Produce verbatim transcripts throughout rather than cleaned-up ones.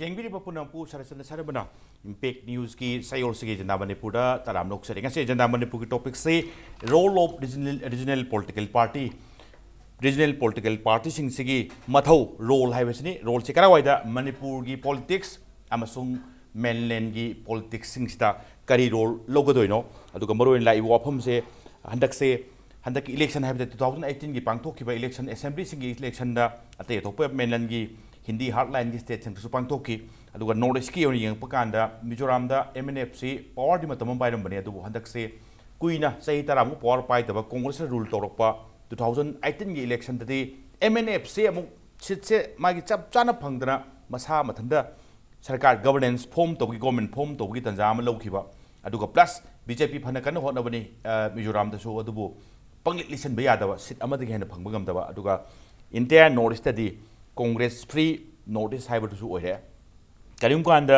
ꯌꯦꯡꯕꯤꯔꯤꯕ ꯄꯨꯝꯅꯃꯛꯄꯨ ꯁꯔꯆꯟꯗ ꯁꯔꯕꯅ impact ꯅ꯭ꯌꯨꯁꯀꯤ ꯆꯌꯣꯜꯁꯤꯒꯤ agenda ꯃꯅꯤꯄꯨꯔꯗ ꯇꯔꯥꯝꯅ ꯑꯣꯛꯆꯔꯤ꯫ ꯉꯁꯤ ꯑꯦꯖꯦꯟꯗꯥ ꯃꯅꯤꯄꯨꯔꯒꯤ ꯇꯣꯄꯤꯛꯁꯤ role of regional, regional political party, regional political partyꯁꯤꯡꯁꯤꯒꯤ ꯃꯊꯧ, ꯔꯣꯜ ꯍꯥꯏꯕꯁꯤꯅꯤ꯫ ꯔꯣꯜꯁꯤ ꯀꯔꯥꯏꯋꯥꯏꯗ ꯃꯅꯤꯄꯨꯔꯒꯤ ꯄꯣꯂꯤꯇꯤꯛꯁ ꯑꯃꯁꯨꯡ ꯃꯦꯟꯂꯦꯟꯒꯤ ꯄꯣꯂꯤꯇꯤꯛꯁꯁꯤꯡꯁꯤꯗ ꯀꯔꯤ ꯔꯣꯜ ꯂꯧꯒꯗꯣꯏꯅꯣ? ꯑꯗꯨꯒ ꯃꯔꯨꯑꯣꯏꯅ ꯂꯥꯛꯏꯕ ꯋꯥꯐꯝꯁꯦ, ꯍꯟꯗꯛꯁꯦ, ꯍꯟꯗꯛꯀꯤ ꯏꯂꯦꯛꯁꯟ ꯍꯥꯏꯕꯗ two thousand eighteenꯒꯤ ꯄꯥꯡꯊꯣꯛꯈꯤꯕ ꯏꯂꯦꯛꯁꯟ, ꯑꯦꯁꯦꯝꯕ꯭ꯂꯤꯁꯤꯡꯒꯤ ꯏꯂꯦꯛꯁꯟꯗ ꯑꯇꯩ ꯑꯇꯣꯞꯄ ꯃꯦꯟꯂꯦꯟꯒꯤ ꯍꯤꯟꯗꯤ ꯍꯥꯔꯠꯂꯥꯏꯟꯒꯤ ꯁ꯭ꯇꯦꯠꯁꯤꯡꯗꯁꯨ ꯄꯥꯡꯊꯣꯛꯈꯤ꯫ ꯑꯗꯨꯒ ꯅꯣꯔꯠ ꯏꯁꯀꯤ ꯑꯣꯏꯅ ꯌꯦꯡꯉꯛꯄ ꯀꯥꯟꯗ ꯃꯤꯖꯣꯔꯥꯝꯗ MNFꯁꯤ ꯄꯋꯥꯔꯗꯤ ꯃꯇꯝ ꯑꯃ ꯄꯥꯏꯔꯝꯕꯅꯦ, ꯑꯗꯨꯕꯨ ꯍꯟꯗꯛꯁꯦ ꯀꯨꯏꯅ ꯆꯍꯤ ꯇꯔꯥꯃꯨꯛ ꯄꯋꯥꯔ ꯄꯥꯏꯗꯕ ꯀꯣꯡꯒ꯭ꯔꯦꯁꯅ ꯔꯨꯜ ꯇꯧꯔꯛꯄ two thousand eighteenꯒꯤ ꯏꯂꯦꯛꯁꯟꯗꯗꯤ MNFꯁꯦ ꯑꯃꯨꯛ ꯁꯤꯠꯁꯦ ꯃꯥꯒꯤ ꯆꯞ ꯆꯥꯅ ꯐꯪꯗꯅ ꯃꯁꯥ ꯃꯊꯟꯇ ꯁꯔꯀꯥꯔ ꯒꯕꯔꯅꯦꯟꯁ ꯐꯣꯝ ꯇꯧꯕꯒꯤ, ꯒꯣꯔꯃꯦꯟ ꯐꯣꯝ ꯇꯧꯕꯒꯤ ꯇꯥꯟꯖꯥ ꯑꯃ ꯂꯧꯈꯤꯕ꯫ ꯑꯗꯨꯒ ꯄ꯭ꯂꯁ BJP ꯐꯅ ꯀꯟꯅ ꯍꯣꯠꯅꯕꯅꯤ, ꯑ, ꯃꯤꯖꯣꯔꯥꯝꯗꯁꯨ, ꯑꯗꯨꯕꯨ ꯄꯪꯂꯤꯠ ꯂꯤꯠꯁꯤꯟꯕ ꯌꯥꯗꯕ, ꯁꯤꯠ ꯑꯃꯗꯒꯤ ꯍꯦꯟꯅ ꯐꯪꯕ ꯉꯝꯗꯕ꯫ ꯑꯗꯨꯒ entire north study Congress free north east ꯍꯥꯏꯕꯗꯨꯁꯨ ꯑꯣꯏꯔꯦ꯫ ꯀꯔꯤꯒꯨꯝꯕ ꯀꯥꯟꯗ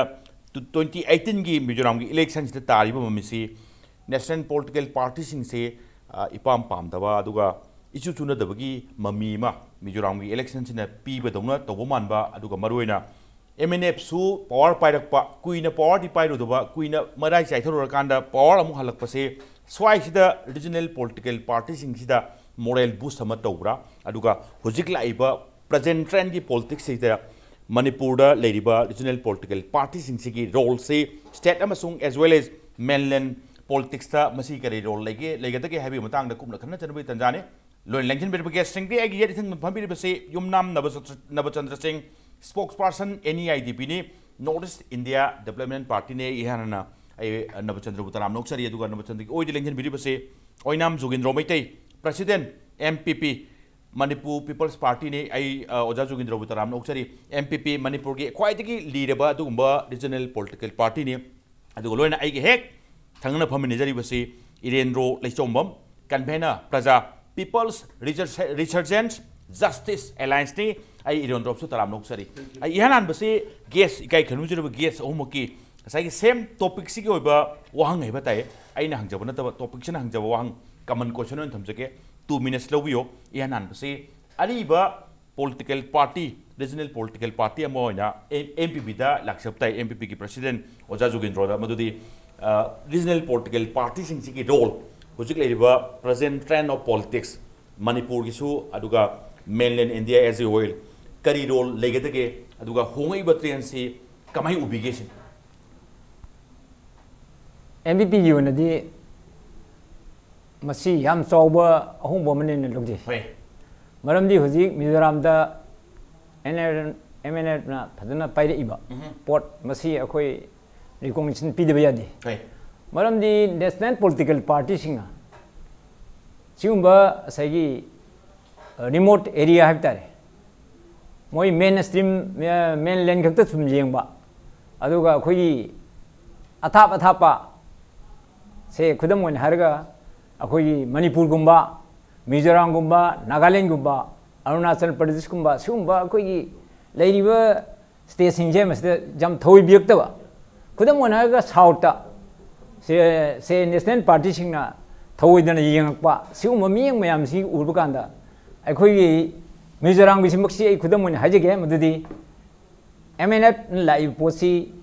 ꯇꯨ-, twenty eighteenꯒꯤ ꯃꯤꯖꯣꯔꯥꯝꯒꯤ ꯏꯂꯦꯛꯁꯟꯁꯤꯗ ꯇꯥꯔꯤꯕ ꯃꯃꯤꯁꯤ ꯅꯦꯁꯅꯦꯜ ꯄꯣꯂꯤꯇꯤꯀꯦꯜ ꯄꯥꯔꯇꯤꯁꯤꯡꯁꯦ, ꯑ, ꯏꯄꯥꯝ ꯄꯥꯝꯗꯕ, ꯑꯗꯨꯒ ꯏꯆꯨ ꯆꯨꯅꯗꯕꯒꯤ ꯃꯃꯤ ꯑꯃ ꯃꯤꯖꯣꯔꯥꯝꯒꯤ ꯏꯂꯦꯛꯁꯟꯁꯤꯅ ꯄꯤꯕꯗꯧꯅ ꯇꯧꯕ ꯃꯥꯟꯕ, ꯑꯗꯨꯒ ꯃꯔꯨꯑꯣꯏꯅ MNFꯁꯨ ꯄꯋꯥꯔ ꯄꯥꯏꯔꯛꯄ, ꯀꯨꯏꯅ ꯄꯋꯥꯔꯗꯤ ꯄꯥꯏꯔꯨꯗꯕ, ꯀꯨꯏꯅ ꯃꯔꯥꯏ ꯆꯥꯏꯊꯔꯨꯔꯀꯥꯟꯗ ꯄꯋꯥꯔ ꯑꯃꯨꯛ ꯍꯜꯂꯛꯄꯁꯦ, ꯁ꯭ꯋꯥꯏꯁꯤꯗ ꯔꯤꯖꯅꯦꯜ ꯄꯣꯂꯤꯇꯤꯀꯦꯜ ꯄꯥꯔꯇꯤꯁꯤꯡꯁꯤꯗ ꯃꯣꯔꯦꯜ ꯕꯨꯁ ꯑꯃ ꯇꯧꯕ꯭ꯔꯥ? ꯑꯗꯨꯒ ꯍꯧꯖꯤꯛ ꯂꯥꯛꯏꯕ ꯄ꯭ꯔꯖꯦꯟ ꯇ꯭ꯔꯦꯟꯒꯤ ꯄꯣꯂꯤꯇꯤꯛꯁꯁꯤꯗ ꯃꯅꯤꯄꯨꯔꯗ ꯂꯩꯔꯤꯕ ꯔꯤꯖꯅꯦꯜ ꯄꯣꯂꯤꯇꯤꯀꯦꯜ ꯄꯥꯔꯇꯤꯁꯤꯡꯁꯤꯒꯤ ꯔꯣꯜꯁꯤ ꯁ꯭ꯇꯦꯠ ꯑꯃꯁꯨꯡ as well as ꯃꯦꯟꯂꯦꯟ ꯄꯣꯂꯤꯇꯤꯛꯁꯇ ꯃꯁꯤ ꯀꯔꯤ ꯔꯣꯜ ꯂꯩꯒꯦ, ꯂꯩꯒꯗꯒꯦ ꯍꯥꯏꯕꯒꯤ ꯃꯇꯥꯡꯗ ꯀꯨꯞꯅ ꯈꯟꯅ ꯆꯠꯅꯕꯒꯤ ꯇꯥꯟꯖꯥꯅꯤ꯫ ꯂꯣꯏꯅ ꯂꯦꯡꯁꯤꯟꯕꯤꯔꯤꯕ ꯒꯦꯁꯁꯤꯡꯗꯤ ꯑꯩꯒꯤ ꯌꯦꯠ ꯏꯊꯪꯗ ꯐꯝꯕꯤꯔꯤꯕꯁꯤ ꯌꯨꯝꯅꯥꯝ ꯅꯕꯆꯟꯗ꯭ꯔ-, ꯅꯕꯆꯟꯗ꯭ꯔ ꯁꯤꯡ, ꯁ꯭ꯄꯣꯛꯁ ꯄꯥꯔꯁꯟ NEIDPꯅꯤ, ꯅꯣꯔꯠ ꯏꯁ ꯏꯟꯗꯤꯌꯥ ꯗꯤꯕ꯭ꯂꯞꯃꯦꯟ ꯄꯥꯔꯇꯤꯅꯤ꯫ ꯑꯩ ꯏꯍꯥꯟ ꯍꯥꯟꯅ ꯑꯩ ꯅꯕꯆꯟꯗ꯭ꯔꯕꯨ ꯇꯔꯥꯝꯅ ꯑꯣꯛꯆꯔꯤ, ꯑꯗꯨꯒ ꯅꯕꯆꯟꯗ꯭ꯔꯒꯤ ꯑꯣꯏꯗ ꯂꯦꯡꯁꯤꯟꯕꯤꯔꯤꯕꯁꯤ ꯑꯣꯏꯅꯥꯝ Jogindro Meitei, president, MPP, Manipur people's ꯄꯥꯔꯇꯤꯅꯤ꯫ ꯑꯩ, ꯑ, ꯑꯣꯖꯥ ꯖꯣꯒꯤꯟꯗ꯭ꯔꯕꯨ ꯇꯔꯥꯝꯅ ꯑꯣꯛꯆꯔꯤ꯫ MPP ꯃꯅꯤꯄꯨꯔꯒꯤ ꯈ꯭ꯋꯥꯏꯗꯒꯤ ꯂꯤꯔꯕ ꯑꯗꯨꯒꯨꯝꯕ ꯔꯤꯖꯅꯦꯜ ꯄꯣꯂꯤꯇꯤꯀꯦꯜ ꯄꯥꯔꯇꯤꯅꯤ꯫ ꯑꯗꯨꯒ ꯂꯣꯏꯅ ꯑꯩꯒꯤ ꯍꯦꯛ ꯊꯪꯅꯅ ꯐꯝꯃꯤꯟꯅꯖꯔꯤꯕꯁꯤ ꯏꯔꯦꯟꯗ꯭ꯔꯣ ꯂꯩꯆꯣꯝꯕꯝ, ꯀꯟꯚꯦꯅꯔ ꯄ꯭ꯔꯖꯥ ꯄꯤꯄꯜꯁ ꯔꯤꯁꯔꯖꯦꯟꯁ ꯖꯁꯇꯤꯁ ꯑꯦꯂꯥꯏꯟꯁꯅꯤ꯫ ꯑꯩ ꯏꯔꯦꯟꯗ꯭ꯔꯣꯁꯨ ꯇꯔꯥꯝꯅ ꯑꯣꯛꯆꯔꯤ꯫ ꯑꯩ ꯏꯍꯥꯟ ꯍꯥꯟꯕꯁꯤ ꯒꯦꯁ, ꯏꯀꯥꯏ ꯈꯨꯝꯅꯖꯔꯤꯕ ꯒꯦꯁ ꯑꯍꯨꯝꯃꯛꯀꯤ ꯉꯁꯥꯏꯒꯤ ꯁꯦꯝ ꯇꯣꯄꯤꯛꯁꯤꯒꯤ ꯑꯣꯏꯕ ꯋꯥꯍꯪ ꯍꯥꯏꯕ ꯇꯥꯏ꯫ ꯑꯩꯅ ꯍꯪꯖꯕ ꯅꯠꯇꯕ ꯇꯣꯄꯤꯛꯁꯤꯅ ꯍꯪꯖꯕ ꯋꯥꯍꯪ, ꯀꯃꯟ ꯀꯣꯏꯁꯟ ꯑꯣꯏꯅ ꯊꯝꯖꯒꯦ꯫ Two minutes ꯂꯧꯕꯤꯌꯣ꯫ ꯏꯍꯥꯟ ꯍꯥꯟꯕꯁꯤ ꯑꯔꯤꯕ political party, regional political party ꯑꯃ ꯑꯣꯏꯅ ꯑꯦꯝ ꯄꯤ ꯄꯤꯗ ꯂꯥꯛꯆꯕ ꯇꯥꯏ, ꯑꯦꯝ ꯄꯤ ꯄꯤꯒꯤ ꯄ꯭ꯔꯁꯤꯗꯦꯟ ꯑꯣꯖꯥ ꯖꯨꯒꯦꯟꯗ꯭ꯔꯣꯗ꯫ ꯃꯗꯨꯗꯤ ꯔꯤꯖꯅꯦꯜ ꯄꯣꯂꯤꯇꯤꯀꯦꯜ ꯄꯥꯔꯇꯤꯁꯤꯡꯁꯤꯒꯤ ꯔꯣꯜ ꯍꯧꯖꯤꯛ ꯂꯩꯔꯤꯕ ꯄ꯭ꯔꯖꯦꯟ ꯇ꯭ꯔꯦꯟ ꯑꯣꯐ ꯄꯣꯂꯤꯇꯤꯛꯁ ꯃꯅꯤꯄꯨꯔꯒꯤꯁꯨ, ꯑꯗꯨꯒ ꯃꯦꯟꯂꯦꯟ ꯏꯟꯗꯤꯌꯥ ꯑꯦꯖ ꯑꯦ ꯍꯣꯜ ꯀꯔꯤ ꯔꯣꯜ ꯂꯩꯒꯗꯒꯦ, ꯑꯗꯨꯒ ꯍꯣꯡꯉꯛꯏꯕ ꯇ꯭ꯔꯦꯟꯁꯤ ꯀꯃꯥꯏꯅ ꯎꯕꯤꯒꯦ ꯁꯤꯅꯤ꯫ ꯑꯦꯝ ꯕꯤ ꯄꯤꯒꯤ ꯑꯣꯏꯅꯗꯤ ꯃꯁꯤ ꯌꯥꯝ ꯆꯥꯎꯕ ꯑꯍꯣꯡꯕ ꯑꯃꯅꯦꯅ ꯂꯧꯖꯩ꯫ ꯍꯣꯏ꯫ ꯃꯔꯝꯗꯤ ꯍꯧꯖꯤꯛ ꯃꯤꯖꯣꯔꯥꯝꯗ ꯑꯦꯝ ꯑꯦꯟ ꯑꯦꯐꯅ ꯐꯖꯅ ꯄꯥꯏꯔꯛꯏꯕ ꯎꯝꯍꯨꯝ꯫ ꯄꯣꯠ ꯃꯁꯤ ꯑꯩꯈꯣꯏ ꯔꯤꯀꯣꯒꯅꯤꯁꯟ ꯄꯤꯗꯕ ꯌꯥꯗꯦ꯫ ꯍꯣꯏ꯫ ꯃꯔꯝꯗꯤ ꯅꯦꯁꯅꯦꯜ ꯄꯣꯂꯤꯇꯤꯀꯦꯜ ꯄꯥꯔꯇꯤꯁꯤꯡꯅ ꯁꯤꯒꯨꯝꯕ ꯉꯁꯥꯏꯒꯤ ꯔꯤꯃꯣꯠ ꯑꯦꯔꯤꯌꯥ ꯍꯥꯏꯕ ꯇꯥꯔꯦ, ꯃꯣꯏ ꯃꯦꯟ ꯁ꯭ꯇ꯭ꯔꯤꯝ, ꯃꯦꯟ ꯂꯦꯟ ꯈꯛꯇ ꯁꯨꯝ ꯌꯦꯡꯕ, ꯑꯗꯨꯒ ꯑꯩꯈꯣꯏꯒꯤ ꯑꯊꯥꯞ ꯑꯊꯥꯞꯄ, ꯁꯦ ꯈꯨꯗꯝ ꯑꯣꯏꯅ ꯍꯥꯏꯔꯒ ꯑꯩꯈꯣꯏꯒꯤ ꯃꯅꯤꯄꯨꯔꯒꯨꯝꯕ, ꯃꯤꯖꯣꯔꯥꯝꯒꯨꯝꯕ, ꯅꯥꯒꯥꯂꯦꯟꯒꯨꯝꯕ, ꯑꯔꯨꯅꯥꯆꯜ ꯄ꯭ꯔꯗꯦꯁꯀꯨꯝꯕ, ꯁꯤꯒꯨꯝꯕ ꯑꯩꯈꯣꯏꯒꯤ ꯂꯩꯔꯤꯕ ꯁ꯭ꯇꯦꯠꯁꯤꯡꯁꯦ ꯃꯁꯤꯗ ꯌꯥꯝ ꯊꯑꯣꯏꯕꯤꯔꯛꯇꯕ, ꯈꯨꯗꯝ ꯑꯣꯏꯅ ꯍꯥꯏꯔꯒ ꯁꯥꯎꯠꯇ ꯁꯦ, ꯁꯦ ꯅꯦꯁꯅꯦꯜ ꯄꯥꯔꯇꯤꯁꯤꯡꯅ ꯊꯑꯣꯏꯗꯅ ꯌꯦꯡꯉꯛꯄ ꯁꯤꯒꯨꯝꯕ ꯃꯤꯠꯌꯦꯡ ꯃꯌꯥꯝꯁꯤ ꯎꯕ ꯀꯥꯟꯗ, ꯑꯩꯈꯣꯏꯒꯤ ꯃꯤꯖꯣꯔꯥꯝꯒꯤꯁꯤꯃꯛꯁꯤ ꯑꯩ ꯈꯨꯗꯝ ꯑꯣꯏꯅ ꯍꯥꯏꯖꯒꯦ, ꯃꯗꯨꯗꯤ ꯑꯦꯝ ꯑꯦꯟ ꯑꯦꯐꯅ ꯂꯥꯛꯏꯕ ꯄꯣꯠꯁꯤ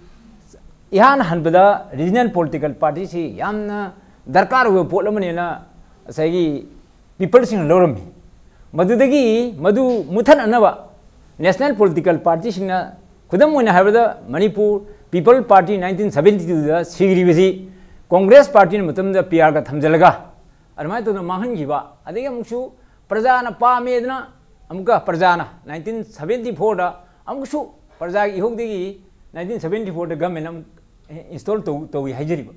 ꯏꯍꯥꯟ ꯍꯥꯟꯕꯗ ꯔꯤꯖꯅꯦꯜ ꯄꯣꯂꯤꯇꯤꯀꯦꯜ ꯄꯥꯔꯇꯤꯁꯤ ꯌꯥꯝꯅ ꯗꯔꯀꯥꯔ ꯑꯣꯏꯕ ꯄꯣꯠ ꯑꯃꯅꯦꯅ ꯉꯁꯥꯏꯒꯤ ꯄꯤꯄꯜꯁꯤꯡꯅ ꯂꯧꯔꯝꯃꯤ꯫ ꯃꯗꯨꯗꯒꯤ ꯃꯗꯨ ꯃꯨꯊꯠꯅꯅꯕ ꯅꯦꯁꯅꯦꯜ ꯄꯣꯂꯤꯇꯤꯀꯦꯜ ꯄꯥꯔꯇꯤꯁꯤꯡꯅ, ꯈꯨꯗꯝ ꯑꯣꯏꯅ ꯍꯥꯏꯔꯕꯗ Manipur people party nineteen seventy ꯇꯨꯗ ꯁꯤꯈ꯭ꯔꯤꯕꯁꯤ ꯀꯣꯡꯒ꯭ꯔꯦꯁ ꯄꯥꯔꯇꯤꯅ ꯃꯇꯝꯗ ꯄꯤ ꯑꯥꯔꯒ ꯊꯝꯖꯤꯜꯂꯒ ꯑꯗꯨꯃꯥꯏꯅ ꯇꯧꯗꯅ ꯃꯥꯡꯍꯟꯈꯤꯕ, ꯑꯗꯒꯤ ꯑꯃꯨꯛꯁꯨ ꯄ꯭ꯔꯖꯥꯅ ꯄꯥꯝꯃꯦꯗꯅ ꯑꯃꯨꯛꯀ ꯄ꯭ꯔꯖꯥꯅ ꯅꯥꯏꯟꯇꯤꯟ ꯁꯕꯦꯟꯇꯤ ꯐꯣꯔꯗ ꯑꯃꯨꯛꯁꯨ ꯄ꯭ꯔꯖꯥꯒꯤ ꯏꯍꯧꯗꯒꯤ ꯅꯥꯏꯟꯇꯤꯟ ꯁꯕꯦꯟꯇꯤ ꯐꯣꯔꯗ ꯒꯃꯦꯟ ꯑꯃꯨꯛ ꯏꯟꯁꯇꯣꯜ ꯇꯧ ꯇꯧꯏ ꯍꯥꯏꯖꯔꯤꯕ꯫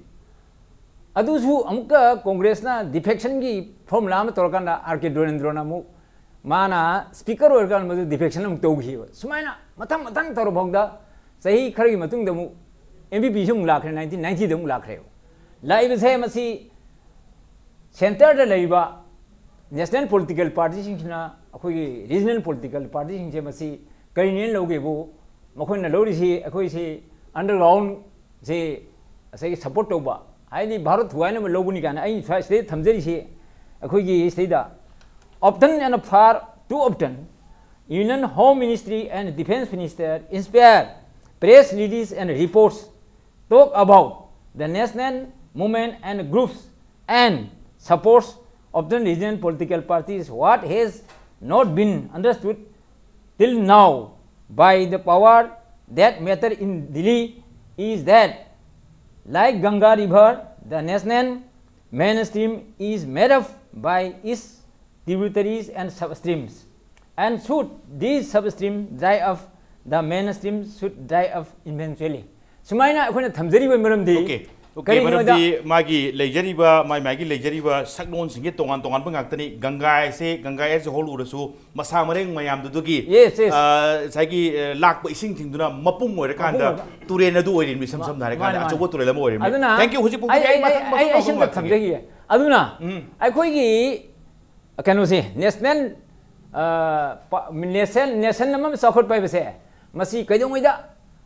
ꯑꯗꯨꯁꯨ ꯑꯃꯨꯛꯀ ꯀꯣꯡꯒ꯭ꯔꯦꯁꯅ ꯗꯤꯐꯦꯛꯁꯟꯒꯤ ꯐꯣꯔꯃꯨꯂꯥ ꯑꯃ ꯇꯧꯔꯀꯥꯟꯗ ꯑꯥꯔ ꯀꯦ ꯗꯣꯔꯦꯟꯗ꯭ꯔꯣꯅ ꯑꯃꯨꯛ ꯃꯥꯅ ꯁ꯭ꯄꯤꯀꯔ ꯑꯣꯏꯔꯀꯥꯟꯗ ꯃꯗꯨ ꯗꯤꯐꯦꯛꯁꯟ ꯑꯃꯨꯛ ꯇꯧꯈꯤꯕ꯫ ꯁꯨꯃꯥꯏꯅ ꯃꯊꯪ ꯃꯊꯪ ꯇꯧꯔꯐꯥꯎꯗ ꯆꯍꯤ ꯈꯔꯒꯤ ꯃꯇꯨꯡꯗ ꯑꯃꯨꯛ ꯑꯦꯝ ꯕꯤ ꯄꯤꯁꯨ ꯑꯃꯨꯛ ꯂꯥꯛꯈ꯭ꯔꯦ, ꯅꯥꯏꯟꯇꯤꯟ ꯅꯥꯏꯟꯇꯤꯗ ꯑꯃꯨꯛ ꯂꯥꯛꯈ꯭ꯔꯦꯕ꯫ ꯂꯥꯛꯏꯕꯁꯦ ꯃꯁꯤ ꯁꯦꯟꯇꯔꯗ ꯂꯩꯔꯤꯕ ꯅꯦꯁꯅꯦꯜ ꯄꯣꯂꯤꯇꯤꯀꯦꯜ ꯄꯥꯔꯇꯤꯁꯤꯡꯁꯤꯅ ꯑꯩꯈꯣꯏꯒꯤ ꯔꯤꯖꯅꯦꯜ ꯄꯣꯂꯤꯇꯤꯀꯦꯜ ꯄꯥꯔꯇꯤꯁꯤꯡꯁꯦ ꯃꯁꯤ ꯀꯔꯤꯅꯦꯅ ꯂꯧꯒꯦꯕꯨ, ꯃꯈꯣꯏꯅ ꯂꯧꯔꯤꯁꯤ ꯑꯩꯈꯣꯏꯁꯤ ꯑꯟꯗꯔꯒ꯭ꯔꯥꯎꯟꯁꯦ ꯉꯁꯥꯏꯒꯤ ꯁꯞꯄꯣꯔꯠ ꯇꯧꯕ, ꯍꯥꯏꯗꯤ ꯚꯥꯔꯠ ꯊꯨꯒꯥꯏꯅꯕ ꯂꯧꯕꯅꯤ ꯀꯥꯏꯅ ꯑꯩꯅ ꯁ꯭ꯋꯥꯏ ꯁꯤꯗꯩꯗ ꯊꯝꯖꯔꯤꯁꯤ ꯑꯩꯈꯣꯏꯒꯤ ꯁꯤꯗꯩꯗ often and far too often Union Home Ministry and Defense Minister inspire press release and reports talk about the national movement and groups and supports of the regional political parties. What has not been understood till now by the power that matter in Delhi is that, like Ganga River, the national mainstream is made up by its tributaries and substreams. And should these substreams dry up, the mainstream should dry up eventually. ꯁꯨꯃꯥꯏꯅ ꯑꯩꯈꯣꯏꯅ ꯊꯝꯖꯔꯤꯕ ꯃꯔꯝꯗꯤ Okay. Okay, ꯀꯔꯤꯒꯤꯅꯣꯗ ꯃꯔꯝꯗꯤ ꯃꯥꯒꯤ ꯂꯩꯖꯔꯤꯕ, ꯃꯥꯏ ꯃꯥꯒꯤ ꯂꯩꯖꯔꯤꯕ ꯁꯛꯂꯣꯟꯁꯤꯡꯁꯦ ꯇꯣꯉꯥꯟ ꯇꯣꯉꯥꯟꯕ ꯉꯥꯛꯇꯅꯤ꯫ ꯒꯪꯒꯥ ꯍꯥꯏꯁꯦ, ꯒꯪꯒꯥ as a whole ꯎꯔꯁꯨ, ꯃꯁꯥ ꯃꯔꯦꯡ ꯃꯌꯥꯝꯗꯨꯗꯒꯤ, Yes, yes. ꯑ, ꯉꯁꯥꯏꯒꯤ, ꯑ, ꯂꯥꯛꯄ ꯏꯁꯤꯡꯁꯤꯡꯗꯨꯅ ꯃꯄꯨꯡ ꯑꯣꯏꯔꯀꯥꯟꯗ ꯃꯄꯨꯡ ꯑꯣꯏꯕ꯫ ꯇꯨꯔꯦꯟ ꯑꯗꯨ ꯑꯣꯏꯔꯤꯕꯅꯤ, ꯏꯁꯝ ꯃꯥ-, ꯁꯝꯅ ꯍꯥꯏꯔꯀꯥꯟꯗ ꯃꯥꯅꯦ, ꯃꯥꯅꯦ꯫ ꯑꯆꯧꯕ ꯇꯨꯔꯦꯜ ꯑꯃ ꯑꯣꯏꯔꯤꯕꯅꯤ꯫ ꯑꯗꯨꯅ Thank you꯫ ꯍꯧꯖꯤꯛ ꯄꯨꯡ ꯑꯩ, ꯑꯩ, ꯑꯩ, ꯃꯊꯪ, ꯑꯩ, ꯃꯊꯪ ꯑꯩ ꯁꯤꯝꯇ ꯃꯊꯪ ꯂꯥꯛꯆꯒꯦ꯫ ꯊꯝꯖꯈꯤꯒꯦ꯫ ꯑꯗꯨꯅ ꯎꯝ꯫ ꯑꯩꯈꯣꯏꯒꯤ ꯀꯩꯅꯣꯁꯦ, ꯅꯦꯁꯅꯦꯜ, ꯑ, ꯄ-, ꯅꯦꯁꯟ, ꯅꯦꯁꯟ ꯑꯃ ꯆꯥꯎꯈꯠꯄ ꯍꯥꯏꯕꯁꯦ, ꯃꯁꯤ ꯀꯩꯗꯧꯉꯩꯗ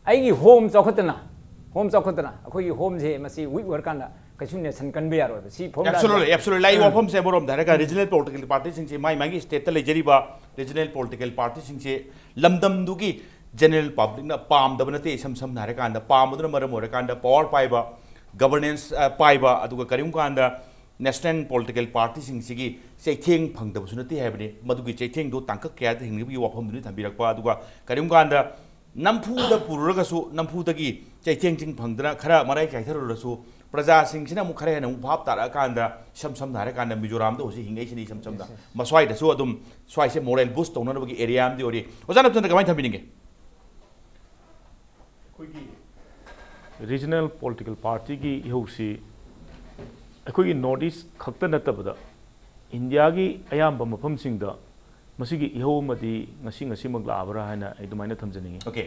ꯑꯩꯒꯤ ꯍꯣꯝ ꯆꯥꯎꯈꯠꯇꯅ, ꯍꯣꯝ ꯆꯥꯎꯈꯠꯇꯅ, ꯑꯩꯈꯣꯏꯒꯤ ꯍꯣꯝꯁꯦ ꯃꯁꯤ ꯋꯤꯛ ꯑꯣꯏꯔꯀꯥꯟꯗ ꯀꯩꯁꯨ ꯅꯦꯁꯟ ꯀꯟꯕ ꯌꯥꯔꯣꯏꯕ꯫ ꯁꯤ formula Absolutely, absolutely꯫ ꯂꯥꯛꯏ ꯎꯝ꯫ ꯋꯥꯐꯝꯁꯦ ꯑꯃꯔꯣꯝꯗ ꯍꯥꯏꯔꯒ regional political party ꯁꯤꯡꯁꯦ, ꯃꯥꯏ ꯃꯥꯒꯤ state ꯇ ꯂꯩꯖꯔꯤꯕ regional political party ꯁꯤꯡꯁꯦ ꯂꯝꯗꯝꯗꯨꯒꯤ general public ꯅ ꯄꯥꯝꯗꯕ ꯅꯠꯇꯦ꯫ ꯏꯁꯝ ꯁꯝꯅ ꯍꯥꯏꯔꯀꯥꯟꯗ ꯄꯥꯝꯕꯗꯨꯅ ꯃꯔꯝ ꯑꯣꯏꯔꯀꯥꯟꯗ power ꯄꯥꯏꯕ, governance, ꯑ, ꯄꯥꯏꯕ, ꯑꯗꯨꯒ ꯀꯔꯤꯒꯨꯝꯕ ꯀꯥꯟꯗ national political party ꯁꯤꯡꯁꯤꯒꯤ ꯆꯩꯊꯦꯡ ꯐꯪꯗꯕꯁꯨ ꯅꯠꯇꯦ ꯍꯥꯏꯕꯅꯤ꯫ ꯃꯗꯨꯒꯤ ꯆꯩꯊꯦꯡꯗꯨ ꯇꯥꯡꯀꯛ ꯀꯌꯥꯗ ꯍꯤꯡꯂꯤꯕꯒꯤ ꯋꯥꯐꯝꯗꯨꯅꯤ ꯊꯝꯕꯤꯔꯛꯄ꯫ ꯑꯗꯨꯒ ꯀꯔꯤꯒꯨꯝꯕ ꯀꯥꯟꯗ ꯅꯝꯐꯨꯗ ꯄꯨꯔꯨꯔꯒꯁꯨ, ꯅꯝꯐꯨꯗꯒꯤ ꯆꯩꯊꯦꯡꯁꯤꯡ ꯐꯪꯗꯅ ꯈꯔ ꯃꯔꯥꯏ ꯆꯥꯏꯊꯔꯨꯔꯁꯨ, ꯄ꯭ꯔꯖꯥꯁꯤꯡꯁꯤꯅ ꯑꯃꯨꯛ ꯈꯔ ꯍꯦꯟꯅ ꯑꯃꯨꯛ ꯚꯥꯞ ꯇꯥꯔꯛꯑꯀꯥꯟꯗ, ꯏꯁꯝ ꯁꯝꯅ ꯍꯥꯏꯔꯀꯥꯟꯗ ꯃꯤꯖꯣꯔꯥꯝꯗ ꯍꯧꯖꯤꯛ ꯍꯤꯡꯉꯛꯏꯁꯤꯅꯤ꯫ ꯏꯁꯝ ꯁꯝꯅ ꯃꯁ꯭ꯋꯥꯏꯗꯁꯨ ꯑꯗꯨꯝ ꯁ꯭ꯋꯥꯏꯁꯦ moral boost ꯇꯧꯅꯅꯕꯒꯤ area ꯑꯃꯗꯤ ꯑꯣꯏꯔꯤ꯫ ꯑꯣꯖꯥ ꯅꯞꯇꯅ ꯀꯃꯥꯏꯅ ꯊꯝꯕꯤꯅꯤꯡꯒꯦ? ꯑꯩꯈꯣꯏꯒꯤ regional political party ꯒꯤ ꯏꯍꯧꯁꯤ ꯑꯩꯈꯣꯏꯒꯤ North East ꯈꯛꯇ ꯅꯠꯇꯕꯗ ꯏꯟꯗꯤꯌꯥꯒꯤ ꯑꯌꯥꯝꯕ ꯃꯐꯝꯁꯤꯡꯗ ꯃꯁꯤꯒꯤ ꯏꯍꯧ ꯑꯃꯗꯤ ꯉꯁꯤ ꯉꯁꯤꯃꯛ ꯂꯥꯛꯑꯕ꯭ꯔꯥ ꯍꯥꯏꯅ ꯑꯩ ꯑꯗꯨꯃꯥꯏꯅ ꯊꯝꯖꯅꯤꯡꯉꯤ꯫ Okay꯫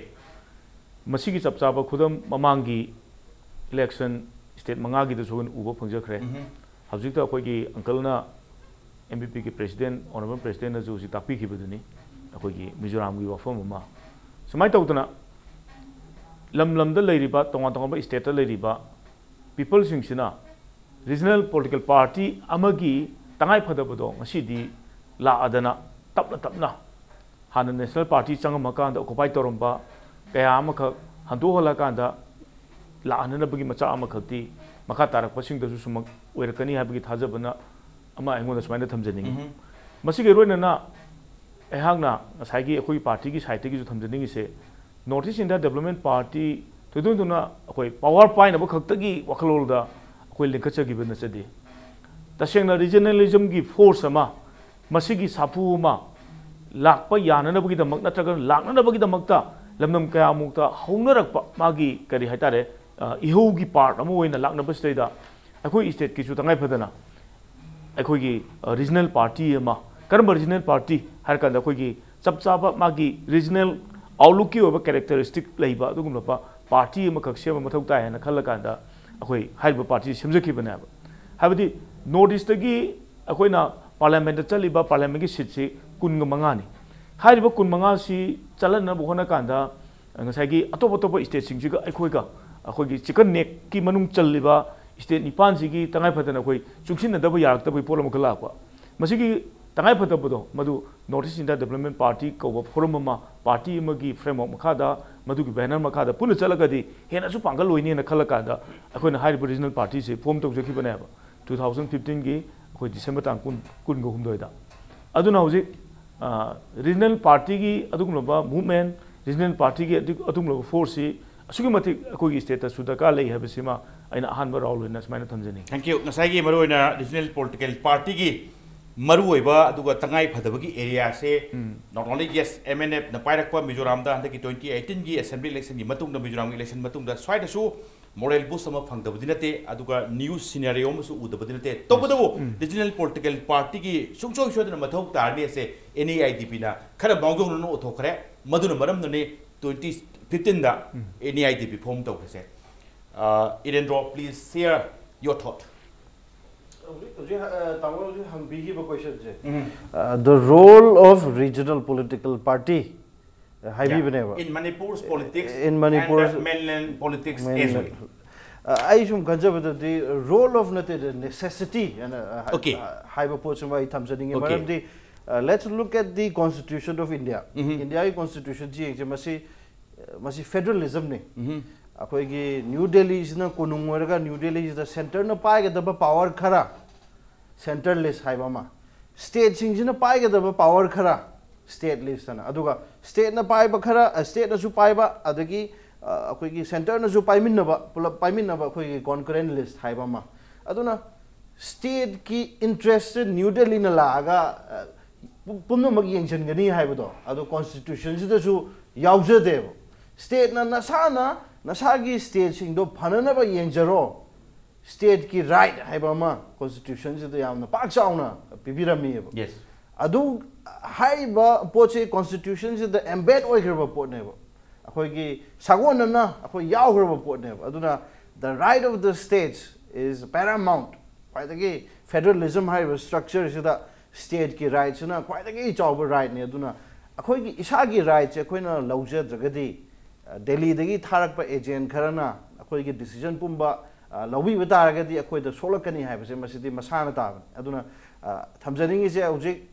ꯃꯁꯤꯒꯤ ꯆꯞ ꯆꯥꯕ ꯈꯨꯗꯝ ꯃꯃꯥꯡꯒꯤ election state ꯃꯉꯥꯒꯤꯗꯁꯨ ꯑꯩꯈꯣꯏꯅ ꯎꯕ ꯐꯪꯖꯈ꯭ꯔꯦ꯫ ꯎꯝꯍꯨꯝ꯫ ꯍꯧꯖꯤꯛꯇ ꯑꯩꯈꯣꯏꯒꯤ uncle ꯅ M B P ꯒꯤ president, honourable president ꯅꯁꯨ ꯍꯧꯖꯤꯛ ꯇꯥꯛꯄꯤꯈꯤꯕꯗꯨꯅꯤ, ꯑꯩꯈꯣꯏꯒꯤ ꯃꯤꯖꯣꯔꯥꯝꯒꯤ ꯋꯥꯐꯝ ꯑꯃ꯫ ꯁꯨꯃꯥꯏꯅ ꯇꯧꯗꯅ ꯂꯝ ꯂꯝꯗ ꯂꯩꯔꯤꯕ, ꯇꯣꯉꯥꯟ ꯇꯣꯉꯥꯟꯕ state ꯇ ꯂꯩꯔꯤꯕ people ꯁꯤꯡꯁꯤꯅ regional political party ꯑꯃꯒꯤ ꯇꯉꯥꯏ ꯐꯗꯕꯗꯣ ꯉꯁꯤꯗꯤ ꯂꯥꯛꯑꯗꯅ ꯇꯞꯅ ꯇꯞꯅ ꯍꯥꯟꯅ ꯅꯦꯁꯅꯦꯜ ꯄꯥꯔꯇꯤ ꯆꯪꯉꯝꯃꯀꯥꯟꯗ ꯑꯣꯀꯨꯄꯥꯏ ꯇꯧꯔꯝꯕ ꯀꯌꯥ ꯑꯃꯈꯛ ꯍꯟꯗꯣꯛꯍꯜꯂꯀꯥꯟꯗ ꯂꯥꯛꯍꯟꯅꯅꯕꯒꯤ ꯃꯆꯥꯛ ꯑꯃꯈꯛꯇꯤ ꯃꯈꯥ ꯇꯥꯔꯛꯄꯁꯤꯡꯗꯁꯨ ꯁꯨꯃꯛ ꯑꯣꯏꯔꯛꯀꯅꯤ ꯍꯥꯏꯕꯒꯤ ꯊꯥꯖꯕꯅ ꯑꯃ ꯑꯩꯉꯣꯟꯗ ꯁꯨꯃꯥꯏꯅ ꯊꯝꯖꯅꯤꯡꯉꯤ꯫ ꯎꯝꯍꯨꯝ꯫ ꯃꯁꯤꯒ ꯂꯣꯏꯅꯅ ꯑꯩꯍꯥꯛꯅ ꯉꯁꯥꯏꯒꯤ ꯑꯩꯈꯣꯏꯒꯤ ꯄꯥꯔꯇꯤꯒꯤ ꯁꯥꯏꯠꯇꯒꯤꯁꯨ ꯊꯝꯖꯅꯤꯡꯉꯤꯁꯦ, north east India development party ꯊꯣꯏꯗꯣꯛ ꯍꯦꯟꯗꯣꯛꯅ ꯑꯩꯈꯣꯏ ꯄꯥꯋꯔ ꯄꯥꯏꯅꯕ ꯈꯛꯇꯒꯤ ꯋꯥꯈꯜꯂꯣꯟꯗ ꯑꯩꯈꯣꯏ ꯂꯤꯡꯈꯠꯆꯈꯤꯕ ꯅꯠꯆꯗꯦ꯫ ꯇꯁꯦꯡꯅ ꯔꯤꯖꯅꯦꯂꯤꯖꯝꯒꯤ ꯐꯣꯔꯁ ꯑꯃ, ꯃꯁꯤꯒꯤ ꯁꯥꯐꯨ ꯑꯃ ꯂꯥꯛꯄ ꯌꯥꯅꯅꯕꯒꯤꯗꯃꯛ ꯅꯠꯇ꯭ꯔꯒ ꯂꯥꯛꯅꯅꯕꯒꯤꯗꯃꯛꯇ ꯂꯝꯗꯝ ꯀꯌꯥꯃꯨꯛꯇ ꯍꯧꯅꯔꯛꯄ ꯃꯥꯒꯤ ꯀꯔꯤ ꯍꯥꯏꯇꯥꯔꯦ, ꯑ, ꯏꯍꯧꯒꯤ ꯄꯥꯔꯠ ꯑꯃ ꯑꯣꯏꯅ ꯂꯥꯛꯅꯕꯁꯤꯗꯩꯗ ꯑꯩꯈꯣꯏ ꯁ꯭ꯇꯦꯠꯀꯤꯁꯨ ꯇꯉꯥꯏ ꯐꯗꯅ ꯑꯩꯈꯣꯏꯒꯤ, ꯑ, ꯔꯤꯖꯅꯦꯜ ꯄꯥꯔꯇꯤ ꯑꯃ, ꯀꯔꯝꯕ ꯔꯤꯖꯅꯦꯜ ꯄꯥꯔꯇꯤ ꯍꯥꯏꯔꯀꯥꯟꯗ ꯑꯩꯈꯣꯏꯒꯤ ꯆꯞ ꯆꯥꯕ ꯃꯥꯒꯤ ꯔꯤꯖꯅꯦꯜ ꯑꯥꯎꯠꯂꯨꯛꯀꯤ ꯑꯣꯏꯕ ꯀꯦꯔꯦꯛꯇꯔꯤꯁꯇꯤꯛ ꯂꯩꯕ ꯑꯗꯨꯒꯨꯝꯂꯕ ꯄꯥꯔꯇꯤ ꯑꯃꯈꯛ ꯁꯦꯝꯕ ꯃꯊꯧ ꯇꯥꯏ ꯍꯥꯏꯅ ꯈꯜꯂꯀꯥꯟꯗ ꯑꯩꯈꯣꯏ ꯍꯥꯏꯔꯤꯕ ꯄꯥꯔꯇꯤꯁꯤ ꯁꯦꯝꯖꯈꯤꯕꯅꯦꯕ꯫ ꯍꯥꯏꯕꯗꯤ ꯅꯣꯔꯠ ꯏꯁꯇꯒꯤ ꯑꯩꯈꯣꯏꯅ ꯄꯥꯔꯂꯤꯌꯥꯃꯦꯟꯗ ꯆꯠꯂꯤꯕ ꯄꯥꯔꯂꯤꯌꯥꯃꯦꯟꯒꯤ ꯁꯤꯠꯁꯤ ꯀꯨꯟꯒ ꯃꯉꯥꯅꯤ꯫ ꯍꯥꯏꯔꯤꯕ ꯀꯨꯟ ꯃꯉꯥꯁꯤ ꯆꯠꯍꯟꯅꯕ ꯍꯣꯠꯅꯀꯥꯟꯗ ꯉꯁꯥꯏꯒꯤ ꯑꯇꯣꯞ ꯑꯇꯣꯞꯄ ꯁ꯭ꯇꯦꯠꯁꯤꯡꯁꯤꯒ ꯑꯩꯈꯣꯏꯒ, ꯑꯩꯈꯣꯏꯒꯤ ꯆꯤꯀꯟ ꯅꯦꯛꯀꯤ ꯃꯅꯨꯡ ꯆꯜꯂꯤꯕ ꯁ꯭ꯇꯦꯠ ꯅꯤꯄꯥꯟꯁꯤꯒꯤ ꯇꯉꯥꯏ ꯐꯗꯅ ꯑꯩꯈꯣꯏ ꯆꯨꯡꯁꯤꯟꯅꯗꯕ ꯌꯥꯔꯛꯇꯕꯒꯤ ꯄꯣꯠ ꯑꯃꯈꯛ ꯂꯥꯛꯄ꯫ ꯃꯁꯤꯒꯤ ꯇꯉꯥꯏ ꯐꯗꯕꯗꯣ ꯃꯗꯨ north east India development party ꯀꯧꯕ ꯐꯣꯔꯝ ꯑꯃ, ꯄꯥꯔꯇꯤ ꯑꯃꯒꯤ ꯐ꯭ꯔꯦꯝꯋꯥꯔꯛ ꯃꯈꯥꯗ, ꯃꯗꯨꯒꯤ ꯕꯦꯅꯔ ꯃꯈꯥꯗ ꯄꯨꯟꯅ ꯆꯠꯂꯒꯗꯤ ꯍꯦꯟꯅꯁꯨ ꯄꯥꯡꯒꯜ ꯑꯣꯏꯅꯦꯅ ꯈꯜꯂꯀꯥꯟꯗ ꯑꯩꯈꯣꯏꯅ ꯍꯥꯏꯔꯤꯕ ꯔꯤꯖꯅꯦꯜ ꯄꯥꯔꯇꯤꯁꯤ ꯐꯣꯔꯝ ꯇꯧꯖꯈꯤꯕꯅꯦꯕ꯫ ꯇꯨ ꯊꯥꯎꯖꯟ ꯐꯤꯐꯇꯤꯟꯒꯤ ꯑꯩꯈꯣꯏ ꯗꯤꯁꯦꯝꯕꯔ ꯇꯥꯡ ꯀꯨꯟ, ꯀꯨꯟꯒ ꯍꯨꯝꯗꯣꯏꯗ꯫ ꯑꯗꯨꯅ ꯍꯧꯖꯤꯛ, ꯑ, ꯔꯤꯖꯅꯦꯜ ꯄꯥꯔꯇꯤꯒꯤ ꯑꯗꯨꯒꯨꯝꯂꯕ ꯃꯨꯚꯃꯦꯟ, ꯔꯤꯖꯅꯦꯜ ꯄꯥꯔꯇꯤꯒꯤ ꯑꯗꯨ-, ꯑꯗꯨꯒꯨꯝꯂꯕ ꯐꯣꯔꯁꯁꯤ ꯑꯁꯨꯛꯀꯤ ꯃꯇꯤꯛ ꯑꯩꯈꯣꯏꯒꯤ ꯁ꯭ꯇꯦꯠꯇꯁꯨ ꯗꯔꯀꯥꯔ ꯂꯩ ꯍꯥꯏꯕꯁꯤꯃ ꯑꯩꯅ ꯑꯍꯥꯟꯕ ꯔꯥꯎꯟ ꯑꯣꯏꯅ ꯁꯨꯃꯥꯏꯅ ꯊꯝꯖꯅꯤꯡꯉꯤ꯫ Thank you꯫ ꯉꯁꯥꯏꯒꯤ ꯃꯔꯨꯑꯣꯏꯅ ꯔꯤꯖꯅꯦꯜ ꯄꯣꯂꯤꯇꯤꯀꯦꯜ ꯄꯥꯔꯇꯤꯒꯤ ꯃꯔꯨꯑꯣꯏꯕ ꯑꯗꯨꯒ ꯇꯉꯥꯏ ꯐꯗꯕꯒꯤ ꯑꯦꯔꯤꯌꯥꯁꯦ, ꯎꯝ꯫ Not only, yes, M N F ꯅ ꯄꯥꯏꯔꯛꯄ ꯃꯤꯖꯣꯔꯥꯝꯗ ꯍꯟꯗꯛꯀꯤ twenty eighteen ꯒꯤ assembly election ꯒꯤ ꯃꯇꯨꯡꯗ, ꯃꯤꯖꯣꯔꯥꯝꯒꯤ election ꯃꯇꯨꯡꯗ ꯁ꯭ꯋꯥꯏꯗꯁꯨ moral boost ꯑꯃ ꯐꯪꯗꯕꯗꯤ ꯅꯠꯇꯦ, ꯑꯗꯨꯒ new scenario ꯑꯃꯁꯨ ꯎꯗꯕꯗꯤ ꯅꯠꯇꯦ꯫ ꯇꯧꯕꯇꯕꯨ ꯎꯝ꯫ Regional political party ꯒꯤ ꯁꯨꯡꯁꯣꯏ ꯁꯣꯏꯗꯅ ꯃꯊꯧ ꯇꯥꯔꯅꯤ ꯑꯁꯦ N E I D P ꯅ ꯈꯔ ꯃꯥꯡꯖꯧꯅꯅ ꯎꯠꯊꯣꯛꯈ꯭ꯔꯦ꯫ ꯃꯗꯨꯅ ꯃꯔꯝꯅꯅꯤ twenty fifteen the um. N E I D P form ꯇꯧꯈ꯭ꯔꯤꯁꯦ꯫ ꯑ, ꯏꯔꯦꯟꯗ꯭ꯔꯣ, please share your thought꯫ ꯍꯧꯖꯤꯛ, ꯍꯧꯖꯤꯛ, ꯑ, ꯇꯥꯃꯣ ꯍꯧꯖꯤꯛ ꯍꯪꯕꯤꯈꯤꯕ question ꯁꯦ, ꯎꯝ꯫ ꯑ, the role of regional political party, ꯑ, ꯍꯥꯏꯕꯤꯕꯅꯦꯕ꯫ Yeah. In Manipur's politics In Manipur's and the mainland politics as well. Mainland. ꯑ, ꯑꯩ ꯁꯨꯝ ꯈꯟꯖꯕꯗꯗꯤ role of ꯅꯠꯇꯦ, the necessity ꯍꯥꯏꯅ, ꯑ, ꯍꯥꯏ-, Okay. ꯑ, ꯍꯥꯏꯕ ꯄꯣꯠꯁꯤꯃ ꯑꯩ ꯊꯝꯖꯅꯤꯡꯉꯤ꯫ Okay. ꯃꯔꯝꯗꯤ Uh, let's look at the Constitution of India. Indiaꯒꯤ Constitution ꯁꯤ ꯌꯦꯡꯁꯦ, ꯃꯁꯤ ꯃꯁꯤ ꯐꯦꯗꯔꯦꯂꯤꯖꯝꯅꯤ꯫ ꯑꯩꯈꯣꯏꯒꯤ ꯅ꯭ꯌꯨ ꯗꯦꯜꯂꯤꯁꯤꯅ ꯀꯣꯅꯨꯡ ꯑꯣꯏꯔꯒ, ꯅ꯭ꯌꯨ ꯗꯦꯜꯂꯤꯁꯤꯗ ꯁꯦꯟꯇꯔꯅ ꯄꯥꯏꯒꯗꯕ ꯄꯥꯋꯔ ꯈꯔ ꯁꯦꯟꯇ꯭ꯔꯦꯂꯤꯁ ꯍꯥꯏꯕ ꯑꯃ, ꯁ꯭ꯇꯦꯠꯁꯤꯡꯁꯤꯅ ꯄꯥꯏꯒꯗꯕ ꯄꯥꯋꯔ ꯈꯔ ꯁ꯭ꯇꯦꯠꯂꯤꯁ ꯍꯥꯏꯅ, ꯑꯗꯨꯒ ꯁ꯭ꯇꯦꯠꯅ ꯄꯥꯏꯕ ꯈꯔ, ꯁ꯭ꯇꯦꯠꯅꯁꯨ ꯄꯥꯏꯕ, ꯑꯗꯒꯤ ꯑꯩꯈꯣꯏꯒꯤ ꯁꯦꯟꯇꯔꯅꯁꯨ ꯄꯥꯏꯃꯤꯟꯅꯕ, ꯄꯨꯂꯞ ꯄꯥꯏꯃꯤꯟꯅꯕ, ꯑꯩꯈꯣꯏꯒꯤ ꯀꯣꯟꯀꯔꯦꯟ ꯂꯤꯁ ꯍꯥꯏꯕ ꯑꯃ꯫ ꯑꯗꯨꯅ ꯁ꯭ꯇꯦꯠꯀꯤ ꯏꯟꯇꯔꯦꯁꯁꯦ ꯅ꯭ꯌꯨ ꯗꯦꯜꯂꯤꯅ ꯂꯥꯛꯑꯒ ꯄꯨꯝꯅꯃꯛ ꯌꯦꯡꯁꯤꯟꯒꯅꯤ ꯍꯥꯏꯕꯗꯣ, ꯑꯗꯣ ꯀꯣꯟꯁꯇꯤꯇ꯭ꯌꯨꯁꯟꯁꯤꯗꯁꯨ ꯌꯥꯎꯖꯗꯦꯕ꯫ ꯁ꯭ꯇꯦꯠꯅ ꯅꯁꯥꯅ ꯅꯁꯥꯒꯤ ꯁ꯭ꯇꯦꯠꯁꯤꯡꯗꯣ ꯐꯅꯅꯕ ꯌꯦꯡꯖꯔꯣ, ꯁ꯭ꯇꯦꯠꯀꯤ ꯔꯥꯏꯠ ꯍꯥꯏꯕ ꯑꯃ ꯀꯣꯟꯁꯇꯤꯇ꯭ꯌꯨꯁꯟꯁꯤꯗ ꯌꯥꯝꯅ ꯄꯥꯛ ꯆꯥꯎꯅ ꯄꯤꯕꯤꯔꯝꯃꯤꯑꯕ꯫ Yes. ꯑꯗꯨ ꯍꯥꯏꯔꯤꯕ ꯄꯣꯠꯁꯦ ꯀꯣꯟꯁꯇꯤꯇ꯭ꯌꯨꯁꯟꯁꯤꯗ ꯑꯦꯝꯕꯦꯗ ꯑꯣꯏꯈ꯭ꯔꯕ ꯄꯣꯠꯅꯦꯕ꯫ ꯑꯩꯈꯣꯏꯒꯤ ꯁꯥꯒꯣꯟꯅꯅ ꯑꯩꯈꯣꯏ ꯌꯥꯎꯈ꯭ꯔꯕ ꯄꯣꯠꯅꯦꯕ꯫ ꯑꯗꯨꯅ the right of the states is paramount. ꯈ꯭ꯋꯥꯏꯗꯒꯤ ꯐꯦꯗꯔꯦꯂꯤꯖꯝ ꯍꯥꯏꯔꯤꯕ ꯁ꯭ꯇ꯭ꯔꯛꯆꯔꯁꯤꯗ ꯁ꯭ꯇꯦꯠꯀꯤ ꯔꯥꯏꯠꯁꯤꯅ ꯈ꯭ꯋꯥꯏꯗꯒꯤ ꯆꯥꯎꯕ ꯔꯥꯏꯠꯅꯤ꯫ ꯑꯗꯨꯅ ꯑꯩꯈꯣꯏꯒꯤ ꯏꯁꯥꯒꯤ ꯔꯥꯏꯠꯁꯦ ꯑꯩꯈꯣꯏꯅ ꯂꯧꯖꯗ꯭ꯔꯒꯗꯤ, ꯗꯦꯜꯂꯤꯗꯒꯤ ꯊꯥꯔꯛꯄ ꯑꯦꯖꯦꯟ ꯈꯔꯅ ꯑꯩꯈꯣꯏꯒꯤ ꯗꯤꯁꯤꯖꯟ ꯄꯨꯝꯕ ꯂꯧꯕꯤꯕ ꯇꯥꯔꯒꯗꯤ ꯑꯩꯈꯣꯏꯗ ꯁꯣꯛꯂꯛꯀꯅꯤ ꯍꯥꯏꯕꯁꯦ ꯃꯁꯤꯗꯤ ꯃꯁꯥꯅ ꯇꯥꯕꯅꯤ꯫ ꯑꯗꯨꯅ ꯊꯝꯖꯅꯤꯡꯉꯤꯁꯦ, ꯍꯧꯖꯤꯛ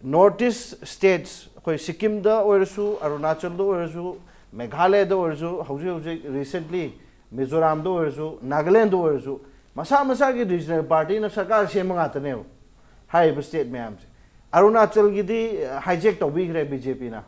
ꯅꯣꯔꯠ ꯏꯁ ꯁ꯭ꯇꯦꯠꯁ, ꯑꯩꯈꯣꯏ ꯁꯤꯛꯀꯤꯝꯗ ꯑꯣꯏꯔꯁꯨ, ꯑꯔꯨꯅꯥꯆꯜꯗ ꯑꯣꯏꯔꯁꯨ, ꯃꯦꯘꯥꯂꯌꯗ ꯑꯣꯏꯔꯁꯨ, ꯍꯧꯖꯤꯛ ꯍꯧꯖꯤꯛ ꯔꯤꯁꯦꯟꯠꯂꯤ ꯃꯤꯖꯣꯔꯥꯝꯗ ꯑꯣꯏꯔꯁꯨ, ꯅꯥꯒꯥꯂꯦꯟꯗ ꯑꯣꯏꯔꯁꯨ, ꯃꯁꯥ ꯃꯁꯥꯒꯤ ꯔꯤꯖꯅꯦꯜ ꯄꯥꯔꯇꯤꯅ ꯁꯔꯀꯥꯔ ꯁꯦꯝꯕ ꯉꯥꯛꯇꯅꯦꯕ꯫ ꯍꯥꯏꯔꯤꯕ ꯁ꯭ꯇꯦꯠ ꯃꯌꯥꯝꯁꯦ, ꯑꯔꯨꯅꯥꯆꯜꯒꯤꯗꯤ ꯍꯥꯏꯖꯦꯛ ꯇꯧꯕꯤꯈ꯭ꯔꯦ ꯕꯤ ꯖꯦ ꯄꯤꯅ,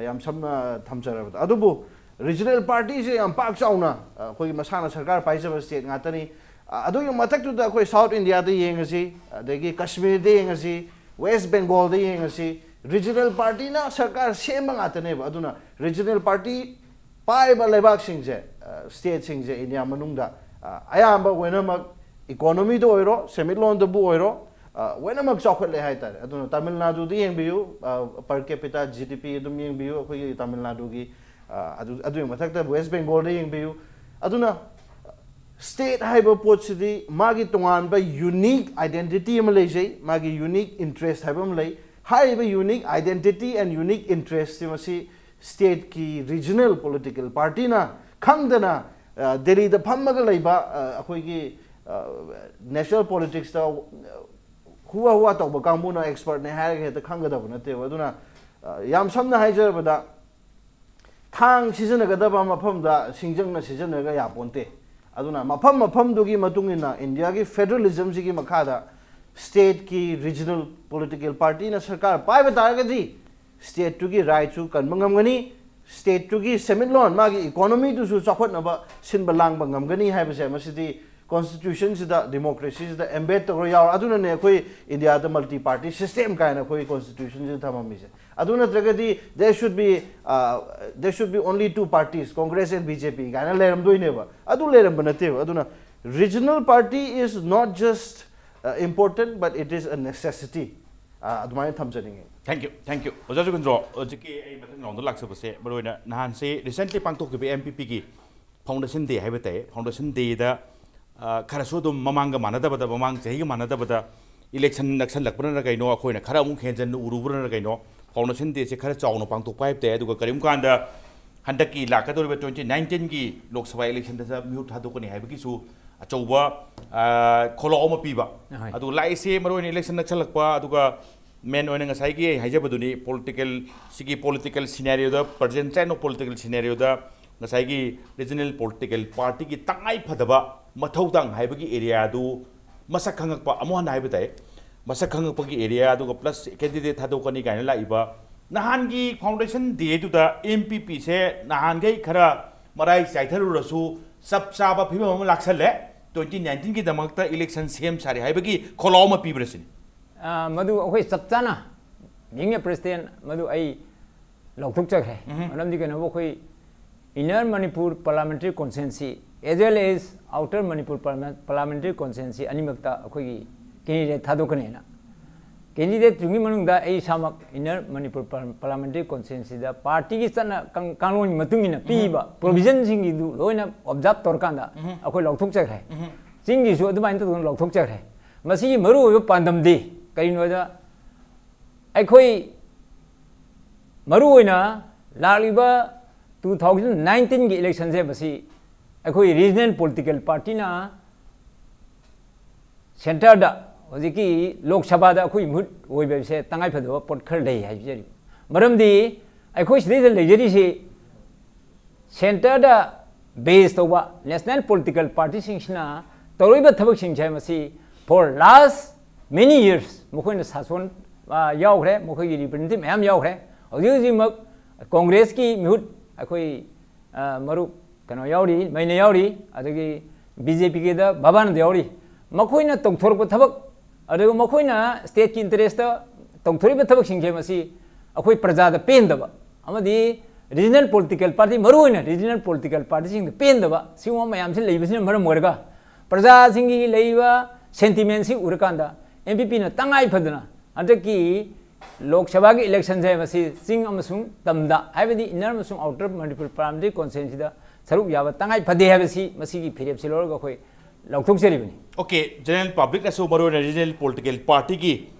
ꯌꯥꯝ ꯁꯝꯅ ꯊꯝꯖꯔꯕꯗ꯫ ꯑꯗꯨꯕꯨ ꯔꯤꯖꯅꯦꯜ ꯄꯥꯔꯇꯤꯁꯦ ꯌꯥꯝ ꯄꯥꯛ ꯆꯥꯎꯅ ꯑꯩꯈꯣꯏꯒꯤ ꯃꯁꯥꯅ ꯁꯔꯀꯥꯔ ꯄꯥꯏꯖꯕ ꯁ꯭ꯇꯦꯠ ꯉꯥꯛꯇꯅꯤ꯫ ꯑꯗꯨꯒꯤ ꯃꯊꯛꯇꯨꯗ ꯑꯩꯈꯣꯏ ꯁꯥꯎꯠ ꯏꯟꯗꯤꯌꯥꯗ ꯌꯦꯡꯉꯁꯤ, ꯑꯗꯒꯤ ꯀꯥꯁꯃꯤꯔꯗ ꯌꯦꯡꯉꯁꯤ, ꯋꯦꯁ ꯕꯦꯡꯒꯣꯜꯗ ꯌꯦꯡꯉꯁꯤ, ꯔꯤꯖꯅꯦꯜ ꯄꯥꯔꯇꯤꯅ ꯁꯔꯀꯥꯔ ꯁꯦꯝꯕ ꯉꯥꯛꯇꯅꯦꯕ꯫ ꯑꯗꯨꯅ ꯔꯤꯖꯅꯦꯜ ꯄꯥꯔꯇꯤ ꯄꯥꯏꯕ ꯂꯩꯕꯥꯛꯁꯤꯡꯁꯦ, ꯁ꯭ꯇꯦꯠꯁꯤꯡꯁꯦ ꯏꯟꯗꯤꯌꯥ ꯃꯅꯨꯡꯗ ꯑꯌꯥꯝꯕ ꯂꯣꯏꯅꯃꯛ, ꯏꯀꯣꯅꯣꯃꯤꯗ ꯑꯣꯏꯔꯣ, ꯁꯦꯟꯃꯤꯠꯂꯣꯟꯗꯕꯨ ꯑꯣꯏꯔꯣ, ꯂꯣꯏꯅꯃꯛ ꯆꯥꯎꯈꯠꯂꯦ ꯍꯥꯏꯇꯥꯔꯦ꯫ ꯑꯗꯨꯅ ꯇꯥꯃꯤꯜ ꯅꯥꯗꯨꯗ ꯌꯦꯡꯕꯤꯌꯨ, per capita G D P ꯑꯗꯨꯝ ꯌꯦꯡꯕꯤꯌꯨ, ꯑꯩꯈꯣꯏꯒꯤ ꯇꯥꯃꯤꯜ ꯅꯥꯗꯨꯒꯤ꯫ ꯑꯗꯨ, ꯑꯗꯨꯒꯤ ꯃꯊꯛꯇ ꯋꯦꯁ ꯕꯦꯡꯒꯣꯜꯗ ꯌꯦꯡꯕꯤꯌꯨ꯫ ꯑꯗꯨꯅ ꯁ꯭ꯇꯦꯠ ꯍꯥꯏꯕ ꯄꯣꯠꯁꯤꯗꯤ ꯃꯥꯒꯤ ꯇꯣꯉꯥꯟꯕ ꯌꯨꯅꯤꯛ ꯑꯥꯏꯗꯦꯟꯇꯤꯇꯤ ꯑꯃ ꯂꯩꯖꯩ, ꯃꯥꯒꯤ ꯌꯨꯅꯤꯛ ꯏꯟꯇꯔꯦꯁ ꯍꯥꯏꯕ ꯑꯃ ꯂꯩ꯫ ꯍꯥꯏꯔꯤꯕ ꯌꯨꯅꯤꯛ ꯑꯥꯏꯗꯦꯟꯇꯤꯇꯤ ꯑꯦꯟ ꯌꯨꯅꯤꯛ ꯏꯟꯇꯔꯦꯁꯁꯤ ꯃꯁꯤ ꯁ꯭ꯇꯦꯠꯀꯤ ꯔꯤꯖꯅꯦꯜ ꯄꯣꯂꯤꯇꯤꯀꯦꯜ ꯄꯥꯔꯇꯤꯅ ꯈꯪꯗꯅ, ꯗꯦꯜꯂꯤꯗ ꯐꯝꯃꯒ ꯂꯩꯕ ꯑꯩꯈꯣꯏꯒꯤ ꯅꯦꯁꯅꯦꯜ ꯄꯣꯂꯤꯇꯤꯛꯁꯇ ꯍꯨꯋꯥ ꯍꯨꯋꯥ ꯇꯧꯕ ꯀꯥꯡꯕꯨꯅ ꯑꯦꯛꯁꯄꯔꯠꯅꯦ ꯍꯥꯏꯔꯒ ꯍꯦꯛꯇ ꯈꯪꯒꯗꯕ ꯅꯠꯇꯦꯕ꯫ ꯑꯗꯨꯅ ꯑ, ꯌꯥꯝ ꯁꯝꯅ ꯍꯥꯏꯖꯔꯕꯗ, ꯊꯥꯡ ꯁꯤꯖꯤꯟꯅꯒꯗꯕ ꯃꯐꯝꯗ ꯁꯤꯡꯖꯪꯅ ꯁꯤꯖꯤꯟꯅꯔꯒ ꯌꯥꯄꯣꯟꯇꯦ꯫ ꯑꯗꯨꯅ ꯃꯐꯝ ꯃꯐꯝꯗꯨꯒꯤ ꯃꯇꯨꯡ ꯏꯟꯅ ꯏꯟꯗꯤꯌꯥꯒꯤ ꯐꯦꯗꯔꯦꯂꯤꯖꯝꯁꯤꯒꯤ ꯃꯈꯥꯗ ꯁ꯭ꯇꯦꯠꯀꯤ ꯔꯤꯖꯅꯦꯜ ꯄꯣꯂꯤꯇꯤꯀꯦꯜ ꯄꯥꯔꯇꯤꯅ ꯁꯔꯀꯥꯔ ꯄꯥꯏꯕ ꯇꯥꯔꯒꯗꯤ ꯁ꯭ꯇꯦꯠꯇꯨꯒꯤ ꯔꯥꯏꯠꯁꯨ ꯀꯟꯕ ꯉꯝꯒꯅꯤ, ꯁ꯭ꯇꯦꯠꯇꯨꯒꯤ ꯁꯦꯟꯃꯤꯠꯂꯣꯟ, ꯃꯥꯒꯤ ꯏꯀꯣꯅꯣꯃꯤꯗꯨꯁꯨ ꯆꯥꯎꯈꯠꯅꯕ ꯁꯤꯟꯕ ꯂꯥꯡꯕ ꯉꯝꯒꯅꯤ ꯍꯥꯏꯕꯁꯦ, ꯃꯁꯤꯗꯤ ꯀꯣꯟꯁꯇꯤꯇ꯭ꯌꯨꯁꯟꯁꯤꯗ, ꯗꯤꯃꯣꯀ꯭ꯔꯦꯁꯤꯁꯤꯗ ꯑꯦꯝꯕꯦꯗ ꯇꯧꯔ ꯌꯥꯎꯔ꯫ ꯑꯗꯨꯅꯅꯦ ꯑꯩꯈꯣꯏ ꯏꯟꯗꯤꯌꯥꯗ ꯃꯜꯇꯤ ꯄꯥꯔꯇꯤ ꯁꯤꯁꯇꯦꯝ ꯀꯥꯏꯅ ꯑꯩꯈꯣꯏ ꯀꯣꯟꯁꯇꯤꯇ꯭ꯌꯨꯁꯟꯁꯤꯗ ꯊꯝꯃꯝꯃꯤꯁꯦ꯫ ꯑꯗꯨ ꯅꯠꯇ꯭ꯔꯒꯗꯤ there should be, uh, there should be only two parties, Congress and B J P ꯀꯥꯏꯅ ꯂꯩꯔꯝꯗꯣꯏꯅꯦꯕ꯫ ꯑꯗꯨ ꯂꯩꯔꯝꯕ ꯅꯠꯇꯦꯕ꯫ ꯑꯗꯨꯅ regional party is not just, uh, important, but it is a necessity. ꯑ, ꯑꯗꯨꯃꯥꯏꯅ ꯊꯝꯖꯅꯤꯡꯉꯤ꯫ Thank you, thank you. ꯑꯣꯖꯥ ꯖꯨꯒꯟꯗ꯭ꯔꯣ, ꯍꯧꯖꯤꯛꯀꯤ ꯑꯩ ꯃꯊꯪ ꯔꯥꯎꯟꯗ ꯂꯥꯛꯆꯕꯁꯦ, ꯃꯔꯨꯑꯣꯏꯅ ꯅꯍꯥꯟꯁꯦ recently ꯄꯥꯡꯊꯣꯛꯈꯤꯕ M P P ꯒꯤ Foundation Day ꯍꯥꯏꯕ ꯇꯥꯏ, Foundation Day ꯗ, ꯑ, ꯈꯔꯁꯨ ꯑꯗꯨꯝ ꯃꯃꯥꯡꯒ ꯃꯥꯟꯅꯗꯕꯗ, ꯃꯃꯥꯡ ꯆꯍꯤꯒ ꯃꯥꯟꯅꯗꯕꯗ election ꯅꯛꯁꯜꯂꯛꯄꯅꯔ ꯀꯩꯅꯣ, ꯑꯩꯈꯣꯏꯅ ꯈꯔ ꯑꯃꯨꯛ ꯍꯦꯟꯖꯟꯅ ꯎꯔꯨꯕꯅꯔ ꯀꯩꯅꯣ, Foundation Day ꯁꯦ ꯈꯔ ꯆꯥꯎꯅ ꯄꯥꯡꯊꯣꯛꯄ ꯍꯥꯏꯕ ꯇꯥꯏ꯫ ꯑꯗꯨꯒ ꯀꯔꯤꯒꯨꯝꯕ ꯀꯥꯟꯗ ꯍꯟꯗꯛꯀꯤ ꯂꯥꯛꯀꯗꯧꯔꯤꯕ twenty nineteen ꯒꯤ ꯂꯣꯛ ꯁꯚꯥ election ꯗꯁꯨ ꯃꯤꯍꯨꯠ ꯊꯥꯗꯣꯛꯀꯅꯤ ꯍꯥꯏꯕꯒꯤꯁꯨ ꯑꯆꯧꯕ, ꯑ, ꯈꯣꯜꯂꯥꯎ ꯑꯃ ꯄꯤꯕ꯫ ꯑꯍꯣꯏ꯫ ꯑꯗꯨꯒ ꯂꯥꯛꯏꯁꯦ ꯃꯔꯨꯑꯣꯏꯅ election ꯅꯛꯁꯜꯂꯛꯄ, ꯑꯗꯨꯒ main ꯑꯣꯏꯅ ꯉꯁꯥꯏꯒꯤ ꯑꯩ ꯍꯥꯏꯖꯕꯗꯨꯅꯤ, political, ꯁꯤꯒꯤ political scenario the, present time of political scenario ꯗ ꯉꯁꯥꯏꯒꯤ regional political party ꯒꯤ ꯇꯉꯥꯏ ꯐꯗꯕ ꯃꯊꯧꯗꯥꯡ ꯍꯥꯏꯕꯒꯤ area ꯗꯨ ꯃꯁꯛ ꯈꯪꯉꯛꯄ, ꯑꯃꯨꯛ ꯍꯟꯅ ꯍꯥꯏꯕ ꯇꯥꯏ, ꯃꯁꯛ ꯈꯪꯉꯛꯄꯒꯤ area, ꯑꯗꯨꯒ plus candidate ꯊꯥꯗꯣꯛꯀꯅꯤ ꯀꯥꯏꯅ ꯂꯥꯛꯏꯕ ꯅꯍꯥꯟꯒꯤ Foundation Day ꯗꯨꯗ M P P ꯁꯦ ꯅꯍꯥꯟꯈꯩ ꯈꯔ ꯃꯔꯥꯏ ꯆꯥꯏꯊꯔꯨꯔꯁꯨ ꯆꯞ ꯆꯥꯕ ꯐꯤꯕꯝ ꯑꯃ ꯂꯥꯛꯁꯜꯂꯦ, twenty nineteen ꯒꯤꯗꯃꯛꯇ election ꯁꯦꯝ ꯁꯥꯔꯦ ꯍꯥꯏꯕꯒꯤ ꯈꯣꯜꯂꯥꯎ ꯑꯃ ꯄꯤꯕ꯭ꯔꯥ ꯁꯤꯅꯤ꯫ ꯑ, ꯃꯗꯨ ꯑꯩꯈꯣꯏ ꯆꯞ ꯆꯥꯅ, being a president, ꯃꯗꯨ ꯑꯩ ꯂꯧꯊꯣꯛꯆꯈ꯭ꯔꯦ꯫ ꯎꯝꯍꯨꯝ꯫ ꯃꯔꯝꯗꯤ ꯀꯩꯅꯣꯕꯨ, ꯑꯩꯈꯣꯏ Inner Manipur Parliamentary Constituency as well as Outer Manipur Parliament-, Parliamentary Constituency ꯑꯅꯤꯃꯛꯇ ꯑꯩꯈꯣꯏꯒꯤ candidate ꯊꯥꯗꯣꯛꯀꯅꯦꯅ꯫ Candidate ꯇꯨꯒꯤ ꯃꯅꯨꯡꯗ ꯑꯩ ꯏꯁꯥꯃꯛ Inner Manipur Par-, Parliamentary Constituency ꯗ party ꯒꯤ ꯆꯠꯅ ꯀꯥꯡ-, ꯀꯥꯡꯂꯣꯟꯒꯤ ꯃꯇꯨꯡ ꯏꯟꯅ ꯄꯤꯕ provision ꯁꯤꯡꯒꯤꯗꯨ ꯂꯣꯏꯅ observe ꯇꯧꯔꯀꯥꯟꯗ ꯎꯝꯍꯨꯝ꯫ ꯑꯩꯈꯣꯏ ꯂꯧꯊꯣꯛꯆꯈ꯭ꯔꯦ꯫ ꯎꯝꯍꯨꯝ꯫ ꯆꯤꯡꯒꯤꯁꯨ ꯑꯗꯨꯃꯥꯏꯅ ꯇꯧꯗꯅ ꯂꯧꯊꯣꯛꯆꯈ꯭ꯔꯦ꯫ ꯃꯁꯤꯒꯤ ꯃꯔꯨꯑꯣꯏꯕ ꯄꯥꯟꯗꯝꯗꯤ ꯀꯔꯤꯅꯣꯗ, ꯑꯩꯈꯣꯏ ꯃꯔꯨꯑꯣꯏꯅ ꯂꯥꯛꯂꯤꯕ two thousand nineteen ꯒꯤ election ꯁꯦ ꯃꯁꯤ ꯑꯩꯈꯣꯏ regional political party ꯅ centre ꯗ ꯍꯧꯖꯤꯛꯀꯤ ꯂꯣꯛ ꯁꯚꯥꯗ ꯑꯩꯈꯣꯏ ꯃꯤꯍꯨꯠ ꯑꯣꯏꯕꯁꯦ ꯇꯉꯥꯏꯐꯗꯕ ꯄꯣꯠ ꯈꯔ ꯂꯩ ꯍꯥꯏꯖꯔꯤ꯫ ꯃꯔꯝꯗꯤ ꯑꯩꯈꯣꯏ ꯁꯤꯗꯩꯗ ꯂꯩꯖꯔꯤꯁꯤ centreꯗ base ꯇꯧꯕ national political partyꯁꯤꯡꯁꯤꯅ ꯇꯧꯔꯤꯕ ꯊꯕꯛꯁꯤꯡꯁꯦ ꯃꯁꯤ for last many years ꯃꯈꯣꯏꯅ ꯁꯥꯁꯣꯟ, ꯑ, ꯌꯥꯎꯈ꯭ꯔꯦ, ꯃꯈꯣꯏꯒꯤ representative ꯃꯌꯥꯝ ꯌꯥꯎꯈ꯭ꯔꯦ꯫ ꯍꯧꯖꯤꯛ ꯍꯧꯖꯤꯛꯃꯛ ꯀꯣꯡꯒ꯭ꯔꯦꯁꯀꯤ ꯃꯤꯍꯨꯠ ꯑꯩꯈꯣꯏ, ꯑ, ꯃꯔꯨꯞ ꯀꯩꯅꯣ ꯌꯥꯎꯔꯤ, ꯃꯩꯅ ꯌꯥꯎꯔꯤ, ꯑꯗꯒꯤ BJPꯒꯤꯗ ꯕꯕꯥꯅꯟꯗ ꯌꯥꯎꯔꯤ꯫ ꯃꯈꯣꯏꯅ ꯇꯧꯊꯣꯔꯛꯄ ꯊꯕꯛ, ꯑꯗꯨꯒ ꯃꯈꯣꯏꯅ stateꯀꯤ interestꯇ ꯇꯧꯊꯣꯔꯛꯏꯕ ꯊꯕꯛꯁꯤꯡꯁꯦ ꯃꯁꯤ ꯑꯩꯈꯣꯏ ꯄ꯭ꯔꯖꯥꯗ ꯄꯦꯟꯗꯕ ꯑꯃꯗꯤ regional political party, ꯃꯔꯨꯑꯣꯏꯅ regional political partyꯁꯤꯡꯗ ꯄꯦꯟꯗꯕ ꯁꯤꯒꯨꯝꯕ ꯃꯌꯥꯝꯁꯤ ꯂꯩꯕꯁꯤꯅ ꯃꯔꯝ ꯑꯣꯏꯔꯒ ꯄ꯭ꯔꯖꯥꯁꯤꯡꯒꯤ ꯂꯩꯔꯤꯕ sentimentꯁꯤ ꯎꯔꯀꯥꯟꯗ NPPꯅ ꯇꯉꯥꯏ ꯐꯗꯅ ꯍꯟꯗꯛꯀꯤ ꯂꯣꯛ ꯁꯚꯥꯒꯤ electionꯁꯦ ꯃꯁꯤ ꯆꯤꯡ ꯑꯃꯁꯨꯡ ꯇꯝꯗ, ꯍꯥꯏꯕꯗꯤ inner ꯑꯃꯁꯨꯡ outer Manipur parliamentary constituencyꯗ ꯁꯔꯨꯛ ꯌꯥꯕ ꯇꯉꯥꯏ ꯐꯗꯦ ꯍꯥꯏꯕꯁꯤ ꯃꯁꯤꯒꯤ ꯐꯤꯔꯦꯞꯁꯤ ꯂꯧꯔꯒ ꯑꯩꯈꯣꯏ ꯂꯥꯎꯊꯣꯛꯆꯔꯤꯕꯅꯤ꯫ Okay, general publicꯅꯁꯨ ꯃꯔꯨꯑꯣꯏꯅ regional political partyꯒꯤ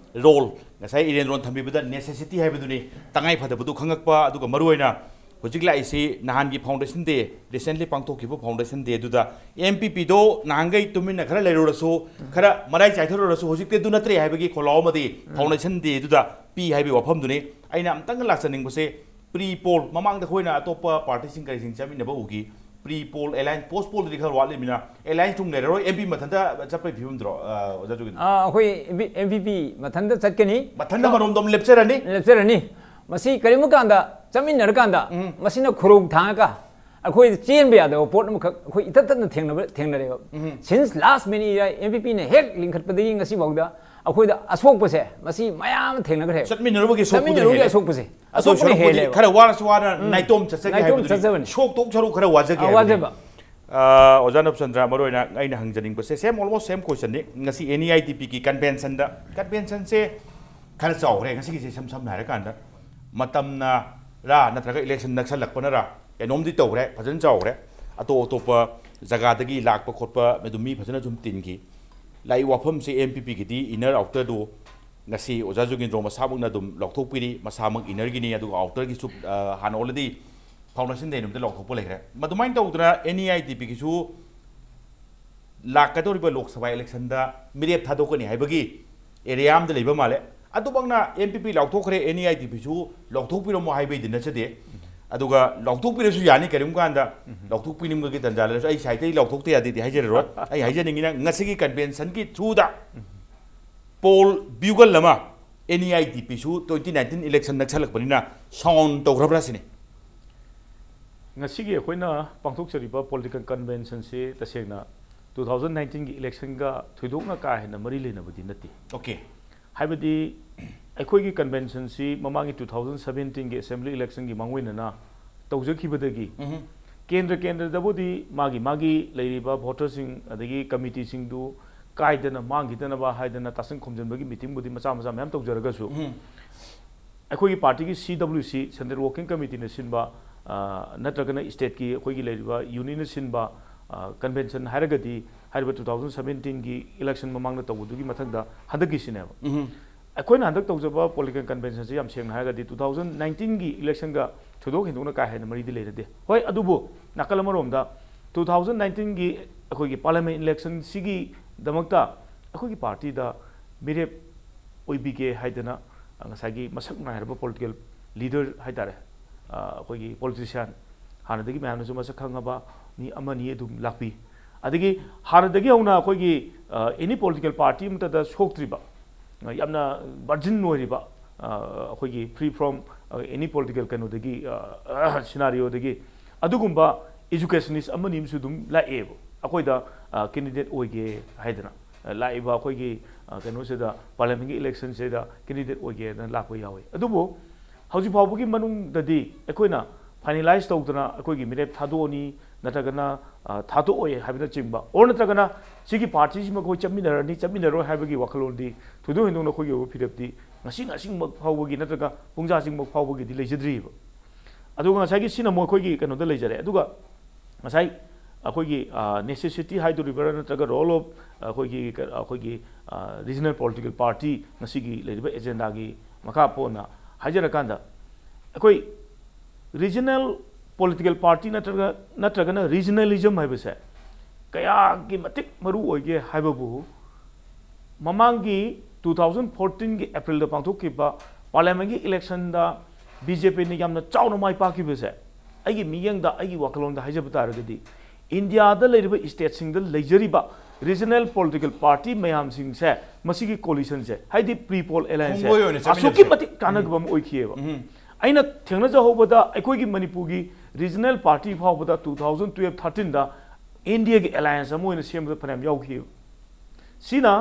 role ꯉꯁꯥꯏ ꯏꯔꯦꯟꯗ꯭ꯔꯣꯅ ꯊꯝꯕꯤꯕꯗ necessity ꯍꯥꯏꯕꯗꯨꯅꯤ, ꯇꯉꯥꯏ ꯐꯗꯕꯗꯨ ꯈꯪꯉꯛꯄ, ꯑꯗꯨꯒ ꯃꯔꯨꯑꯣꯏꯅ ꯍꯧꯖꯤꯛ ꯂꯥꯛꯏꯁꯤ ꯅꯍꯥꯟꯒꯤ foundation day, recently ꯄꯥꯡꯊꯣꯛꯈꯤꯕ foundation day ꯑꯗꯨꯗ NPPꯗꯣ ꯅꯍꯥꯟꯈꯩ ꯇꯨꯃꯤꯟꯅ ꯈꯔ ꯂꯩꯔꯨꯔꯁꯨ, ꯈꯔ ꯃꯔꯥꯏ ꯆꯥꯏꯊꯔꯨꯔꯁꯨ, ꯍꯧꯖꯤꯛꯇꯤ ꯑꯗꯨ ꯅꯠꯇ꯭ꯔꯦ ꯍꯥꯏꯕꯒꯤ ꯈꯣꯜꯂꯥꯎ ꯑꯃꯗꯤ foundation dayꯗꯨꯗ ꯄꯤ ꯍꯥꯏꯕꯒꯤ ꯋꯥꯐꯝꯗꯨꯅꯤ꯫ ꯑꯩꯅ ꯑꯝꯇꯪ ꯂꯥꯛꯆꯅꯤꯡꯕꯁꯦ, pre poll ꯃꯃꯥꯡꯗ ꯑꯩꯈꯣꯏꯅ ꯑꯇꯣꯞꯄ partyꯁꯤꯡ ꯀꯔꯤꯁꯤꯡ ꯆꯠꯃꯤꯟꯅꯕ ꯎꯈꯤ, pre poll alliance, post pollꯗꯗꯤ ꯈꯔ ꯋꯥꯠꯂꯤꯃꯤꯅ alliance ꯊꯨꯡ ꯂꯩꯔꯔꯣꯏ, MP ꯃꯊꯟꯇ ꯆꯠꯄꯒꯤ ꯐꯤꯕꯝꯗꯨꯔꯣ, ꯑ, ꯑꯣꯖꯥ ꯖꯣꯒꯤꯟꯗ꯭ꯔ? ꯑ, ꯑꯩꯈꯣꯏ MP, MPP ꯃꯊꯟꯇ ꯆꯠꯀꯅꯤ꯫ ꯃꯊꯟꯇ ꯃꯔꯣꯝꯗꯣꯝ ꯂꯦꯞꯆꯔꯅꯤ꯫ ꯂꯦꯞꯆꯔꯅꯤ꯫ ꯃꯁꯤ ꯀꯔꯤꯒꯨꯝꯕ ꯀꯥꯟꯗ ꯆꯠꯃꯤꯟꯅꯔꯀꯥꯟꯗ ꯎꯝ꯫ ꯃꯁꯤꯅ ꯈꯨꯔꯧ ꯊꯥꯡꯉꯒ ꯑꯩꯈꯣꯏꯗ ꯆꯦꯟꯕ ꯌꯥꯗꯕ ꯄꯣꯠ ꯑꯃꯈꯛ ꯑꯩꯈꯣꯏ ꯏꯊꯠ ꯊꯠꯅ ꯊꯦꯡꯅꯕ, ꯊꯦꯡꯅꯔꯦꯕ꯫ ꯎꯝ꯫ Since last many year MPPꯅ ꯍꯦꯛ ꯂꯤꯡꯈꯠꯄꯗꯒꯤ ꯉꯁꯤꯐꯥꯎꯗ ꯑꯩꯈꯣꯏꯗ ꯑꯁꯣꯛꯄꯁꯦ ꯃꯁꯤ ꯃꯌꯥꯝ ꯑꯃ ꯊꯦꯡꯅꯈ꯭ꯔꯦ꯫ ꯆꯠꯃꯤꯟꯅꯔꯨꯕꯒꯤ ꯑꯁꯣꯛꯄꯗꯨꯅ ꯆꯠꯃꯤꯟꯅꯔꯨꯕꯒꯤ ꯍꯦꯜꯂꯦ꯫ ꯑꯁꯣꯛꯄꯁꯦ꯫ ꯑꯗꯣ ꯑꯁꯣꯛꯄꯅ ꯁꯣꯔꯣꯛꯄꯨꯗꯤ ꯍꯦꯜꯂꯦꯕ꯫ ꯈꯔ ꯋꯥꯔꯁꯨ ꯋꯥꯅ ꯎꯝ꯫ ꯅꯥꯏꯇꯣꯝ ꯆꯠꯆꯒꯦ ꯅꯥꯏꯇꯣꯝ ꯍꯥꯏꯕꯗꯨꯅꯤ꯫ ꯆꯠꯆꯕꯅꯤ꯫ ꯁꯣꯛꯇꯣꯛ ꯁꯔꯨꯛ ꯈꯔ ꯋꯥꯖꯒꯦ ꯑꯥ, ꯍꯥꯏꯕꯗꯨꯅꯤ꯫ ꯋꯥꯖꯕ꯫ ꯑꯥ, ꯑꯣꯖꯥ ꯅꯕꯆꯟꯗ꯭ꯔ, ꯃꯔꯨꯑꯣꯏꯅ ꯑꯩꯅ ꯍꯪꯖꯅꯤꯡꯕꯁꯦ same, almost same questionꯅꯤ꯫ ꯉꯁꯤ NEITPꯒꯤ conventionꯗ, conventionꯁꯦ ꯈꯔ ꯆꯥꯎꯈ꯭ꯔꯦ ꯉꯁꯤꯒꯤꯁꯦ, ꯏꯁꯝ ꯁꯝꯅ ꯍꯥꯏꯔꯀꯥꯟꯗ ꯃꯇꯝꯅꯔꯥ ꯅꯠꯇ꯭ꯔꯒ election ꯅꯛꯁꯜꯂꯛꯄꯅꯔꯥ ꯀꯩꯅꯣꯝꯗꯤ ꯇꯧꯈ꯭ꯔꯦ, ꯐꯖꯅ ꯆꯥꯎꯈ꯭ꯔꯦ꯫ ꯑꯇꯣꯞ ꯑꯇꯣꯞꯄ ꯖꯒꯥꯗꯒꯤ ꯂꯥꯛꯄ ꯈꯣꯠꯄ ꯑꯗꯨꯝ ꯃꯤ ꯐꯖꯅ ꯁꯨꯝ ꯇꯤꯟꯈꯤ꯫ ꯂꯥꯛꯏ ꯋꯥꯐꯝꯁꯦ NPPꯒꯤꯗꯤ inner outerꯗꯨ ꯉꯁꯤ ꯑꯣꯖꯥ ꯖꯣꯒꯤꯟꯗ꯭ꯔꯣ ꯃꯁꯥꯃꯛꯅ ꯑꯗꯨꯝ ꯂꯥꯎꯊꯣꯛꯄꯤꯔꯤ, ꯃꯁꯥꯃꯛ innerꯒꯤꯅꯤ, ꯑꯗꯨꯒ outerꯒꯤꯁꯨ, ꯑ, ꯍꯥꯟꯅ already foundation day ꯅꯨꯃꯤꯠꯇ ꯂꯥꯎꯊꯣꯛꯄ ꯂꯩꯈ꯭ꯔꯦ꯫ ꯃꯗꯨꯃꯥꯏꯅ ꯇꯧꯗꯅ NEITPꯒꯤꯁꯨ ꯂꯥꯛꯀꯗꯧꯔꯤꯕ ꯂꯣꯛ ꯁꯚꯥ ꯏꯂꯦꯛꯁꯟꯗ ꯃꯤꯔꯦꯞ ꯊꯥꯗꯣꯛꯀꯅꯤ ꯍꯥꯏꯕꯒꯤ ꯑꯦꯔꯤꯌꯥ ꯑꯃꯗ ꯂꯩꯕ ꯃꯥꯜꯂꯦ꯫ ꯑꯗꯨꯃꯛꯅ N P P ꯂꯥꯎꯊꯣꯛꯈ꯭ꯔꯦ, and E I T ꯄꯤꯁꯨ ꯂꯥꯎꯊꯣꯛꯄꯤꯔꯝꯃꯣ ꯍꯥꯏꯕꯩꯗꯤ ꯅꯠꯆꯗꯦ꯫ ꯑꯗꯨꯒ ꯂꯥꯎꯊꯣꯛꯄꯤꯔꯁꯨ ꯌꯥꯅꯤ, ꯀꯔꯤꯒꯨꯝꯕ ꯀꯥꯟꯗ ꯂꯥꯎꯊꯣꯛꯄꯤꯅꯤꯡꯕꯒꯤ ꯇꯟꯖꯥ ꯂꯩꯔꯁꯨ꯫ ꯑꯩ ꯁꯥꯏꯠꯇꯒꯤ ꯂꯥꯎꯊꯣꯛꯇ ꯌꯥꯗꯦꯗꯤ ꯍꯥꯏꯖꯔꯔꯣꯏ꯫ ꯑꯩ ꯍꯥꯏꯖꯅꯤꯡꯉꯤꯅ ꯉꯁꯤꯒꯤ ꯀꯟꯚꯦꯟꯁꯟꯒꯤ ꯊ꯭ꯔꯨꯗ ꯄꯣꯜ ꯕ꯭ꯌꯨꯒꯜ ꯑꯃ, ꯑꯦꯟ ꯏ ꯑꯥꯏ ꯇꯤ ꯄꯤꯁꯨ ꯇ꯭ꯋꯦꯟꯇꯤ ꯅꯥꯏꯟꯇꯤꯟ ꯏꯂꯦꯛꯁꯟ ꯅꯛꯁꯜꯂꯛꯄꯅꯤꯅ ꯁꯥꯎꯟ ꯇꯧꯈ꯭ꯔꯕ꯭ꯔꯥ ꯁꯤꯅꯤ꯫ ꯉꯁꯤꯒꯤ ꯑꯩꯈꯣꯏꯅ ꯄꯥꯡꯊꯣꯛꯆꯔꯤꯕ ꯄꯣꯂꯤꯇꯤꯀꯦꯜ ꯀꯟꯚꯦꯟꯁꯟꯁꯤ ꯇꯁꯦꯡꯅ ꯇꯨ ꯊꯥꯎꯖꯟ ꯅꯥꯏꯟꯇꯤꯟꯒꯤ ꯏꯂꯦꯛꯁꯟꯒ ꯊꯣꯏꯗꯣꯛꯅ ꯀꯥ ꯍꯦꯟꯅ ꯃꯔꯤ ꯂꯩꯅꯕꯗꯤ ꯅꯠꯇꯦ꯫ ꯑꯣꯀꯦ꯫ ꯍꯥꯏꯕꯗꯤ ꯑꯩꯈꯣꯏꯒꯤ ꯀꯟꯚꯦꯟꯁꯟꯁꯤ ꯃꯃꯥꯡꯒꯤ ꯇꯨ ꯊꯥꯎꯖꯟ ꯁꯕꯦꯟꯇꯤꯟꯒꯤ ꯑꯦꯁꯦꯝꯕ꯭ꯂꯤ ꯏꯂꯦꯛꯁꯟꯒꯤ ꯃꯥꯡꯑꯣꯏꯅꯅ ꯇꯧꯖꯈꯤꯕꯗꯒꯤ ꯀꯦꯟꯗ꯭ꯔ ꯀꯦꯟꯗ꯭ꯔꯗꯕꯨꯗꯤ ꯃꯥꯒꯤ ꯃꯥꯒꯤ ꯂꯩꯔꯤꯕ ꯚꯣꯇꯔꯁꯤꯡ ꯑꯗꯒꯤ ꯀꯃꯤꯇꯤꯁꯤꯡꯗꯨ ꯀꯥꯏꯗꯅ ꯃꯥꯡꯈꯤꯗꯅꯕ ꯍꯥꯏꯗꯅ ꯇꯥꯁꯤꯟ ꯈꯣꯝꯖꯤꯟꯕꯒꯤ ꯃꯤꯇꯤꯡꯕꯨꯗꯤ ꯃꯆꯥ ꯃꯆꯥ ꯃꯌꯥꯝ ꯇꯧꯖꯔꯒꯁꯨ, ꯑꯩꯈꯣꯏꯒꯤ ꯄꯥꯔꯇꯤꯒꯤ ꯁꯤ ꯗꯕ꯭ꯂꯤꯎ ꯁꯤ, ꯁꯦꯟꯇ꯭ꯔꯦꯜ ꯋꯥꯔꯀꯤꯡ ꯀꯃꯤꯇꯤꯅ ꯁꯤꯟꯕ, ꯑ, ꯅꯠꯇ꯭ꯔꯒꯅ ꯁ꯭ꯇꯦꯠꯀꯤ ꯑꯩꯈꯣꯏꯒꯤ ꯂꯩꯔꯤꯕ ꯌꯨꯅꯤꯌꯟꯅ ꯁꯤꯟꯕ, ꯑ, ꯀꯟꯚꯦꯟꯁꯟ ꯍꯥꯏꯔꯒꯗꯤ ꯍꯥꯏꯔꯤꯕ ꯇꯨ ꯊꯥꯎꯖꯟ ꯁꯕꯦꯟꯇꯤꯟꯒꯤ ꯏꯂꯦꯛꯁꯟ ꯃꯃꯥꯡꯗ ꯇꯧꯕꯗꯨꯒꯤ ꯃꯊꯪꯗ ꯍꯟꯗꯛꯀꯤꯁꯤꯅꯦꯕ꯫ ꯑꯩꯈꯣꯏꯅ ꯍꯟꯗꯛ ꯇꯧꯖꯕ ꯄꯣꯂꯤꯇꯤꯀꯦꯜ ꯀꯟꯚꯦꯟꯁꯟꯁꯤ ꯌꯥꯝ ꯁꯦꯡꯅ ꯍꯥꯏꯔꯒꯗꯤ ꯇꯨ ꯊꯥꯎꯖꯟ ꯅꯥꯏꯟꯇꯤꯟꯒꯤ ꯏꯂꯦꯛꯁꯟꯒ ꯊꯣꯏꯗꯣꯛ ꯍꯦꯟꯗꯣꯛꯅ ꯀꯥ ꯍꯦꯟꯅ ꯃꯔꯤꯗꯤ ꯂꯩꯅꯗꯦ꯫ ꯍꯣꯏ, ꯑꯗꯨꯕꯨ ꯅꯥꯀꯜ ꯑꯃꯔꯣꯝꯗ ꯇꯨ ꯊꯥꯎꯖꯟ ꯅꯥꯏꯟꯇꯤꯟꯒꯤ ꯑꯩꯈꯣꯏꯒꯤ ꯄꯥꯔꯂꯤꯌꯥꯃꯦꯟ ꯏꯂꯦꯛꯁꯟꯁꯤꯒꯤꯗꯃꯛꯇ ꯑꯩꯈꯣꯏꯒꯤ ꯄꯥꯔꯇꯤꯗ ꯃꯤꯔꯦꯞ ꯑꯣꯏꯕꯤꯒꯦ ꯍꯥꯏꯗꯅ ꯉꯁꯥꯏꯒꯤ ꯃꯁꯛ ꯅꯥꯏꯔꯕ ꯄꯣꯂꯤꯇꯤꯀꯦꯜ ꯂꯤꯗꯔ ꯍꯥꯏꯇꯥꯔꯦ, ꯑ, ꯑꯩꯈꯣꯏꯒꯤ ꯄꯣꯂꯤꯇꯤꯁꯤꯌꯥꯟ, ꯍꯥꯟꯅꯗꯒꯤ ꯃꯌꯥꯝꯅꯁꯨ ꯃꯁꯛ ꯈꯪꯉꯕ ꯃꯤ ꯑꯃꯅꯤ ꯑꯗꯨꯝ ꯂꯥꯛꯄꯤ꯫ ꯑꯗꯒꯤ ꯍꯥꯟꯅꯗꯒꯤ ꯍꯧꯅ ꯑꯩꯈꯣꯏꯒꯤ, ꯑ, ꯑꯦꯅꯤ ꯄꯣꯂꯤꯇꯤꯀꯦꯜ ꯄꯥꯔꯇꯤ ꯑꯃꯠꯇꯗ ꯁꯣꯛꯇ꯭ꯔꯤꯕ, ꯑ, ꯌꯥꯝꯅ ꯚꯔꯖꯤꯟ ꯑꯣꯏꯔꯤꯕ, ꯑ, ꯑꯩꯈꯣꯏꯒꯤ ꯐ꯭ꯔꯤ ꯐ꯭ꯔꯣꯝ, ꯑ, ꯑꯦꯅꯤ ꯄꯣꯂꯤꯇꯤꯀꯦꯜ ꯀꯩꯅꯣꯗꯒꯤ, ꯑ, ꯁꯤꯅꯥꯔꯤꯑꯣꯗꯒꯤ ꯑꯗꯨꯒꯨꯝꯕ ꯏꯖꯨꯀꯦꯁꯅꯤꯁ ꯑꯃꯅꯤ ꯑꯃꯁꯨ ꯑꯗꯨꯝ ꯂꯥꯛꯑꯦꯕ ꯑꯩꯈꯣꯏꯗ, ꯑ, ꯀꯦꯟꯗꯤꯗꯦꯠ ꯑꯣꯏꯒꯦ ꯍꯥꯏꯗꯅ꯫ ꯑ, ꯂꯥꯛꯏꯕ ꯑꯩꯈꯣꯏꯒꯤ, ꯑ, ꯀꯩꯅꯣꯁꯤꯗ, ꯄꯥꯔꯂꯤꯌꯥꯃꯦꯟꯒꯤ ꯏꯂꯦꯛꯁꯟꯁꯤꯗ ꯀꯦꯟꯗꯤꯗꯦꯠ ꯑꯣꯏꯒꯦꯅ ꯂꯥꯛꯄ ꯌꯥꯎꯋꯤ꯫ ꯑꯗꯨꯕꯨ ꯍꯧꯖꯤꯛ ꯐꯥꯎꯕꯒꯤ ꯃꯅꯨꯡꯗꯗꯤ ꯑꯩꯈꯣꯏꯅ ꯐꯥꯏꯅꯦꯂꯥꯏꯖ ꯇꯧꯗꯅ ꯑꯩꯈꯣꯏꯒꯤ ꯃꯤꯔꯦꯞ ꯊꯥꯗꯣꯛꯑꯅꯤ ꯅꯠꯇ꯭ꯔꯒꯅ, ꯑ, ꯊꯥꯗꯣꯛꯑꯣꯏ ꯍꯥꯏꯕꯅꯆꯤꯡꯕ, ꯑꯣꯔ ꯅꯠꯇ꯭ꯔꯒꯅ ꯁꯤꯒꯤ ꯄꯥꯔꯇꯤꯁꯤꯃ ꯑꯩꯈꯣꯏ ꯆꯠꯃꯤꯟꯅꯔꯅꯤ, ꯆꯠꯃꯤꯟꯅꯔꯣꯏ ꯍꯥꯏꯕꯒꯤ ꯋꯥꯈꯜꯂꯣꯟꯗꯤ ꯊꯣꯏꯗꯣꯛ ꯍꯦꯟꯗꯣꯛꯅ ꯑꯩꯈꯣꯏꯒꯤ ꯑꯣꯏꯕ ꯐꯤꯔꯦꯞꯇꯤ ꯉꯁꯤ ꯉꯁꯤꯃꯛ ꯐꯥꯎꯕꯒꯤ ꯅꯠꯇ꯭ꯔꯒ ꯄꯨꯡꯖꯥꯁꯤꯡꯃꯛ ꯐꯥꯎꯕꯒꯤꯗꯤ ꯂꯩꯖꯗ꯭ꯔꯤꯕ꯫ ꯑꯗꯨꯒ ꯉꯁꯥꯏꯒꯤ ꯁꯤꯅ ꯑꯃꯨꯛ ꯑꯩꯈꯣꯏꯒꯤ ꯀꯩꯅꯣꯗ ꯂꯩꯖꯔꯦ꯫ ꯑꯗꯨꯒ ꯉꯁꯥꯏ ꯑꯩꯈꯣꯏꯒꯤ, ꯑ, ꯅꯦꯁꯦꯁꯤꯇꯤ ꯍꯥꯏꯗꯣꯔꯤꯕ꯭ꯔꯥ ꯅꯠꯇ꯭ꯔꯒ ꯔꯣꯜ ꯑꯣꯐ ꯑꯩꯈꯣꯏꯒꯤ, ꯑꯩꯈꯣꯏꯒꯤ, ꯑ, ꯔꯤꯖꯅꯦꯜ ꯄꯣꯂꯤꯇꯤꯀꯦꯜ ꯄꯥꯔꯇꯤ ꯉꯁꯤꯒꯤ ꯂꯩꯔꯤꯕ ꯑꯦꯖꯦꯟꯗꯥꯒꯤ ꯃꯈꯥ ꯄꯣꯟꯅ ꯍꯥꯏꯖꯔꯀꯥꯟꯗ, ꯑꯩꯈꯣꯏ ꯔꯤꯖꯅꯦꯜ ꯄꯣꯂꯤꯇꯤꯀꯦꯜ ꯄꯥꯔꯇꯤ ꯅꯠꯇ꯭ꯔꯒ, ꯅꯠꯇ꯭ꯔꯒꯅ ꯔꯤꯖꯅꯦꯂꯤꯖꯝ ꯍꯥꯏꯕꯁꯦ ꯀꯌꯥꯒꯤ ꯃꯇꯤꯛ ꯃꯔꯨ ꯑꯣꯏꯒꯦ ꯍꯥꯏꯕꯕꯨ, ꯃꯃꯥꯡꯒꯤ two thousand fourteen ꯒꯤ April ꯗ ꯄꯥꯡꯊꯣꯛꯈꯤꯕ Parliament ꯀꯤ election ꯗ B J P ꯅ ꯌꯥꯝꯅ ꯆꯥꯎꯅ ꯃꯥꯏ ꯄꯥꯛꯈꯤꯕꯁꯦ, ꯑꯩꯒꯤ ꯃꯤꯠꯌꯦꯡꯗ, ꯑꯩꯒꯤ ꯋꯥꯈꯜꯂꯣꯟꯗ ꯍꯥꯏꯖꯕ ꯇꯥꯔꯒꯗꯤ, India ꯗ ꯂꯩꯔꯤꯕ state ꯁꯤꯡꯗ ꯂꯩꯖꯔꯤꯕ regional political party ꯃꯌꯥꯝꯁꯤꯡꯁꯦ, ꯃꯁꯤꯒꯤ coalition ꯁꯦ, ꯍꯥꯏꯗꯤ pre poll alliance ꯁꯦ, ꯈꯣꯡꯂꯣꯏ ꯑꯣꯏꯅ ꯆꯠꯃꯤꯟꯅꯁꯦ꯫ ꯑꯁꯨꯛꯀꯤ ꯃꯇꯤꯛ ꯀꯥꯟꯅꯕ ꯑꯃ ꯑꯣꯏꯈꯤꯑꯕ꯫ ꯎꯝ꯫ ꯑꯩꯅ ꯊꯦꯡꯅꯖꯍꯧꯕꯗ, ꯑꯩꯈꯣꯏꯒꯤ ꯃꯅꯤꯄꯨꯔꯒꯤ regional party ꯐꯥꯎꯕꯗ two thousand twelve thirteen ꯗ India ꯒꯤ alliance ꯑꯃ ꯑꯣꯏꯅ ꯁꯦꯝꯕꯗ ꯐꯅꯌꯥꯝ ꯌꯥꯎꯈꯤꯑꯕ꯫ ꯁꯤꯅ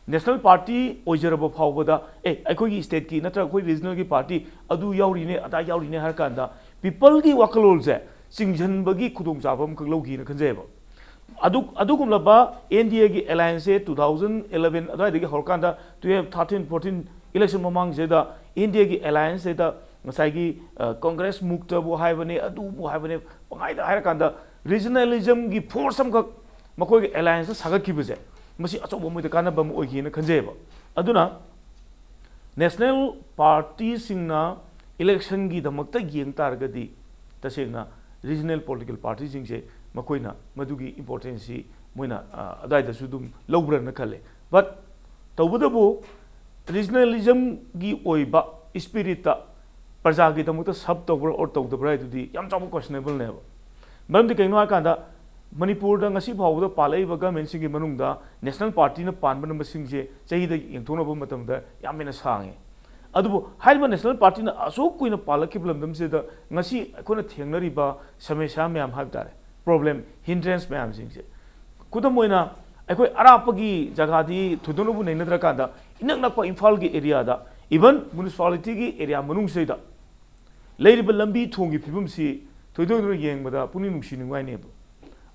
national party ꯑꯣꯏꯖꯔꯕ ꯐꯥꯎꯕꯗ, ꯑꯦ, ꯑꯩꯈꯣꯏꯒꯤ state ꯀꯤ ꯅꯠꯇ꯭ꯔꯒ ꯑꯩꯈꯣꯏ regional ꯒꯤ party ꯑꯗꯨ ꯌꯥꯎꯔꯤꯅꯦ, ꯑꯗꯥ ꯌꯥꯎꯔꯤꯅꯦ ꯍꯥꯏꯔ ꯀꯥꯟꯗ, people ꯒꯤ ꯋꯥꯈꯜꯂꯣꯟꯁꯦ ꯆꯤꯡꯁꯤꯟꯕꯒꯤ ꯈꯨꯗꯣꯡꯆꯥꯕ ꯑꯃꯈꯛ ꯂꯧꯈꯤꯅ ꯈꯟꯖꯩꯕ꯫ ꯑꯗꯨ, ꯑꯗꯨꯒꯨꯝꯂꯕ India ꯒꯤ alliance ꯁꯦ two thousand eleven ꯑꯗꯨꯋꯥꯏꯗꯒꯤ ꯍꯧꯔꯀꯥꯟꯗ twelve, thirteen, fourteen election ꯃꯃꯥꯡꯁꯤꯗ India ꯒꯤ alliance ꯁꯤꯗ ꯉꯁꯥꯏꯒꯤ, ꯑ, Congress ꯃꯨꯛꯇꯕꯨ ꯍꯥꯏꯕꯅꯦ, ꯑꯗꯨꯕꯨ ꯍꯥꯏꯕꯅꯦ, ꯄꯪꯍꯥꯏꯗ ꯍꯥꯏꯔꯀꯥꯟꯗ regionalism ꯒꯤ force ꯑꯃꯈꯛ ꯃꯈꯣꯏꯒꯤ alliance ꯁꯥꯒꯠꯈꯤꯕꯁꯦ, ꯃꯁꯤ ꯑꯆꯧꯕ ꯃꯣꯏꯗ ꯀꯥꯟꯅꯕ ꯑꯃ ꯑꯣꯏꯈꯤꯅ ꯈꯟꯖꯩꯕ꯫ ꯑꯗꯨꯅ national party ꯁꯤꯡꯅ election ꯒꯤꯗꯃꯛꯇ ꯌꯦꯡ ꯇꯥꯔꯒꯗꯤ, ꯇꯁꯦꯡꯅ regional political party ꯁꯤꯡꯁꯦ ꯃꯈꯣꯏꯅ ꯃꯗꯨꯒꯤ importance ꯁꯤ ꯃꯣꯏꯅ, ꯑ, ꯑꯗꯨꯋꯥꯏꯗꯁꯨ ꯑꯗꯨꯝ ꯂꯧꯕ꯭ꯔꯅ ꯈꯜꯂꯦ꯫ But ꯇꯧꯕꯇꯕꯨ regionalism ꯒꯤ ꯑꯣꯏꯕ spirit ꯇ ꯄ꯭ꯔꯖꯥꯒꯤꯗꯃꯛꯇ serve ꯇꯧꯕ꯭ꯔꯥ or ꯇꯧꯗꯕ꯭ꯔꯥ ꯍꯥꯏꯗꯨꯗꯤ ꯌꯥꯝ ꯆꯥꯎꯕ questionable ꯅꯦꯕ꯫ ꯃꯔꯝꯗꯤ ꯀꯩꯅꯣ ꯍꯥꯏꯀꯥꯟꯗ, ꯃꯅꯤꯄꯨꯔꯗ ꯉꯁꯤ ꯐꯥꯎꯕꯗ ꯄꯥꯜꯂꯛꯏꯕ government ꯁꯤꯡꯒꯤ ꯃꯅꯨꯡꯗ national party ꯅ ꯄꯥꯟꯕꯅ ꯃꯁꯤꯡꯁꯦ ꯆꯍꯤꯗ ꯌꯦꯡꯊꯣꯛꯅꯕ ꯃꯇꯝꯗ ꯌꯥꯝ ꯍꯦꯟꯅ ꯁꯥꯡꯉꯦ꯫ ꯑꯗꯨꯕꯨ ꯍꯥꯏꯔꯤꯕ national party ꯅ ꯑꯁꯨꯛ ꯀꯨꯏꯅ ꯄꯥꯜꯂꯛꯈꯤꯕ ꯂꯝꯗꯝꯁꯤꯗ ꯉꯁꯤ ꯑꯩꯈꯣꯏꯅ ꯊꯦꯡꯅꯔꯤꯕ ꯁꯃꯁ꯭ꯌꯥ ꯃꯌꯥꯝ ꯍꯥꯏꯕ ꯇꯥꯔꯦ, problem, hindrance ꯃꯌꯥꯝꯁꯤꯡꯁꯦ, ꯈꯨꯗꯝ ꯑꯣꯏꯅ, ꯑꯩꯈꯣꯏ ꯑꯔꯥꯞꯄꯒꯤ ꯖꯒꯥꯗꯤ ꯊꯣꯏꯗꯣꯛꯅꯕꯨ ꯅꯩꯅꯗ꯭ꯔꯀꯥꯟꯗ, ꯏꯅꯛ ꯅꯛꯄ ꯏꯝꯐꯥꯜꯒꯤ area ꯗ, even municipality ꯒꯤ area ꯃꯅꯨꯡꯁꯤꯗ ꯂꯩꯔꯤꯕ ꯂꯝꯕꯤ ꯊꯣꯡꯒꯤ ꯐꯤꯕꯝꯁꯤ ꯊꯣꯏꯗꯣꯛꯅ ꯌꯦꯡꯕꯗ ꯄꯨꯛꯅꯤꯡ ꯅꯨꯡꯁꯤ ꯅꯤꯡꯉꯥꯏꯅꯦꯕ꯫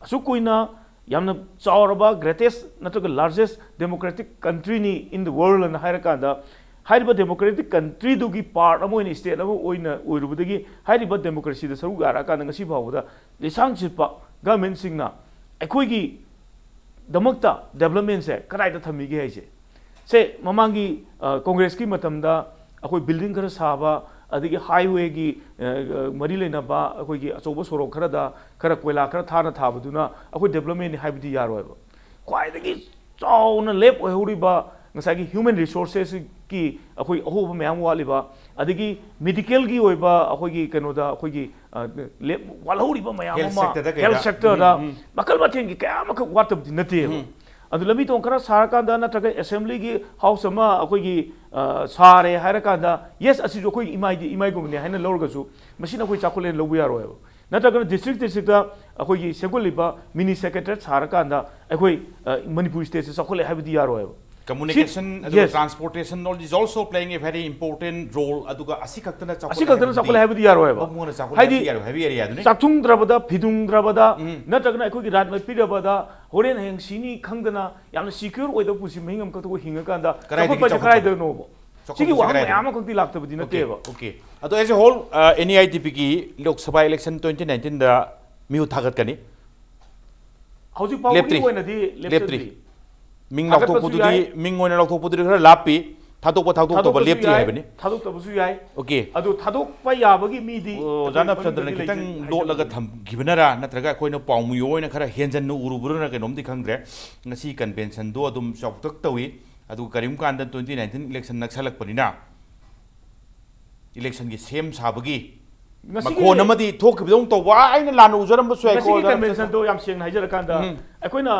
ꯑꯁꯨꯛ ꯀꯨꯏꯅ ꯌꯥꯝꯅ ꯆꯥꯎꯔꯕ, greatest ꯅꯠꯇ꯭ꯔꯒ largest democratic country ꯅꯤ in the world ꯑꯅ ꯍꯥꯏꯔꯀꯥꯟꯗ, ꯍꯥꯏꯔꯤꯕ democratic country ꯗꯨꯒꯤ part ꯑꯃ ꯑꯣꯏꯅ, state ꯑꯃ ꯑꯣꯏꯅ ꯑꯣꯏꯔꯨꯕꯗꯒꯤ, ꯍꯥꯏꯔꯤꯕ democracy ꯗ ꯁꯔꯨꯛ ꯌꯥꯔꯛꯑꯀꯥꯟꯗ ꯉꯁꯤ ꯐꯥꯎꯕꯗ ꯂꯤꯁꯥꯡ ꯁꯤꯠꯄ government ꯁꯤꯡꯅ ꯑꯩꯈꯣꯏꯒꯤꯗꯃꯛꯇ development ꯁꯦ ꯀꯗꯥꯏꯗ ꯊꯝꯃꯤꯒꯦ ꯍꯥꯏꯁꯦ꯫ ꯁꯦ, ꯃꯃꯥꯡꯒꯤ, ꯑ, Congress ꯀꯤ ꯃꯇꯝꯗ ꯑꯩꯈꯣꯏ building ꯈꯔ ꯁꯥꯕ, ꯑꯗꯒꯤ ꯍꯥꯏꯋꯦꯒꯤ ꯃꯔꯤ ꯂꯩꯅꯕ ꯑꯩꯈꯣꯏꯒꯤ ꯑꯆꯧꯕ ꯁꯣꯔꯣꯛ ꯈꯔꯗ ꯈꯔ ꯀꯣꯏꯂꯥ ꯈꯔ ꯊꯥꯅ ꯊꯥꯕꯗꯨꯅ ꯑꯩꯈꯣꯏ ꯗꯦꯕꯂꯞꯃꯦꯟꯅꯤ ꯍꯥꯏꯕꯗꯤ ꯌꯥꯔꯣꯏꯕ꯫ ꯈ꯭ꯋꯥꯏꯗꯒꯤ ꯆꯥꯎꯅ ꯂꯦꯞ ꯑꯣꯏꯍꯧꯔꯤꯕ ꯉꯁꯥꯏꯒꯤ ꯍ꯭ꯌꯨꯃꯦꯟ ꯔꯤꯁꯣꯔꯁꯦꯁꯀꯤ ꯑꯩꯈꯣꯏ ꯑꯍꯣꯕ ꯃꯌꯥꯝ ꯋꯥꯠꯂꯤꯕ, ꯑꯗꯒꯤ ꯃꯦꯗꯤꯀꯦꯜꯒꯤ ꯑꯣꯏꯕ ꯑꯩꯈꯣꯏꯒꯤ ꯀꯩꯅꯣꯗ ꯑꯩꯈꯣꯏꯒꯤ ꯂꯦꯞ ꯋꯥꯠꯍꯧꯔꯤꯕ ꯃꯌꯥꯝ ꯑꯃ, ꯍꯦꯜꯊ ꯁꯦꯛꯇꯔꯗ ꯃꯈꯜ ꯃꯊꯦꯜꯒꯤ ꯀꯌꯥ ꯑꯃꯈꯛ ꯋꯥꯠꯇꯕꯗꯤ ꯅꯠꯇꯦꯕ꯫ ꯑꯗꯨ ꯂꯝꯕꯤ ꯊꯣꯡ ꯈꯔ ꯁꯥꯔꯀꯥꯟꯗ ꯅꯠꯇ꯭ꯔꯒ ꯑꯦꯁꯦꯝꯕ꯭ꯂꯤꯒꯤ ꯍꯥꯎꯁ ꯑꯃ ꯑꯩꯈꯣꯏꯒꯤ ꯁꯥꯔꯦ ꯍꯥꯏꯔꯀꯥꯟꯗ, ꯌꯦꯁ, ꯑꯁꯤꯁꯨ ꯑꯩꯈꯣꯏꯒꯤ ꯏꯃꯥꯏꯗꯤ ꯏꯃꯥꯏꯒꯨꯝꯕꯅꯤ ꯍꯥꯏꯅ ꯂꯧꯔꯒꯁꯨ ꯃꯁꯤꯅ ꯑꯩꯈꯣꯏ ꯆꯥꯎꯈꯠꯂꯦꯅ ꯂꯧꯕ ꯌꯥꯔꯣꯏꯕ꯫ ꯅꯠꯇ꯭ꯔꯒꯅ ꯗꯤꯁꯇ꯭ꯔꯤꯛ ꯗꯤꯁꯇ꯭ꯔꯤꯛꯇ ꯑꯩꯈꯣꯏꯒꯤ ꯁꯦꯝꯒꯠꯂꯤꯕ ꯃꯤꯅꯤ ꯁꯦꯀ꯭ꯔꯦꯇꯔꯤꯌꯦꯠ ꯁꯥꯔꯀꯥꯟꯗ ꯑꯩꯈꯣꯏ ꯃꯅꯤꯄꯨꯔ ꯁ꯭ꯇꯦꯠꯁꯦ ꯆꯥꯎꯈꯠꯂꯦ ꯍꯥꯏꯕꯗꯤ ꯌꯥꯔꯣꯏꯕ꯫ Communication, ꯑꯗꯨꯒ transportation, all is also playing a very important role. ꯑꯗꯨꯒ ꯑꯁꯤ ꯈꯛꯇꯅ ꯑꯁꯤ ꯈꯛꯇꯅ ꯆꯥꯎꯈꯠꯂꯦ ꯍꯥꯏꯕꯗꯤ ꯌꯥꯔꯣꯏꯕ꯫ ꯍꯥꯏꯗꯤ ꯆꯥꯎꯈꯠꯂꯦ ꯍꯥꯏꯕꯗꯤ ꯌꯥꯔꯣꯏ ꯍꯥꯏꯕꯤ ꯑꯦꯔꯤꯌꯥꯗꯨꯅꯤ꯫ ꯆꯥꯛꯊꯨꯡꯗ꯭ꯔꯕꯗ ꯐꯤꯗꯨꯡꯗ꯭ꯔꯕꯗ ꯅꯠꯇ꯭ꯔꯒꯅ ꯑꯩꯈꯣꯏꯒꯤ ꯔꯥꯠ ꯃꯠꯄꯤꯔꯕꯗ ꯍꯣꯔꯦꯟ ꯍꯌꯦꯡ ꯁꯤꯅꯤ ꯈꯪꯗꯅ ꯌꯥꯝꯅ ꯁꯤꯀ꯭ꯌꯣꯔ ꯑꯣꯏꯗꯕ ꯄꯨꯟꯁꯤ ꯃꯍꯤꯡ ꯑꯃꯈꯛꯇ ꯑꯩꯈꯣꯏ ꯍꯤꯡꯉꯀꯥꯟꯗ ꯆꯥꯎꯈꯠꯄꯁꯦ ꯀꯗꯥꯏꯗꯅꯣꯕ? ꯁꯤꯒꯤ ꯋꯥꯍꯪ ꯃꯌꯥꯝ ꯑꯃꯈꯛꯇꯤ ꯂꯥꯛꯇꯕꯗꯤ ꯅꯠꯇꯦꯕ꯫ Okay꯫ ꯑꯗꯣ as a whole, NEITPꯒꯤ ꯂꯣꯛ ꯁꯚꯥ ꯏꯂꯦꯛꯁꯟ twenty nineteenꯗ ꯃꯤꯍꯨꯠ ꯊꯥꯒꯠꯀꯅꯤ? ꯍꯧꯖꯤꯛ ꯐꯥꯎꯕꯒꯤ ꯑꯣꯏꯅꯗꯤ ꯂꯦꯞꯇ꯭ꯔꯤ꯫ ꯃꯤꯡ ꯂꯥꯎꯊꯣꯛꯄꯗꯨꯗꯤ, ꯃꯤꯡ ꯑꯣꯏꯅ ꯂꯥꯎꯊꯣꯛꯄꯗꯨꯗꯤ ꯈꯔ ꯂꯥꯞꯄꯤ꯫ ꯊꯥꯗꯣꯛꯄ ꯊꯥꯗꯣꯛꯇꯕ ꯂꯦꯞꯇ꯭ꯔꯤ ꯍꯥꯏꯕꯅꯤ꯫ ꯊꯥꯗꯣꯛꯇꯕꯁꯨ ꯌꯥꯏ꯫ Okay꯫ ꯑꯗꯨ ꯊꯥꯗꯣꯛꯄ ꯌꯥꯕꯒꯤ ꯃꯤꯗꯤ ꯑꯣꯖꯥ ꯅꯞꯆꯟꯗ꯭ꯔꯅ ꯈꯤꯇꯪ ꯂꯣꯠꯂꯒ ꯊꯝꯈꯤꯕꯅꯔꯥ, ꯅꯠꯇ꯭ꯔꯒ ꯑꯩꯈꯣꯏꯅ ꯄꯥꯎꯃꯤ ꯑꯣꯏꯅ ꯈꯔ ꯍꯦꯟꯖꯟꯅ ꯎꯔꯨꯕ꯭ꯔꯅ ꯀꯩꯅꯣꯝꯗꯤ ꯈꯪꯗ꯭ꯔꯦ꯫ ꯉꯁꯤ ꯀꯟꯚꯦꯟꯁꯟꯗꯣ ꯑꯗꯨꯝ ꯆꯥꯎꯊꯣꯛ ꯇꯧꯏ꯫ ꯑꯗꯨꯒ ꯀꯔꯤꯒꯨꯝꯕ ꯀꯥꯟꯗ twenty nineteen election ꯅꯛꯁꯜꯂꯛꯄꯅꯤꯅ ꯏꯂꯦꯛꯁꯟꯒꯤ ꯁꯦꯝ ꯁꯥꯕꯒꯤ ꯃꯈꯣꯟ ꯑꯃꯗꯤ ꯊꯣꯛꯈꯤꯕꯗꯧ ꯇꯧꯕ꯫ ꯑꯩꯅ ꯂꯥꯟꯅ ꯎꯖꯔꯝꯕꯁꯨ ꯌꯥꯏꯀꯣ꯫ ꯉꯁꯤꯒꯤ ꯀꯟꯚꯦꯟꯁꯟꯗꯣ ꯌꯥꯝ ꯁꯦꯡꯅ ꯍꯥꯏꯖꯔꯀꯥꯟꯗ ꯑꯩꯈꯣꯏꯅ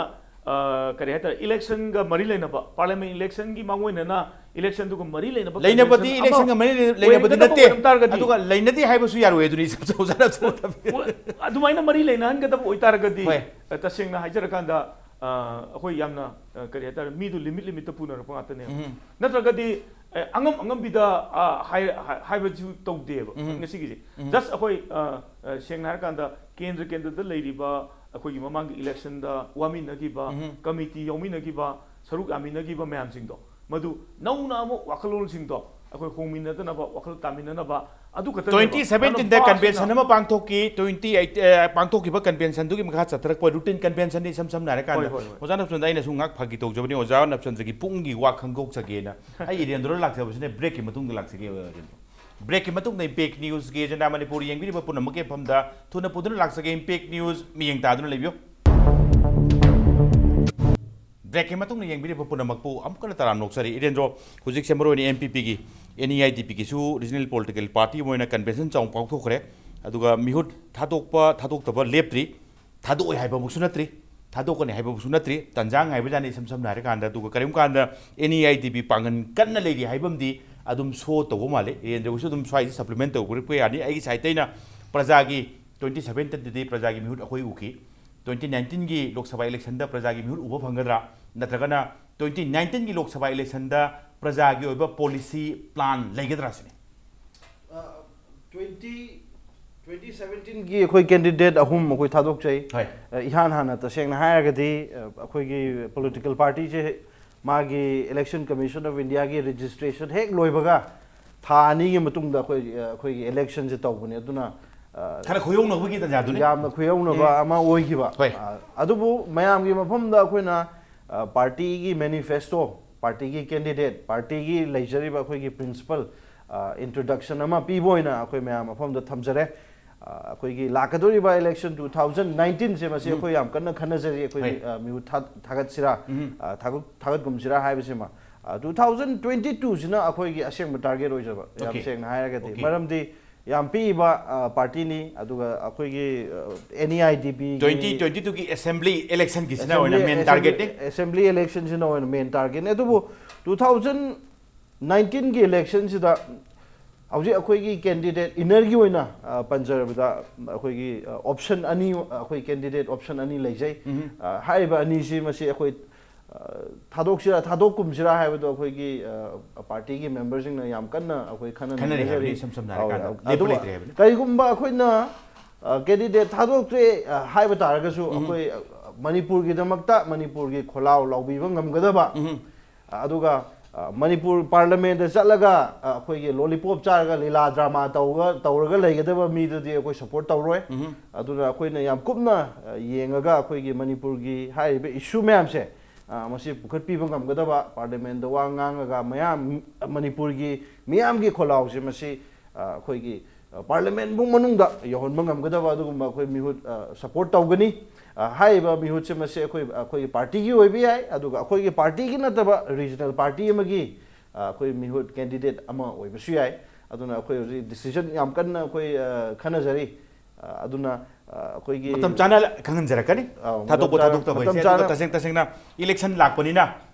ꯀꯔꯤ ꯍꯥꯏꯇꯥꯔꯦ, ꯏꯂꯦꯛꯁꯟꯒ ꯃꯔꯤ ꯂꯩꯅꯕ, ꯄꯥꯔꯂꯤꯌꯥꯃꯦꯟ ꯏꯂꯦꯛꯁꯟꯒꯤ ꯃꯥꯡꯑꯣꯏꯅꯅ ꯏꯂꯦꯛꯁꯟꯗꯨꯒ ꯃꯔꯤ ꯂꯩꯅꯕ ꯂꯩꯅꯕꯗꯤ convention ꯑꯃ ꯏꯂꯦꯛꯁꯟꯒ ꯃꯔꯤ ꯂꯩ- ꯂꯩꯅꯕꯗꯤ ꯑꯣꯏꯒꯗꯕ ꯅꯠꯇꯦ꯫ ꯑꯣꯏꯔꯝ ꯇꯥꯔꯒꯗꯤ ꯑꯗꯨꯒ ꯂꯩꯅꯗꯦ ꯍꯥꯏꯕꯁꯨ ꯌꯥꯔꯣꯏ꯫ ꯑꯗꯨꯅꯤ ꯆꯞ ꯆꯞ ꯆꯞ ꯆꯞ ꯑꯣ-, ꯑꯗꯨꯃꯥꯏꯅ ꯃꯔꯤ ꯂꯩꯅꯍꯟꯒꯗꯕ ꯑꯣꯏꯇꯥꯔꯒꯗꯤ, ꯍꯣꯏ꯫ ꯑ, ꯇꯁꯦꯡꯅ ꯍꯥꯏꯖꯔꯀꯥꯟꯗ, ꯑ, ꯑꯩꯈꯣꯏ ꯌꯥꯝꯅ, ꯑ, ꯀꯔꯤ ꯍꯥꯏꯇꯥꯔꯦ, ꯃꯤꯗꯨ ꯂꯤꯃꯤꯠ ꯂꯤꯃꯤꯠꯇ ꯄꯨꯅꯔꯛꯄ ꯉꯥꯛꯇꯅꯦꯕ꯫ ꯎꯝ꯫ ꯅꯠꯇ꯭ꯔꯒꯗꯤ, ꯑꯦ, ꯑꯉꯝ ꯑꯉꯝꯕꯤꯗ, ꯑ, ꯍꯥꯏ-, ꯍꯥꯏ-, ꯍꯥꯏꯕꯁꯨ ꯇꯧꯗꯦꯕ ꯎꯝ꯫ ꯉꯁꯤꯒꯤꯁꯦ꯫ ꯎꯝ꯫ Just ꯑꯩꯈꯣꯏ, ꯑ, ꯑ, ꯁꯦꯡꯅ ꯍꯥꯏꯔꯀꯥꯟꯗ ꯀꯦꯟꯗ꯭ꯔ ꯀꯦꯟꯗ꯭ꯔꯗ ꯂꯩꯔꯤꯕ ꯑꯩꯈꯣꯏꯒꯤ ꯃꯃꯥꯡꯒꯤ ꯏꯂꯦꯛꯁꯟꯗ ꯋꯥꯃꯤꯟꯅꯈꯤꯕ, ꯎꯝ꯫ ꯀꯃꯤꯇꯤ ꯌꯥꯎꯃꯤꯟꯅꯈꯤꯕ, ꯁꯔꯨꯛ ꯌꯥꯃꯤꯟꯅꯈꯤꯕ ꯃꯌꯥꯝꯁꯤꯡꯗꯣ, ꯃꯗꯨ ꯅꯧꯅ ꯑꯃꯨꯛ ꯋꯥꯈꯜꯂꯣꯟꯁꯤꯡꯗꯣ ꯑꯩꯈꯣꯏ ꯍꯣꯡꯃꯤꯟꯅꯗꯅꯕ, ꯋꯥꯈꯜ ꯇꯥꯃꯤꯟꯅꯅꯕ, ꯑꯗꯨ ꯈꯛꯇꯅꯦꯕ꯫ twenty seventeenꯗ ꯃꯔꯝ convention ꯐꯥꯁꯤꯅ ꯑꯃ ꯄꯥꯡꯊꯣꯛꯈꯤ꯫ Twenty eight, ꯑ, ꯄꯥꯡꯊꯣꯛꯈꯤꯕ conventionꯗꯨꯒꯤ ꯃꯈꯥ ꯆꯠꯊꯔꯛꯄ routine conventionꯅꯤ, ꯏꯁꯝ ꯁꯝꯅ ꯍꯥꯏꯔꯀꯥꯟꯗ꯫ ꯍꯣꯏ, ꯍꯣꯏ, ꯍꯣꯏ꯫ ꯑꯣꯖꯥ ꯅꯞꯆꯟꯗ, ꯑꯩꯅꯁꯨ ꯉꯥꯏꯍꯥꯛ ꯐꯥꯒꯤ ꯇꯧꯖꯕꯅꯤ, ꯑꯣꯖꯥ ꯅꯞꯆꯟꯗꯒꯤ ꯄꯨꯡꯒꯤ ꯋꯥ ꯈꯪꯗꯣꯛꯆꯒꯦꯅ꯫ ꯑꯩ ꯏꯔꯦꯟꯗ꯭ꯔꯣ ꯂꯥꯛꯆꯕꯁꯤꯅ breakꯀꯤ ꯃꯇꯨꯡꯗ ꯂꯥꯛꯆꯒꯦ, ꯑꯣꯖꯥ ꯏꯔꯦꯟꯗ꯭ꯔꯣ꯫ ꯕ꯭ꯔꯦꯛꯀꯤ ꯃꯇꯨꯡꯗ ꯏꯝꯄꯦꯛ ꯅ꯭ꯌꯨꯁꯀꯤ ꯑꯦꯖꯦꯟꯗꯥ ꯃꯅꯤꯄꯨꯔ ꯌꯦꯡꯕꯤꯔꯤꯕ ꯄꯨꯝꯅꯃꯛꯀꯤ ꯃꯐꯝꯗ ꯊꯨꯅ ꯄꯨꯗꯨꯅ ꯂꯥꯛꯆꯒꯦ꯫ ꯏꯝꯄꯦꯛ ꯅ꯭ꯌꯨꯁ ꯃꯤꯠꯌꯦꯡ ꯇꯥꯗꯨꯅ ꯂꯩꯕꯤꯌꯨ꯫ ꯕ꯭ꯔꯦꯛꯀꯤ ꯃꯇꯨꯡꯗ ꯌꯦꯡꯕꯤꯔꯤꯕ ꯄꯨꯝꯅꯃꯛꯄꯨ ꯑꯃꯨꯛ ꯍꯟꯅ ꯇꯔꯥꯝꯅ ꯑꯣꯛꯆꯔꯤ꯫ ꯏꯔꯦꯟꯗ꯭ꯔꯣ, ꯍꯧꯖꯤꯛꯁꯦ ꯃꯔꯨꯑꯣꯏꯅ ꯑꯦꯟ ꯄꯤ ꯄꯤꯒꯤ, ꯑꯦꯟ ꯏ ꯑꯥꯏ ꯗꯤ ꯄꯤꯒꯤꯁꯨ ꯔꯤꯖꯅꯦꯜ ꯄꯣꯂꯤꯇꯤꯀꯦꯜ ꯄꯥꯔꯇꯤ ꯑꯃ ꯑꯣꯏꯅ ꯀꯟꯚꯦꯟꯁꯟ ꯆꯥꯎꯅ ꯄꯥꯡꯊꯣꯛꯈ꯭ꯔꯦ꯫ ꯑꯗꯨꯒ ꯃꯤꯍꯨꯠ ꯊꯥꯗꯣꯛꯄ ꯊꯥꯗꯣꯛꯇꯕ ꯂꯦꯞꯇ꯭ꯔꯤ꯫ ꯊꯥꯗꯣꯛꯑꯣꯏ ꯍꯥꯏꯕꯃꯛꯁꯨ ꯅꯠꯇ꯭ꯔꯤ, ꯊꯥꯗꯣꯛꯀꯅꯤ ꯍꯥꯏꯕꯃꯛꯁꯨ ꯅꯠꯇ꯭ꯔꯤ꯫ ꯇꯟꯖꯥ ꯉꯥꯏꯕꯖꯥꯠꯅꯤ, ꯏꯁꯝ ꯁꯝꯅ ꯍꯥꯏꯔꯀꯥꯟꯗ꯫ ꯑꯗꯨꯒ ꯀꯔꯤꯒꯨꯝꯕ ꯀꯥꯟꯗ ꯑꯦꯟ ꯏ ꯑꯥꯏ ꯗꯤ ꯄꯤ ꯄꯥꯡꯒꯟ ꯀꯟꯅ ꯂꯩꯔꯤ ꯍꯥꯏꯕ ꯑꯃꯗꯤ ꯑꯗꯨꯝ ꯁꯣ ꯇꯧꯕ ꯃꯥꯜꯂꯦ꯫ ꯏꯔꯦꯟꯗ꯭ꯔꯕꯁꯨ ꯑꯗꯨꯝ ꯁ꯭ꯋꯥꯏꯁꯤ ꯁꯄ꯭ꯂꯤꯃꯦꯟ ꯇꯧꯕꯤꯔꯛꯄ ꯌꯥꯅꯤ꯫ ꯑꯩꯒꯤ ꯁꯥꯏꯠꯇꯩꯅ ꯄ꯭ꯔꯖꯥꯒꯤ ꯇ꯭ꯋꯦꯟꯇꯤ ꯁꯚꯦꯟꯇꯗꯤ ꯄ꯭ꯔꯖꯥꯒꯤ ꯃꯤꯍꯨꯠ ꯑꯩꯈꯣꯏ ꯎꯈꯤ꯫ ꯇ꯭ꯋꯦꯟꯇꯤ ꯅꯥꯏꯟꯇꯤꯟꯒꯤ ꯂꯣꯛ ꯁꯚꯥ ꯏꯂꯦꯛꯁꯟꯗ ꯄ꯭ꯔꯖꯥꯒꯤ ꯃꯤꯍꯨꯠ ꯎꯕ ꯐꯪꯒꯗ꯭ꯔꯥ, ꯅꯠꯇ꯭ꯔꯒꯅ ꯇ꯭ꯋꯦꯟꯇꯤ ꯅꯥꯏꯟꯇꯤꯟꯒꯤ ꯂꯣꯛ ꯁꯚꯥ ꯏꯂꯦꯛꯁꯟꯗ ꯄ꯭ꯔꯖꯥꯒꯤ ꯑꯣꯏꯕ ꯄꯣꯂꯤꯁꯤ ꯄ꯭ꯂꯥꯟ ꯂꯩꯒꯗ꯭ꯔꯥ ꯁꯤꯅꯤ꯫ ꯇ꯭ꯋꯦꯟꯇꯤ ꯇ꯭ꯋꯦꯟꯇꯤ ꯁꯚꯦꯟꯇꯤꯟꯒꯤ ꯑꯩꯈꯣꯏ ꯀꯦꯟꯗꯤꯗꯦꯠ ꯑꯍꯨꯝ ꯑꯩꯈꯣꯏ ꯊꯥꯗꯣꯛꯆꯩ꯫ ꯍꯣꯏ꯫ ꯑ, ꯏꯍꯥꯟ ꯍꯥꯟꯅ ꯇꯁꯦꯡꯅ ꯍꯥꯏꯔꯒꯗꯤ, ꯑ, ꯑꯩꯈꯣꯏꯒꯤ ꯄꯣꯂꯤꯇꯤꯀꯦꯜ ꯄꯥꯔꯇꯤꯁꯦ ꯃꯥꯒꯤ ꯏꯂꯦꯛꯁꯟ ꯀꯃꯤꯁꯟ ꯑꯣꯐ ꯏꯟꯗꯤꯌꯥꯒꯤ ꯔꯦꯖꯤꯁꯇ꯭ꯔꯦꯁꯟ ꯍꯦꯛ ꯂꯣꯏꯕꯒ ꯊꯥ ꯑꯅꯤꯒꯤ ꯃꯇꯨꯡꯗ ꯑꯩꯈꯣꯏ, ꯑ, ꯑꯩꯈꯣꯏꯒꯤ ꯏꯂꯦꯛꯁꯟꯁꯦ ꯇꯧꯕꯅꯤ꯫ ꯑꯗꯨꯅ, ꯑ, ꯈꯔ ꯈꯨꯌꯧꯅꯕꯒꯤ ꯇꯥꯟꯖꯥꯗꯨꯅꯤ꯫ ꯌꯥꯝꯅ ꯈꯨꯌꯧꯅꯕ ꯑꯃ ꯑꯣꯏꯈꯤꯕ꯫ ꯍꯣꯏ꯫ ꯑ, ꯑꯗꯨꯕꯨ ꯃꯌꯥꯝꯒꯤ ꯃꯐꯝꯗ ꯑꯩꯈꯣꯏꯅ, ꯑ, ꯄꯥꯔꯇꯤꯒꯤ ꯃꯦꯅꯤꯐꯦꯁꯇꯣ, ꯄꯥꯔꯇꯤꯒꯤ ꯀꯦꯟꯗꯤꯗꯦꯠ, ꯄꯥꯔꯇꯤꯒꯤ ꯂꯩꯖꯔꯤꯕ ꯑꯩꯈꯣꯏꯒꯤ ꯄ꯭ꯔꯤꯟꯁꯤꯄꯜ, ꯑ, ꯏꯟꯇ꯭ꯔꯣꯗꯛꯁꯟ ꯑꯃ ꯄꯤꯕ ꯑꯣꯏꯅ ꯑꯩꯈꯣꯏ ꯃꯌꯥꯝ ꯃꯐꯝꯗ ꯊꯝꯖꯔꯦ꯫ ꯑ, ꯑꯩꯈꯣꯏꯒꯤ ꯂꯥꯛꯀꯗꯧꯔꯤꯕ ꯏꯂꯦꯛꯁꯟ ꯇꯨ ꯊꯥꯎꯖꯟ ꯅꯥꯏꯟꯇꯤꯟꯁꯦ ꯃꯁꯤ ꯑꯩꯈꯣꯏ ꯌꯥꯝ ꯀꯟꯅ ꯈꯟꯅꯖꯔꯤ꯫ ꯑꯩꯈꯣꯏ, ꯍꯣꯏ꯫ ꯑ, ꯃꯤꯍꯨꯠ ꯊꯥ-, ꯊꯥꯒꯠꯁꯤꯔꯥ, ꯑ, ꯊꯥꯒꯠ-, ꯊꯥꯒꯠꯀꯨꯝꯁꯤꯔꯥ ꯍꯥꯏꯕꯁꯤꯃ꯫ ꯑ, ꯇꯨ ꯊꯥꯎꯖꯟ ꯇ꯭ꯋꯦꯟꯇꯤ ꯇꯨꯁꯤꯅ ꯑꯩꯈꯣꯏꯒꯤ ꯑꯁꯦꯡꯕ ꯇꯥꯔꯒꯦꯠ ꯑꯣꯏꯖꯕ, ꯌꯥꯝ ꯑꯣꯀꯦ꯫ ꯁꯦꯡꯅ ꯍꯥꯏꯔꯒꯗꯤ꯫ ꯑꯣꯀꯦ꯫ ꯃꯔꯝꯗꯤ ꯌꯥꯝ ꯄꯤꯛꯏꯕ, ꯑ, ꯄꯥꯔꯇꯤꯅꯤ, ꯑꯗꯨꯒ ꯑꯩꯈꯣꯏꯒꯤ, ꯑ, ꯑꯦꯟ ꯏ ꯑꯥꯏ ꯗꯤ ꯄꯤꯒꯤ ꯇ꯭ꯋꯦꯟꯇꯤ ꯇ꯭ꯋꯦꯟꯇꯤ ꯇꯨꯒꯤ ꯑꯦꯁꯦꯝꯕ꯭ꯂꯤ ꯏꯂꯦꯛꯁꯟꯒꯤꯁꯤꯅ ꯑꯣꯏꯅ ꯃꯦꯟ ꯇꯥꯔꯒꯦꯠꯅꯤ꯫ ꯑꯦꯁꯦꯝꯕ꯭ꯂꯤ ꯏꯂꯦꯛꯁꯟꯁꯤꯅ ꯑꯣꯏꯅ ꯃꯦꯟ ꯇꯥꯔꯒꯦꯠꯅꯤ꯫ ꯑꯗꯨꯕꯨ ꯇꯨ ꯊꯥꯎꯖꯟ ꯅꯥꯏꯟꯇꯤꯟꯒꯤ ꯏꯂꯦꯛꯁꯟꯁꯤꯗ ꯍꯧꯖꯤꯛ ꯑꯩꯈꯣꯏꯒꯤ ꯀꯦꯟꯗꯤꯗꯦꯠ ꯏꯟꯅꯔꯒꯤ ꯑꯣꯏꯅ, ꯑ, ꯄꯟꯖꯔꯕꯗ ꯑꯩꯈꯣꯏꯒꯤ, ꯑ, ꯑꯣꯞꯁꯟ ꯑꯅꯤ, ꯑꯩꯈꯣꯏ ꯀꯦꯟꯗꯤꯗꯦꯠ ꯑꯣꯞꯁꯟ ꯑꯅꯤ ꯂꯩꯖꯩ꯫ ꯎꯝ꯫ ꯑ, ꯍꯥꯏꯔꯤꯕ ꯑꯅꯤꯁꯤ ꯃꯁꯤ ꯑꯩꯈꯣꯏ, ꯑ, ꯊꯥꯗꯣꯛꯁꯤꯔꯥ ꯊꯥꯗꯣꯛꯀꯨꯝꯁꯤꯔꯥ ꯍꯥꯏꯕꯗꯣ ꯑꯩꯈꯣꯏꯒꯤ, ꯑ, ꯄꯥꯔꯇꯤꯒꯤ ꯃꯦꯝꯕꯔꯁꯤꯡꯅ ꯌꯥꯝ ꯀꯟꯅ ꯑꯩꯈꯣꯏ ꯈꯟꯅ ꯈꯟꯅꯔꯤ ꯍꯥꯏꯕꯅꯤ, ꯅꯩꯅꯖꯔꯤ꯫ ꯏꯁꯝ ꯁꯝꯅ ꯑꯧ, ꯍꯥꯏꯔꯀꯥꯟꯗ꯫ ꯑꯧ꯫ ꯂꯦꯞꯄ ꯑꯗꯨꯒ ꯂꯩꯇ꯭ꯔꯦ ꯍꯥꯏꯕꯅꯤ꯫ ꯀꯔꯤꯒꯨꯝꯕ ꯑꯩꯈꯣꯏꯅ, ꯑ, ꯀꯦꯟꯗꯤꯗꯦꯠ ꯊꯥꯗꯣꯛꯇ꯭ꯔꯦ, ꯑ, ꯍꯥꯏꯕ ꯇꯥꯔꯒꯁꯨ ꯎꯝ꯫ ꯑꯩꯈꯣꯏ, ꯑ, ꯃꯅꯤꯄꯨꯔꯒꯤꯗꯃꯛꯇ ꯃꯅꯤꯄꯨꯔꯒꯤ ꯈꯣꯜꯂꯥꯎ ꯂꯥꯎꯕꯤꯕ ꯉꯝꯒꯗꯕ, ꯎꯝ꯫ ꯑꯗꯨꯒ, ꯑ, ꯃꯅꯤꯄꯨꯔ ꯄꯥꯔꯂꯃꯦꯟꯗ ꯆꯠꯂꯒ, ꯑ, ꯑꯩꯈꯣꯏꯒꯤ ꯂꯣꯂꯤꯄꯣꯞ ꯆꯥꯔꯒ ꯂꯤꯂꯥ ꯗ꯭ꯔꯃꯥ ꯇꯧꯔꯒ, ꯇꯧꯔꯒ ꯂꯩꯒꯗꯕ ꯃꯤꯗꯨꯗꯤ ꯑꯩꯈꯣꯏ ꯁꯄꯣꯔꯠ ꯇꯧꯔꯣꯏ꯫ ꯎꯝ꯫ ꯑꯗꯨꯅ ꯑꯩꯈꯣꯏꯅ ꯌꯥꯝ ꯀꯨꯞꯅ, ꯑ, ꯌꯦꯡꯉꯒ ꯑꯩꯈꯣꯏꯒꯤ ꯃꯅꯤꯄꯨꯔꯒꯤ ꯍꯥꯏꯔꯤꯕ ꯏꯁꯨ ꯃꯌꯥꯝꯁꯦ ꯑ, ꯃꯁꯤ ꯄꯨꯈꯠꯄꯤꯕ ꯉꯝꯒꯗꯕ, ꯄꯥꯔꯂꯤꯌꯥꯃꯦꯟꯗ ꯋꯥ ꯉꯥꯡꯉꯒ ꯃꯌꯥꯝ, ꯃꯅꯤꯄꯨꯔꯒꯤ ꯃꯤꯌꯥꯝꯒꯤ ꯈꯣꯜꯂꯥꯎꯁꯦ ꯃꯁꯤ, ꯑ, ꯑꯩꯈꯣꯏꯒꯤ, ꯑ, ꯄꯥꯔꯂꯤꯌꯥꯃꯦꯟꯕꯨ ꯃꯅꯨꯡꯗ ꯌꯧꯍꯟꯕ ꯉꯝꯒꯗꯕ ꯑꯗꯨꯒꯨꯝꯕ ꯑꯩꯈꯣꯏ ꯃꯤꯍꯨꯠ, ꯑ, ꯁꯄꯣꯔꯠ ꯇꯧꯒꯅꯤ꯫ ꯑ, ꯍꯥꯏꯔꯤꯕ ꯃꯤꯍꯨꯠꯁꯦ ꯃꯁꯤ ꯑꯩꯈꯣꯏ, ꯑꯩꯈꯣꯏꯒꯤ ꯄꯥꯔꯇꯤꯒꯤ ꯑꯣꯏꯕ ꯌꯥꯏ, ꯑꯗꯨꯒ ꯑꯩꯈꯣꯏꯒꯤ ꯄꯥꯔꯇꯤꯒꯤ ꯅꯠꯇꯕ ꯔꯤꯖꯅꯦꯜ ꯄꯥꯔꯇꯤ ꯑꯃꯒꯤ, ꯑ, ꯑꯩꯈꯣꯏ ꯃꯤꯍꯨꯠ ꯀꯦꯟꯗꯤꯗꯦꯠ ꯑꯃ ꯑꯣꯏꯕꯁꯨ ꯌꯥꯏ꯫ ꯑꯗꯨꯅ ꯑꯩꯈꯣꯏ ꯍꯧꯖꯤꯛ ꯗꯤꯁꯤꯖꯟ ꯌꯥꯝ ꯀꯟꯅ ꯑꯩꯈꯣꯏ, ꯑ, ꯈꯟꯅꯖꯔꯤ꯫ ꯑ, ꯑꯗꯨꯅ, ꯑ, ꯑꯩꯈꯣꯏꯒꯤ ꯃꯇꯝ ꯆꯥꯅ ꯈꯪꯍꯟꯖꯔꯛꯀꯅꯤ꯫ ꯑ, ꯊꯥꯗꯣꯛꯄ ꯃꯇꯝ ꯆꯥꯅ, ꯊꯥꯗꯣꯛꯇꯕ ꯃꯇꯝ ꯍꯥꯏꯁꯦ꯫ ꯑꯗꯨꯒ ꯆꯥꯅ ꯇꯁꯦꯡ ꯇꯁꯦꯡꯅ ꯏꯂꯦꯛꯁꯟ ꯂꯥꯛꯄꯅꯤꯅ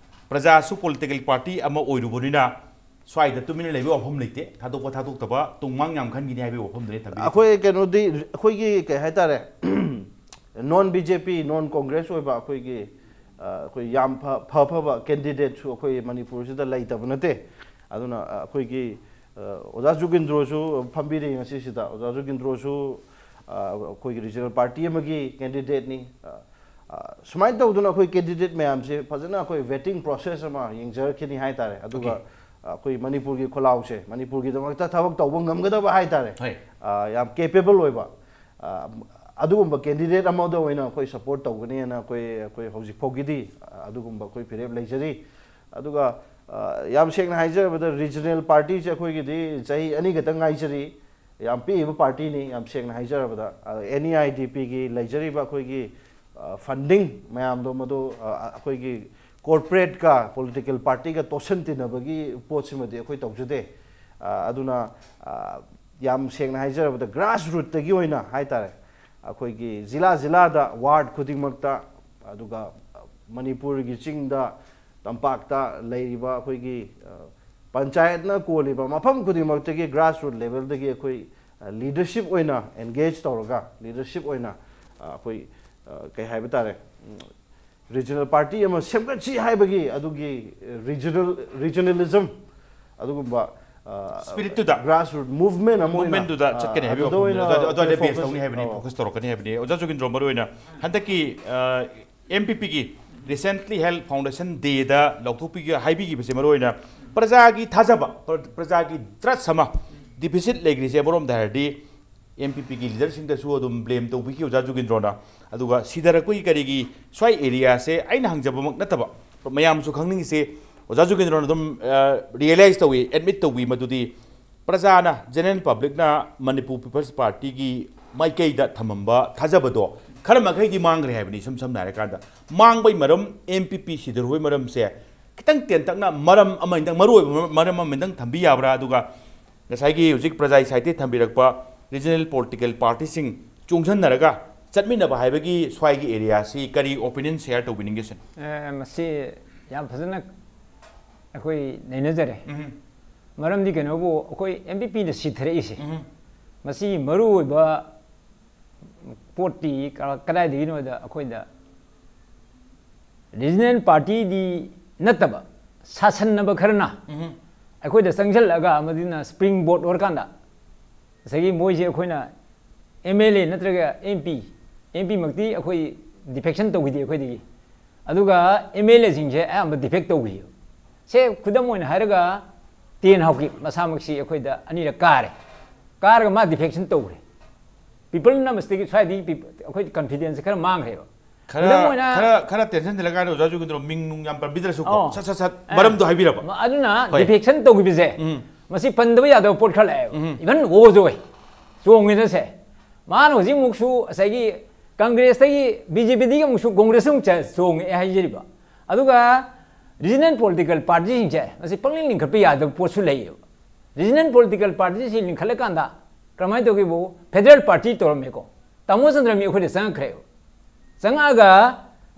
ꯄ꯭ꯔꯖꯥꯁꯨ ꯄꯣꯂꯤꯇꯤꯀꯦꯜ ꯄꯥꯔꯇꯤ ꯑꯃ ꯑꯣꯏꯔꯨꯕꯅꯤꯅ ꯁ꯭ꯋꯥꯏꯗ ꯇꯨꯃꯤꯟꯅ ꯂꯩꯕ ꯋꯥꯐꯝ ꯂꯩꯇꯦ꯫ ꯊꯥꯗꯣꯛꯄ ꯊꯥꯗꯣꯛꯇꯕ ꯇꯨꯡꯃꯥꯡ ꯌꯥꯝ ꯈꯟꯈꯤꯅꯤ ꯍꯥꯏꯕꯒꯤ ꯋꯥꯐꯝꯗꯨꯅꯤ ꯊꯝꯕꯤꯔꯤꯁꯦ꯫ ꯑꯩꯈꯣꯏ ꯀꯩꯅꯣꯗꯤ, ꯑꯩꯈꯣꯏꯒꯤ ꯀꯩ ꯍꯥꯏꯇꯥꯔꯦ, ꯅꯣꯟ ꯕꯤ ꯖꯦ ꯄꯤ, ꯅꯣꯟ ꯀꯣꯡꯒ꯭ꯔꯦꯁ ꯑꯣꯏꯕ ꯑꯩꯈꯣꯏꯒꯤ, ꯑ, ꯑꯩꯈꯣꯏ ꯌꯥꯝ ꯐ-, ꯐ-, ꯐꯕ ꯀꯦꯟꯗꯤꯗꯦꯠꯁꯨ ꯑꯩꯈꯣꯏ ꯃꯅꯤꯄꯨꯔꯁꯤꯗ ꯂꯩꯇꯕ ꯅꯠꯇꯦ꯫ ꯑꯗꯨꯅ, ꯑ, ꯑꯩꯈꯣꯏꯒꯤ, ꯑ, ꯑꯣꯖꯥ ꯖꯨꯒꯤꯟꯗ꯭ꯔꯣꯁꯨ ꯐꯝꯕꯤꯔꯤ ꯉꯁꯤꯁꯤꯗ꯫ ꯑꯣꯖꯥ ꯖꯨꯒꯤꯟꯗ꯭ꯔꯣꯁꯨ, ꯑ, ꯑꯩꯈꯣꯏꯒꯤ ꯔꯤꯖꯅꯦꯜ ꯄꯥꯔꯇꯤ ꯑꯃꯒꯤ ꯀꯦꯟꯗꯤꯗꯦꯠꯅꯤ꯫ ꯑ, ꯑ, ꯁꯨꯃꯥꯏꯅ ꯇꯧꯗꯅ ꯑꯩꯈꯣꯏ ꯀꯦꯟꯗꯤꯗꯦꯠ ꯃꯌꯥꯝꯁꯦ ꯐꯖꯅ ꯑꯩꯈꯣꯏ ꯚꯦꯇꯤꯡ ꯄ꯭ꯔꯣꯁꯦꯁ ꯑꯃ ꯌꯦꯡꯖꯔꯛꯈꯤꯅꯤ ꯍꯥꯏꯇꯥꯔꯦ꯫ ꯑꯗꯨꯒ, OK꯫ ꯑ, ꯑꯩꯈꯣꯏ ꯃꯅꯤꯄꯨꯔꯒꯤ ꯈꯨꯜꯂꯥꯎꯁꯦ, ꯃꯅꯤꯄꯨꯔꯒꯤꯗꯃꯛꯇ ꯊꯕꯛ ꯇꯧꯕ ꯉꯝꯒꯗꯕ ꯍꯥꯏꯇꯥꯔꯦ꯫ ꯍꯣꯏ꯫ ꯑ, ꯌꯥꯝ ꯀꯦꯄꯦꯕꯜ ꯑꯣꯏꯕ, ꯑ, ꯑꯗꯨꯒꯨꯝꯕ ꯀꯦꯟꯗꯤꯗꯦꯠ ꯑꯃꯗ ꯑꯣꯏꯅ ꯑꯩꯈꯣꯏ ꯁꯄꯣꯔꯠ ꯇꯧꯒꯅꯤꯅ ꯑꯩꯈꯣꯏ, ꯑꯩꯈꯣꯏ ꯍꯧꯖꯤꯛ ꯐꯥꯎꯒꯤꯗꯤ, ꯑ, ꯑꯗꯨꯒꯨꯝꯕ ꯑꯩꯈꯣꯏ ꯐꯤꯔꯦꯞ ꯂꯩꯖꯔꯤ꯫ ꯑꯗꯨꯒ, ꯑ, ꯌꯥꯝ ꯁꯦꯡꯅ ꯍꯥꯏꯖꯔꯕꯗ, ꯔꯤꯖꯅꯦꯜ ꯄꯥꯔꯇꯤꯁꯦ ꯑꯩꯈꯣꯏꯒꯤꯗꯤ ꯆꯍꯤ ꯑꯅꯤ ꯈꯛꯇꯪ ꯉꯥꯏꯖꯔꯤ꯫ ꯌꯥꯝ ꯄꯤꯛꯏꯕ ꯄꯥꯔꯇꯤꯅꯤ, ꯌꯥꯝ ꯁꯦꯡꯅ ꯍꯥꯏꯖꯔꯕꯗ꯫ ꯑ, ꯑꯦꯟ ꯏ ꯑꯥꯏ ꯗꯤ ꯄꯤꯒꯤ ꯂꯩꯖꯔꯤꯕ ꯑꯩꯈꯣꯏꯒꯤ, ꯑ, ꯐꯟꯗꯤꯡ ꯃꯌꯥꯝꯗꯣ, ꯃꯗꯨ, ꯑ, ꯑꯩꯈꯣꯏꯒꯤ ꯀꯣꯔꯄꯣꯔꯦꯠꯀ ꯄꯣꯂꯤꯇꯤꯀꯦꯜ ꯄꯥꯔꯇꯤꯒ ꯇꯣꯠꯁꯟ ꯇꯤꯟꯅꯕꯒꯤ ꯄꯣꯠꯁꯤꯃꯗꯤ ꯑꯩꯈꯣꯏ ꯇꯧꯖꯗꯦ꯫ ꯑ, ꯑꯗꯨꯅ, ꯑ, ꯌꯥꯝ ꯁꯦꯡꯅ ꯍꯥꯏꯖꯔꯕꯗ, ꯒ꯭ꯔꯥꯁ ꯔꯨꯠꯇꯒꯤ ꯑꯣꯏꯅ ꯍꯥꯏꯇꯥꯔꯦ, ꯑꯩꯈꯣꯏꯒꯤ ꯖꯤꯂꯥ ꯖꯤꯂꯥꯗ, ꯋꯥꯔꯗ ꯈꯨꯗꯤꯡꯃꯛꯇ, ꯑꯗꯨꯒ ꯃꯅꯤꯄꯨꯔꯒꯤ ꯆꯤꯡꯗ, ꯇꯝꯄꯥꯛꯇ ꯂꯩꯔꯤꯕ ꯑꯩꯈꯣꯏꯒꯤ, ꯑ, ꯄꯟꯆꯥꯌꯠꯅ ꯀꯣꯜꯂꯤꯕ ꯃꯐꯝ ꯈꯨꯗꯤꯡꯃꯛꯇꯒꯤ, ꯒ꯭ꯔꯥꯁ ꯔꯨꯠ ꯂꯦꯚꯦꯜꯗꯒꯤ ꯑꯩꯈꯣꯏ, ꯑ, ꯂꯤꯗꯔꯁꯤꯞ ꯑꯣꯏꯅ ꯑꯦꯟꯒꯦꯖ ꯇꯧꯔꯒ, ꯂꯤꯗꯔꯁꯤꯞ ꯑꯣꯏꯅ, ꯑ, ꯑꯩꯈꯣꯏ, ꯑ, ꯀꯩ ꯍꯥꯏꯕ ꯇꯥꯔꯦ, ꯎꯝ, ꯔꯤꯖꯅꯦꯜ ꯄꯥꯔꯇꯤ ꯑꯃ ꯁꯦꯝꯒꯠꯁꯤ ꯍꯥꯏꯕꯒꯤ ꯑꯗꯨꯒꯤ, ꯑ, ꯔꯤꯖꯅꯦꯜ, ꯔꯤꯖꯅꯦꯂꯤꯖꯝ, ꯑꯗꯨꯒꯨꯝꯕ, ꯑ, ꯁ꯭ꯄꯤꯔꯤꯠꯇꯨꯗ, ꯒ꯭ꯔꯥꯁ ꯔꯨꯠ ꯃꯨꯚꯃꯦꯟ ꯑꯃ ꯑꯣꯏꯅ, ꯃꯨꯚꯃꯦꯟꯗꯨꯗ ꯑ, ꯆꯠꯀꯅꯤ ꯍꯥꯏꯕꯒꯤ ꯑꯗꯨꯗ ꯋꯥꯐꯝꯅꯤ꯫ ꯑꯣꯏꯅ ꯑꯗꯨ, ꯑꯗꯨ, ꯑꯗꯨꯋꯥꯏꯗ ꯑꯩꯈꯣꯏ ꯕꯦꯁ ꯐꯣꯀꯁ, ꯇꯧꯅꯤ ꯍꯥꯏꯕꯅꯤ, ꯑ, ꯐꯣꯀꯁ ꯇꯧꯔꯛꯀꯅꯤ ꯍꯥꯏꯕꯅꯤ꯫ ꯑꯣꯖꯥ ꯖꯣꯒꯤꯟꯗ꯭ꯔꯣ, ꯃꯔꯨꯑꯣꯏꯅ ꯍꯟꯗꯛꯀꯤ, ꯑ, ꯑꯦꯝ ꯄꯤ ꯄꯤꯒꯤ recently held foundation dayꯗ ꯂꯥꯎꯊꯣꯛꯄꯤꯒ-, ꯍꯥꯏꯕꯤꯈꯤꯕꯁꯦ, ꯃꯔꯨꯑꯣꯏꯅ ꯄ꯭ꯔꯖꯥꯒꯤ ꯊꯥꯖꯕ, ꯄ꯭ꯔ-, ꯄ꯭ꯔꯖꯥꯒꯤ ꯇ꯭ꯔꯁ ꯑꯃ ꯗꯤꯐꯤꯁꯤꯠ ꯂꯩꯈ꯭ꯔꯤꯁꯦ, ꯑꯃꯔꯣꯝꯗ ꯍꯥꯏꯔꯗꯤ ꯑꯦꯝ ꯄꯤ ꯄꯤꯒꯤ ꯂꯤꯗꯔꯁꯤꯡꯗꯁꯨ ꯑꯗꯨꯝ ꯕ꯭ꯂꯦꯝ ꯇꯧꯕꯤꯈꯤ ꯑꯣꯖꯥ ꯖꯨꯒꯦꯟꯗ꯭ꯔꯣꯅ꯫ ꯑꯗꯨꯒ ꯁꯤꯗꯔꯛꯄꯒꯤ ꯀꯔꯤꯒꯤ ꯁ꯭ꯋꯥꯏ ꯑꯦꯔꯤꯌꯥꯁꯦ ꯑꯩꯅ ꯍꯪꯖꯕꯃꯛ ꯅꯠꯇꯕ, ꯃꯌꯥꯝꯁꯨ ꯈꯪꯅꯤꯡꯉꯤꯁꯦ, ꯑꯣꯖꯥ ꯖꯨꯒꯦꯟꯗ꯭ꯔꯣꯅ ꯑꯗꯨꯝ ꯔꯤꯌꯦꯂꯥꯏꯁ ꯇꯧꯏ, ꯑꯦꯗꯃꯤꯠ ꯇꯧꯕꯤ, ꯃꯗꯨꯗꯤ ꯄ꯭ꯔꯖꯥꯅ, ꯖꯦꯅꯔꯦꯜ ꯄꯕ꯭ꯂꯤꯛꯅ ꯃꯅꯤꯄꯨꯔ ꯄꯤꯄꯜꯁ ꯄꯥꯔꯇꯤꯒꯤ ꯃꯥꯏꯀꯩꯗ ꯊꯝꯃꯝꯕ ꯊꯥꯖꯕꯗꯣ ꯈꯔ ꯃꯈꯩꯗꯤ ꯃꯥꯡꯈ꯭ꯔꯦ ꯍꯥꯏꯕꯅꯤ꯫ ꯏꯁꯝ ꯁꯝꯅ ꯍꯥꯏꯔꯀꯥꯟꯗ, ꯃꯥꯡꯕꯩ ꯃꯔꯝ, ꯑꯦꯝ ꯄꯤ ꯄꯤ ꯁꯤꯗꯔꯨꯕꯩ ꯃꯔꯝꯁꯦ ꯈꯤꯇꯪ ꯇꯦꯟꯇꯛꯅ ꯃꯔꯝ ꯑꯃꯅꯤꯗꯪ, ꯃꯔꯨꯑꯣꯏꯕ ꯃꯔꯝ ꯑꯃꯅꯤꯗꯪ ꯊꯝꯕꯤ ꯌꯥꯕ꯭ꯔꯥ? ꯑꯗꯨꯒ ꯉꯁꯥꯏꯒꯤ ꯍꯧꯖꯤꯛ ꯄ꯭ꯔꯖꯥ ꯁꯥꯍꯤꯇ꯭ꯌ ꯊꯝꯕꯤꯔꯛꯄ ꯔꯤꯖꯅꯦꯜ ꯄꯣꯂꯤꯇꯤꯀꯦꯜ ꯄꯥꯔꯇꯤꯁꯤꯡ ꯆꯣꯡꯁꯤꯟꯅꯔꯒ ꯆꯠꯃꯤꯟꯅꯕ ꯍꯥꯏꯕꯒꯤ ꯁ꯭ꯋꯥꯏꯒꯤ ꯑꯦꯔꯤꯌꯥꯁꯤ ꯀꯔꯤ ꯑꯣꯄꯤꯅꯤꯌꯟ ꯁꯦꯌꯔ ꯇꯧꯕꯤꯅꯤꯡꯒꯦ ꯁꯤꯅꯤ? ꯑꯦ, ꯃꯁꯤ ꯌꯥꯝ ꯐꯖꯅ ꯑꯩꯈꯣꯏ ꯅꯩꯅꯖꯔꯦ꯫ ꯎꯝ꯫ ꯃꯔꯝꯗꯤ ꯀꯩꯅꯣꯕꯨ, ꯑꯩꯈꯣꯏ ꯑꯦꯝ ꯄꯤ ꯄꯤꯅ ꯁꯤꯊꯔꯛꯏꯁꯦ, ꯎꯝ꯫ ꯃꯁꯤꯒꯤ ꯃꯔꯨꯑꯣꯏꯕ ꯄꯣꯠꯇꯤ ꯀ-, ꯀꯗꯥꯏꯗꯒꯤꯅꯣꯗ, ꯑꯩꯈꯣꯏꯗ ꯔꯤꯖꯅꯦꯜ ꯄꯥꯔꯇꯤꯗꯤ ꯅꯠꯇꯕ, ꯁꯥꯁꯟꯅꯕ ꯈꯔꯅ ꯎꯝ꯫ ꯑꯩꯈꯣꯏꯗ ꯆꯪꯁꯤꯜꯂꯛꯑꯒ, ꯃꯗꯨꯅ ꯁ꯭ꯄ꯭ꯔꯤꯡ ꯕꯣꯔꯗ ꯑꯣꯏꯔꯀꯥꯟꯗ, ꯉꯁꯥꯏꯒꯤ ꯃꯣꯏꯁꯦ ꯑꯩꯈꯣꯏꯅ ꯑꯦꯝ ꯑꯦꯜ ꯑꯦ ꯅꯠꯇ꯭ꯔꯒ ꯑꯦꯝ ꯄꯤ, ꯑꯦꯝ ꯄꯤꯃꯛꯇꯤ ꯑꯩꯈꯣꯏ ꯗꯤꯐꯦꯛꯁꯟ ꯇꯧꯈꯤꯗꯦ ꯑꯩꯈꯣꯏꯗꯒꯤ, ꯑꯗꯨꯒ ꯑꯦꯝ ꯑꯦꯜ ꯑꯦꯁꯤꯡꯁꯦ ꯑꯌꯥꯝꯕ ꯗꯤꯐꯦꯛ ꯇꯧꯈꯤꯕ꯫ ꯁꯦ ꯈꯨꯗꯝ ꯑꯣꯏꯅ ꯍꯥꯏꯔꯒ, ꯇꯦꯟ ꯍꯥꯎꯀꯤꯞ ꯃꯁꯥꯃꯛꯁꯤ ꯑꯩꯈꯣꯏꯗ ꯑꯅꯤꯔꯛ ꯀꯥꯔꯦ, ꯀꯥꯔꯒ ꯃꯥ ꯗꯤꯐꯦꯛꯁꯟ ꯇꯧꯈ꯭ꯔꯦ꯫ ꯄꯤꯄꯜꯅ ꯃꯁꯤꯗꯒꯤ ꯁ꯭ꯋꯥꯏꯗꯒꯤ ꯄꯤꯄ-, ꯑꯩꯈꯣꯏ ꯀꯟꯐꯤꯗꯦꯟꯁꯁꯦ ꯈꯔ ꯃꯥꯡꯈ꯭ꯔꯦꯕ꯫ ꯈꯔ, ꯈꯨꯗꯝ ꯑꯣꯏꯅ ꯈꯔ, ꯈꯔ ꯇꯦꯟꯁꯟ ꯊꯤꯜꯂꯀꯥꯟꯗ ꯑꯣꯖꯥ ꯖꯨꯒꯦꯟꯗ꯭ꯔꯣ ꯃꯤꯡ ꯅꯨꯡ ꯌꯥꯝ ꯄꯟꯕꯤꯗ꯭ꯔꯁꯨꯀꯣ, ꯑꯣ꯫ ꯁꯠ ꯁꯠ ꯁꯠ ꯑꯦ꯫ ꯃꯔꯝꯗꯣ ꯍꯥꯏꯕꯤꯔꯕ꯫ ꯃ-, ꯑꯗꯨꯅ ꯍꯣꯏ꯫ ꯗꯤꯐꯦꯛꯁꯟ ꯇꯧꯈꯤꯕꯁꯦ, ꯎꯝ꯫ ꯃꯁꯤ ꯄꯟꯗꯕ ꯌꯥꯗꯕ ꯄꯣꯠ ꯈꯔ ꯂꯥꯛꯑꯦꯕ꯫ ꯎꯝ꯫ ꯏꯚꯟ ꯑꯣꯖ ꯍꯣꯏ ꯆꯣꯡꯉꯤꯗꯁꯦ, ꯃꯥꯅ ꯍꯧꯖꯤꯛ ꯑꯃꯨꯛꯁꯨ ꯉꯁꯥꯏꯒꯤ ꯀꯪꯒ꯭ꯔꯦꯁꯇꯒꯤ, ꯕꯤ ꯖꯦ ꯄꯤꯗꯒꯤ ꯑꯃꯨꯛꯁꯨ ꯀꯣꯡꯒ꯭ꯔꯦꯁ ꯑꯃꯨꯛ ꯆ-, ꯆꯣꯡꯉꯛꯑꯦ ꯍꯥꯏꯖꯔꯤꯕ꯫ ꯑꯗꯨꯒ ꯔꯤꯖꯅꯦꯜ ꯄꯣꯂꯤꯇꯤꯀꯦꯜ ꯄꯥꯔꯇꯤꯁꯤꯡꯁꯦ ꯃꯁꯤ ꯄꯪꯂꯤꯡ ꯂꯤꯡꯈꯠꯄ ꯌꯥꯗꯕ ꯄꯣꯠꯁꯨ ꯂꯩꯌꯦꯕ꯫ ꯔꯤꯖꯅꯦꯜ ꯄꯣꯂꯤꯇꯤꯀꯦꯜ ꯄꯥꯔꯇꯤꯁꯤ ꯂꯤꯡꯈꯠꯂꯀꯥꯟꯗ ꯀꯔꯝꯍꯥꯏꯅ ꯇꯧꯒꯦꯕꯨ, ꯐꯦꯗꯔꯦꯜ ꯄꯥꯔꯇꯤ ꯇꯧꯔꯝꯃꯦꯀꯣ, ꯇꯥꯃꯣ ꯆꯟꯗ꯭ꯔꯃꯤ ꯑꯩꯈꯣꯏꯗ ꯆꯪꯉꯛꯈ꯭ꯔꯦꯕ꯫ ꯆꯪꯉꯛꯑꯒ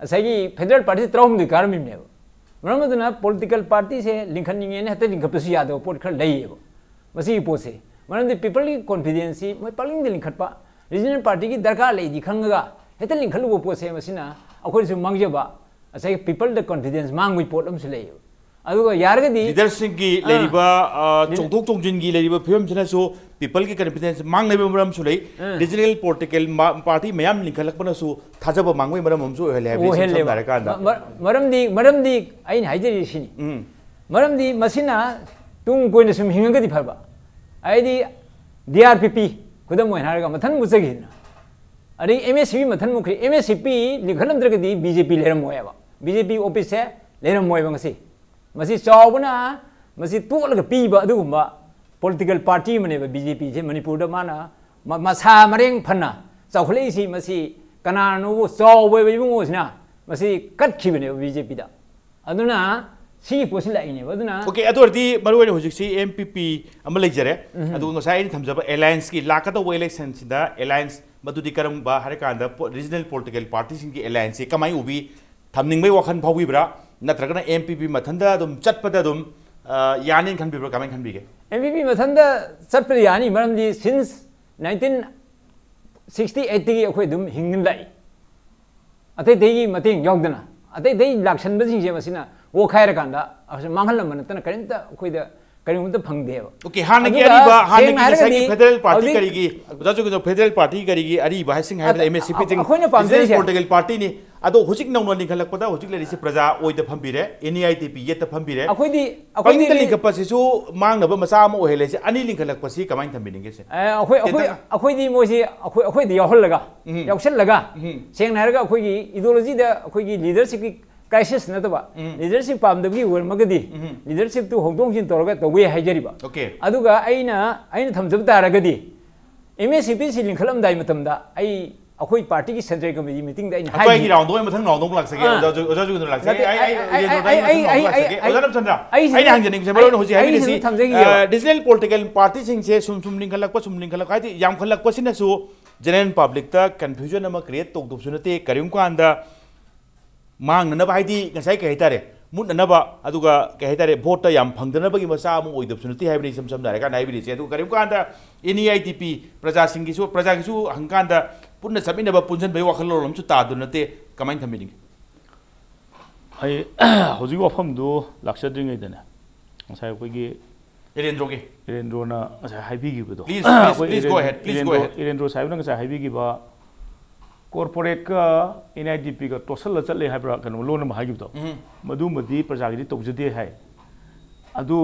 ꯉꯁꯥꯏꯒꯤ ꯐꯦꯗꯔꯦꯜ ꯄꯥꯔꯇꯤ ꯇꯔꯥꯍꯨꯝꯗꯣꯏ ꯀꯥꯔꯝꯃꯤꯕꯅꯦꯕ꯫ ꯃꯔꯝ ꯑꯗꯨꯅ ꯄꯣꯂꯤꯇꯤꯀꯦꯜ ꯄꯥꯔꯇꯤꯁꯦ ꯂꯤꯡꯈꯠꯅꯤꯡꯉꯦꯅ ꯍꯦꯛꯇ ꯂꯤꯡꯈꯠꯄꯁꯨ ꯌꯥꯗꯕ ꯄꯣꯠ ꯈꯔ ꯂꯩꯌꯦꯕ꯫ ꯃꯁꯤꯒꯤ ꯄꯣꯠꯁꯦ, ꯃꯔꯝꯗꯤ ꯄꯤꯄꯜꯒꯤ ꯀꯣꯟꯐꯤꯗꯦꯟꯁꯁꯤ ꯃꯣꯏ ꯄꯪꯂꯤꯡꯗ ꯂꯤꯡꯈꯠꯄ, ꯔꯤꯖꯅꯦꯜ ꯄꯥꯔꯇꯤꯒꯤ ꯗꯔꯀꯥꯔ ꯂꯩꯗꯤ ꯈꯪꯉꯒ ꯍꯦꯛꯇ ꯂꯤꯡꯈꯠꯂꯨꯕ ꯄꯣꯠꯁꯦ, ꯃꯁꯤꯅ ꯑꯩꯈꯣꯏꯗꯁꯨ ꯃꯥꯡꯖꯕ, ꯉꯁꯥꯏꯒꯤ ꯄꯤꯄꯜꯗ ꯀꯣꯟꯐꯤꯗꯦꯟꯁ ꯃꯥꯡꯕꯒꯤ ꯄꯣꯠ ꯑꯃꯁꯨ ꯂꯩꯌꯦꯕ꯫ ꯑꯗꯨꯒ ꯌꯥꯔꯒꯗꯤ ꯂꯤꯗꯔꯁꯤꯡꯒꯤ ꯑꯥ꯫ ꯂꯩꯔꯤꯕ, ꯑ, ꯂꯤ- ꯆꯣꯡꯊꯣꯛ ꯆꯣꯡꯁꯤꯟꯒꯤ ꯂꯩꯔꯤꯕ ꯐꯤꯕꯝꯁꯤꯅꯁꯨ ꯄꯤꯄꯜꯒꯤ ꯀꯟꯐꯤꯗꯦꯟꯁ ꯃꯥꯡꯅꯕ ꯃꯔꯝꯁꯨ ꯂꯩ꯫ ꯑꯥ꯫ ꯔꯤꯖꯅꯦꯜ ꯄꯣꯂꯤꯇꯤꯀꯦꯜ ꯃꯥ-, ꯄꯥꯔꯇꯤ ꯃꯌꯥꯝ ꯂꯤꯡꯈꯠꯂꯛꯄꯅꯁꯨ ꯊꯥꯖꯕ ꯃꯥꯡꯕꯒꯤ ꯃꯔꯝ ꯑꯃꯁꯨ ꯑꯣꯏꯍꯜꯂꯦ ꯍꯥꯏꯕ, ꯏꯁꯝ ꯁꯝꯅ ꯑꯣꯏꯍꯜꯂꯦꯕ꯫ ꯍꯥꯏꯔꯀꯥꯟꯗ꯫ ꯃ-, ꯃ-, ꯃꯔꯝꯗꯤ, ꯃꯔꯝꯗꯤ ꯑꯩꯅ ꯍꯥꯏꯖꯔꯤꯁꯤ ꯁꯤꯅꯤ꯫ ꯎꯝ꯫ ꯃꯔꯝꯗꯤ ꯃꯁꯤꯅ ꯇꯨꯡ ꯀꯣꯏꯅ ꯁꯨꯝ ꯍꯤꯡꯉꯒꯗꯤ ꯐꯕ꯫ ꯍꯥꯏꯗꯤ ꯗꯤ ꯑꯥꯔ ꯄꯤ ꯄꯤ, ꯈꯨꯗꯝ ꯑꯣꯏꯅ ꯍꯥꯏꯔꯒ ꯃꯊꯟꯕꯨ ꯆꯠꯈꯤꯗꯅ, ꯑꯗꯩ ꯑꯦꯝ ꯑꯦꯁ ꯁꯤ ꯄꯤ ꯃꯊꯟ ꯃꯨꯛꯈ꯭ꯔꯤ꯫ ꯑꯦꯝ ꯑꯦꯁ ꯁꯤ ꯄꯤ ꯂꯤꯡꯈꯠꯂꯝꯗ꯭ꯔꯒꯗꯤ ꯕꯤ ꯖꯦ ꯄꯤ ꯂꯩꯔꯝꯃꯣꯏꯕ, ꯕꯤ ꯖꯦ ꯄꯤ ꯑꯣꯐꯤꯁꯁꯦ ꯂꯩꯔꯝꯃꯣꯏꯕ ꯉꯁꯤ꯫ ꯃꯁꯤ ꯆꯥꯎꯕꯅ ꯃꯁꯤ ꯇꯣꯠꯂꯒ ꯄꯤꯕ ꯑꯗꯨꯒꯨꯝꯕ ꯄꯣꯂꯤꯇꯤꯀꯦꯜ ꯄꯥꯔꯇꯤ ꯑꯃꯅꯦꯕ ꯕꯤ ꯖꯦ ꯄꯤꯁꯦ꯫ ꯃꯅꯤꯄꯨꯔꯗ ꯃꯥꯅ ꯃ- ꯃꯁꯥ ꯃꯔꯦꯡ ꯐꯅ ꯆꯥꯎꯈꯠꯂꯛꯏꯁꯤ꯫ ꯃꯁꯤ ꯀꯅꯥꯅꯣꯕꯨ ꯆꯥꯎꯕ ꯏꯕꯨꯡꯉꯣꯁꯤꯅ ꯃꯁꯤ ꯀꯠꯈꯤꯕꯅꯦꯕ ꯕꯤ ꯖꯦ ꯄꯤꯗ꯫ ꯑꯗꯨꯅ ꯁꯤꯒꯤ ꯄꯣꯠꯁꯤ ꯂꯥꯛꯏꯅꯦꯕ꯫ ꯑꯗꯨꯅ ꯑꯣꯀꯦ, ꯑꯗꯨ ꯑꯣꯏꯔꯗꯤ ꯃꯔꯨ ꯑꯣꯏꯅ ꯍꯧꯖꯤꯛꯁꯤ ꯑꯦꯝ ꯄꯤ ꯄꯤ ꯑꯃ ꯂꯩꯖꯔꯦ꯫ ꯑꯗꯨꯒ ꯉꯁꯥꯏ ꯑꯩꯅ ꯊꯝꯖꯕ ꯑꯦꯂꯥꯏꯟꯁꯀꯤ ꯂꯥꯛꯀꯗꯧꯕ ꯏꯂꯦꯛꯁꯟꯁꯤꯗ ꯑꯦꯂꯥꯏꯟꯁ ꯃꯗꯨꯗꯤ ꯀꯔꯝꯕ ꯍꯥꯏꯔꯀꯥꯟꯗ ꯄꯣ- ꯔꯤꯖꯅꯦꯜ ꯄꯣꯂꯤꯇꯤꯀꯦꯜ ꯄꯥꯔꯇꯤꯁꯤꯡꯒꯤ ꯑꯦꯂꯥꯏꯟꯁꯁꯤ ꯀꯃꯥꯏꯅ ꯎꯕꯤ? ꯊꯝꯅꯤꯡꯕꯒꯤ ꯋꯥꯈꯜ ꯐꯥꯎꯕꯤꯕ꯭ꯔꯥ? ꯅꯠꯇ꯭ꯔꯒꯅ ꯑꯦꯝ ꯄꯤ ꯄꯤ ꯃꯊꯟꯇ ꯑꯗꯨꯝ ꯆꯠꯄꯗ ꯑꯗꯨꯝ, ꯑ, ꯌꯥꯅꯤꯅ ꯈꯟꯕꯤꯕ꯭ꯔꯥ? ꯀꯃꯥꯏꯅ ꯈꯟꯕꯤꯒꯦ? ꯑꯦꯝ ꯄꯤ ꯄꯤ ꯃꯊꯟꯇ ꯆꯠꯄꯗ ꯌꯥꯅꯤ, ꯃꯔꯝꯗꯤ ꯁꯤꯟꯁ ꯅꯥꯏꯟꯇꯤꯟ ꯁꯤꯛꯁꯇꯤ ꯑꯩꯠꯇꯒꯤ ꯑꯩꯈꯣꯏ ꯑꯗꯨꯝ ꯍꯤꯡꯗꯨꯅ ꯂꯥꯛꯏ꯫ ꯑꯇꯩ ꯑꯇꯩꯒꯤ ꯃꯇꯦꯡ ꯌꯥꯎꯗꯅ ꯑꯇꯩ ꯑꯇꯩ ꯂꯥꯛꯁꯟꯕꯁꯤꯡꯁꯦ ꯃꯁꯤꯅ ꯑꯣꯛꯈꯥꯏꯔꯀꯥꯟꯗ ꯃꯥꯡꯍꯜꯂꯝꯕ ꯅꯠꯇꯅ ꯀꯔꯤꯝꯇ ꯑꯩꯈꯣꯏꯗ ꯀꯔꯤꯒꯨꯝꯇ ꯐꯪꯗꯦꯕ꯫ ꯑꯣꯀꯦ, ꯍꯥꯟꯅꯒꯤ ꯑꯗꯨꯒ ꯑꯔꯤꯕ, ꯍꯥꯟꯅꯒꯤ ꯁꯦꯡꯅ ꯉꯁꯥꯏꯒꯤ ꯍꯥꯏꯔꯒꯗꯤ ꯐꯦꯗꯔꯦꯜ ꯄꯥꯔꯇꯤ ꯍꯧꯖꯤꯛ ꯀꯔꯤꯒꯤ, ꯑꯣꯖꯥ ꯖꯣꯒꯦꯟꯗ꯭ꯔ, ꯐꯦꯗꯔꯦꯜ ꯄꯥꯔꯇꯤ ꯀꯔꯤꯒꯤ ꯑꯔꯤꯕ ꯍꯥꯏꯁꯤꯡ ꯍꯥꯏꯕꯗ ꯑ-, ꯑꯦꯝ ꯑꯦꯁ ꯁꯤ ꯄꯤ ꯆꯤꯡ ꯑꯩꯈꯣꯏꯅ ꯄꯥꯝꯖꯔꯤꯁꯦ ꯔꯤꯖꯅꯦꯜ ꯄꯣꯂꯤꯇꯤꯀꯦꯜ ꯄꯥꯔꯇꯤꯅꯤ꯫ ꯑꯗꯣ ꯍꯧꯖꯤꯛ ꯅꯧꯅ ꯂꯤꯡꯈꯠꯂꯛꯄꯗ ꯍꯧꯖꯤꯛ ꯂꯩꯔꯤꯁꯤ ꯄ꯭ꯔꯖꯥ ꯑꯣꯏꯗ ꯐꯝꯕꯤꯔꯦ, and E I T P ꯌꯦꯠꯇ ꯐꯝꯕꯤꯔꯦ꯫ ꯑꯩꯈꯣꯏꯗꯤ, ꯄꯪꯗ ꯑꯩꯈꯣꯏꯗꯤ ꯂꯤꯡꯈꯠꯄꯁꯤꯁꯨ ꯃꯥꯡꯅꯕ ꯃꯆꯥ ꯑꯃ ꯑꯣꯏꯍꯜꯂꯦ꯫ ꯁꯤ ꯑꯅꯤ ꯂꯤꯡꯈꯠꯂꯛꯄꯁꯤ ꯀꯃꯥꯏꯅ ꯊꯝꯕꯤꯅꯤꯡꯒꯦ ꯁꯦ? ꯑꯦ, ꯑꯩꯈꯣꯏ, ꯑꯩꯈꯣꯏ, ꯇꯦꯟꯇꯛꯅ꯫ ꯑꯩꯈꯣꯏꯗꯤ ꯃꯣꯏꯁꯤ ꯑꯩꯈꯣꯏ, ꯑꯩꯈꯣꯏꯗ ꯌꯥꯎꯍꯜꯂꯒ, ꯎꯝ꯫ ꯌꯥꯎꯁꯜꯂꯒ, ꯎꯝ꯫ ꯁꯦꯡꯅ ꯍꯥꯏꯔꯒ ꯑꯩꯈꯣꯏꯒꯤ ꯏꯗꯤꯑꯣꯂꯣꯖꯤꯗ ꯑꯩꯈꯣꯏꯒꯤ ꯂꯤꯗꯔꯁꯤꯞꯀꯤ ꯀ꯭ꯔꯥꯏꯁꯤꯁ ꯅꯠꯇꯕ, ꯎꯝ꯫ ꯂꯤꯗꯔꯁꯤꯞ ꯄꯥꯝꯗꯕꯒꯤ ꯑꯣꯏꯔꯝꯃꯒꯗꯤ, ꯎꯝ꯫ ꯂꯤꯗꯔꯁꯤꯞꯇꯨ ꯍꯣꯡꯗꯣꯛ ꯍꯣꯡꯖꯤꯟ ꯇꯧꯔꯒ ꯇꯧꯕ ꯌꯥꯏ ꯍꯥꯏꯖꯔꯤꯕ꯫ ꯑꯣꯀꯦ꯫ ꯑꯗꯨꯒ ꯑꯩꯅ, ꯑꯩꯅ ꯊꯝꯖꯕ ꯇꯥꯔꯒꯗꯤ, ꯑꯦꯝ ꯑꯦꯁ ꯁꯤ ꯄꯤ ꯁꯤ ꯂꯤꯡꯈꯠꯂꯝꯗꯥꯏ ꯃꯇꯝꯗ ꯑꯩ, ꯑꯩꯈꯣꯏ ꯄꯥꯔꯇꯤꯒꯤ ꯁꯦꯟꯇ꯭ꯔꯦꯜ ꯀꯃꯤꯇꯤ ꯃꯤꯇꯤꯡꯗ ꯑꯩꯅ ꯑꯩꯈꯣꯏꯒꯤ ꯍꯥꯏꯈꯤ꯫ ꯔꯥꯎꯟꯗ ꯑꯣꯏ ꯃꯊꯪ ꯔꯥꯎꯟꯗ ꯑꯃꯨꯛ ꯂꯥꯛꯆꯒꯦ꯫ ꯑꯥ꯫ ꯑꯣꯖꯥ ꯖꯣ-, ꯑꯣꯖꯥ ꯖꯣꯒꯦꯟꯗ꯭ꯔ ꯂꯥꯛꯆꯒꯦ꯫ ꯅꯠꯇꯦ, ꯑꯩ, ꯑꯩ, ꯑꯩ, ꯔꯥꯎꯟꯗ ꯑꯩ, ꯂꯥꯛꯆꯒꯦ꯫ ꯑꯩ, ꯑꯣꯖꯥ ꯅꯝꯆꯟꯗ꯭ꯔ, ꯑꯩ ꯑꯩꯅ ꯁꯤ-, ꯍꯪꯖꯅꯤꯡꯕꯁꯦ, ꯑꯩ ꯃꯔꯨ ꯑꯣꯏꯅ ꯁꯤ-, ꯍꯧꯖꯤꯛ ꯑꯩ ꯍꯥꯏꯕꯤꯔꯤꯁꯤ, ꯁꯤꯗ ꯊꯝꯖꯒꯦꯕ꯫ ꯑ, ꯔꯤꯖꯅꯦꯜ ꯄꯣꯂꯤꯇꯤꯀꯦꯜ ꯄꯥꯔꯇꯤꯁꯤꯡꯁꯦ ꯁꯨꯝ ꯁꯨꯝ ꯂꯤꯡꯈꯠꯂꯛꯄ, ꯁꯨꯝ ꯂꯤꯡꯈꯠꯂꯛꯄ ꯍꯥꯏꯗꯤ ꯌꯥꯝꯈꯠꯂꯛꯄꯁꯤꯅꯁꯨ ꯖꯦꯅꯔꯦꯜ ꯄꯕ꯭ꯂꯤꯛꯇ ꯀꯟꯐ꯭ꯌꯨꯖꯟ ꯑꯃ ꯀ꯭ꯔꯤꯌꯦꯠ ꯇꯧꯗꯕꯁꯨ ꯅꯠꯇꯦ꯫ ꯀꯔꯤꯒꯨꯝꯕ ꯀꯥꯟꯗ ꯃꯥꯡꯅꯅꯕ, ꯍꯥꯏꯗꯤ ꯉꯁꯥꯏ ꯀꯩ ꯍꯥꯏꯇꯥꯔꯦ, ꯃꯨꯠꯅꯅꯕ, ꯑꯗꯨꯒ ꯀꯩ ꯍꯥꯏꯇꯥꯔꯦ, ꯚꯣꯠꯇ ꯌꯥꯝ ꯐꯪꯗꯅꯕꯒꯤ ꯃꯆꯥ ꯑꯃ ꯑꯣꯏꯗꯕꯁꯨ ꯅꯠꯇꯦ ꯍꯥꯏꯕꯅꯤ, ꯏꯁꯝ ꯁꯝꯅ ꯍꯥꯏꯔꯀꯥꯟꯗ ꯍꯥꯏꯕꯤꯔꯤꯁꯦ꯫ ꯑꯗꯨꯒ ꯀꯔꯤꯒꯨꯝꯕ ꯀꯥꯟꯗ and E I T P ꯄ꯭ꯔꯖꯥꯁꯤꯡꯒꯤꯁꯨ, ꯄ꯭ꯔꯖꯥꯒꯤꯁꯨ ꯍꯪꯀꯥꯟꯗ ꯄꯨꯟꯅ ꯆꯠꯃꯤꯟꯅꯕ, ꯄꯨꯟꯁꯤꯟꯕꯒꯤ ꯋꯥꯈꯜꯂꯣꯟ ꯑꯃꯁꯨ ꯇꯥꯗꯨ ꯅꯠꯇꯦ꯫ ꯀꯃꯥꯏꯅ ꯊꯝꯕꯤꯅꯤꯡꯉꯤ? ꯑꯩ ꯍꯧꯖꯤꯛ ꯋꯥꯐꯝꯗꯨ ꯂꯥꯛꯆꯗ꯭ꯔꯤꯉꯩꯗꯅꯦ, ꯉꯁꯥꯏ ꯑꯩꯈꯣꯏꯒꯤ ꯏꯔꯦꯟꯗ꯭ꯔꯣꯒꯤ꯫ ꯏꯔꯦꯟꯗ꯭ꯔꯣꯅ ꯉꯁꯥꯏ ꯍꯥꯏꯕꯤꯈꯤꯕꯗꯣ, Please, please, ꯑꯩꯈꯣꯏ please go ꯏꯔꯦꯟ-, ahead, please go ꯏꯔꯦꯟꯗ꯭ꯔꯣ-, ahead. ꯏꯔꯦꯟꯗ꯭ꯔꯣ ꯁꯥꯍꯦꯕꯅ ꯉꯁꯥꯏ ꯍꯥꯏꯕꯤꯈꯤꯕ, ꯀꯣꯔꯄꯣꯔꯦꯠꯀ ꯑꯦꯟ ꯑꯥꯏ ꯗꯤ ꯄꯤꯒ ꯇꯣꯠꯁꯜꯂ ꯆꯠꯂꯦ ꯍꯥꯏꯕ꯭ꯔꯥ, ꯀꯩꯅꯣ ꯂꯣꯟ ꯑꯃ ꯍꯥꯏꯈꯤꯕꯗꯣ, ꯎꯝ꯫ ꯃꯗꯨꯃꯗꯤ ꯄ꯭ꯔꯖꯥꯒꯤꯗꯤ ꯇꯧꯖꯗꯦ ꯍꯥꯏ꯫ ꯑꯗꯨ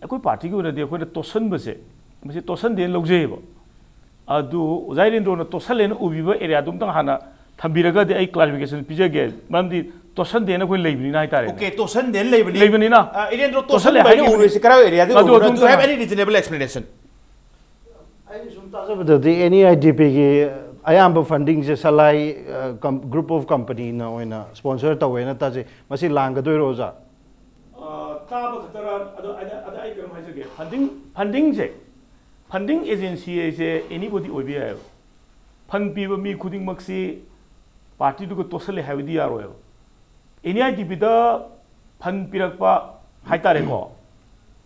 ꯑꯩꯈꯣꯏ ꯄꯥꯔꯇꯤꯒꯤ ꯑꯣꯏꯅꯗꯤ ꯑꯩꯈꯣꯏꯅ ꯇꯣꯠꯁꯟꯕꯁꯦ, ꯃꯁꯤ ꯇꯣꯠꯁꯟꯗꯦꯅ ꯂꯧꯖꯩꯌꯦꯕ꯫ ꯑꯗꯨ ꯑꯣꯖꯥ ꯏꯔꯦꯟꯗ꯭ꯔꯣꯅ ꯇꯣꯠꯁꯜꯂꯦꯅ ꯎꯕꯤꯕ ꯑꯦꯔꯤꯌꯥꯗꯨ ꯑꯝꯇꯪ ꯍꯥꯟꯅ ꯊꯝꯕꯤꯔꯒꯗꯤ ꯑꯩ ꯀ꯭ꯂꯥꯔꯤꯐꯤꯀꯦꯁꯟ ꯄꯤꯖꯒꯦ꯫ ꯃꯔꯝꯗꯤ ꯇꯣꯠꯁꯟꯗꯦꯅ ꯑꯩꯈꯣꯏ ꯂꯩꯕꯅꯤꯅ ꯍꯥꯏꯇꯥꯔꯦ꯫ ꯑꯣꯀꯦ, ꯇꯣꯠꯁꯟꯗꯦꯅ ꯂꯩꯕꯅꯤ꯫ ꯂꯩꯕꯅꯤꯅ ꯑ, ꯏꯔꯦꯟꯗ꯭ꯔꯣ, ꯇꯣꯠꯁꯜꯂꯦ ꯇꯣꯠꯁꯜꯂꯦ ꯍꯥꯏꯅ ꯍꯥꯏꯕꯅꯤ꯫ ꯎꯔꯤꯁꯦ ꯀꯔꯥꯏ ꯑꯦꯔꯤꯌꯥꯗ ꯑꯗꯨ ꯎꯕꯅꯣ? ꯑꯗꯨꯝ Do you have ꯇꯧꯔꯣ꯫ Any reasonable explanation? ꯑꯩꯅ ꯁꯨꯝ ꯇꯥꯖꯕꯗꯗꯤ ꯑꯦꯟ ꯏ ꯑꯥꯏ ꯗꯤ ꯄꯤꯒꯤ ꯑꯌꯥꯝꯕ ꯐꯟꯗꯤꯡꯁꯦ ꯁꯂꯥꯏ ꯒ꯭ꯔꯨꯞ ꯑꯣꯐ ꯀꯝꯄꯅꯤꯅ ꯑꯣꯏꯅ ꯁ꯭ꯄꯣꯟꯁꯔ ꯇꯧꯋꯦꯅ ꯇꯥꯖꯩ꯫ ꯃꯁꯤ ꯂꯥꯟꯒꯗꯣꯏꯔꯣ, ꯑꯣꯖꯥ? ꯇꯥꯕ ꯈꯛꯇꯔ? ꯑꯗꯣ ꯑꯗ ꯑꯗ ꯑꯩ ꯀꯩꯅꯣꯝ ꯍꯥꯏꯖꯒꯦ꯫ ꯐꯟꯗꯤꯡ ꯐꯟꯗꯤꯡꯁꯦ, ꯐꯟꯗꯤꯡ ꯑꯦꯖꯦꯟꯁꯤ ꯍꯥꯏꯁꯦ ꯑꯦꯅꯤꯕꯣꯗꯤ ꯑꯣꯏꯕ ꯌꯥꯏꯑꯕ꯫ ꯐꯟ ꯄꯤꯕ ꯃꯤ ꯈꯨꯗꯤꯡꯃꯛꯁꯤ ꯄꯥꯔꯇꯤꯗꯨꯒ ꯇꯣꯠꯁꯜꯂꯦ ꯍꯥꯏꯕꯗꯤ ꯌꯥꯔꯣꯏꯕ꯫ ꯑꯦꯟ ꯏ ꯑꯥꯏ ꯗꯤ ꯄꯤꯗ ꯐꯟ ꯄꯤꯔꯛꯄ ꯍꯥꯏꯇꯥꯔꯦꯀꯣ,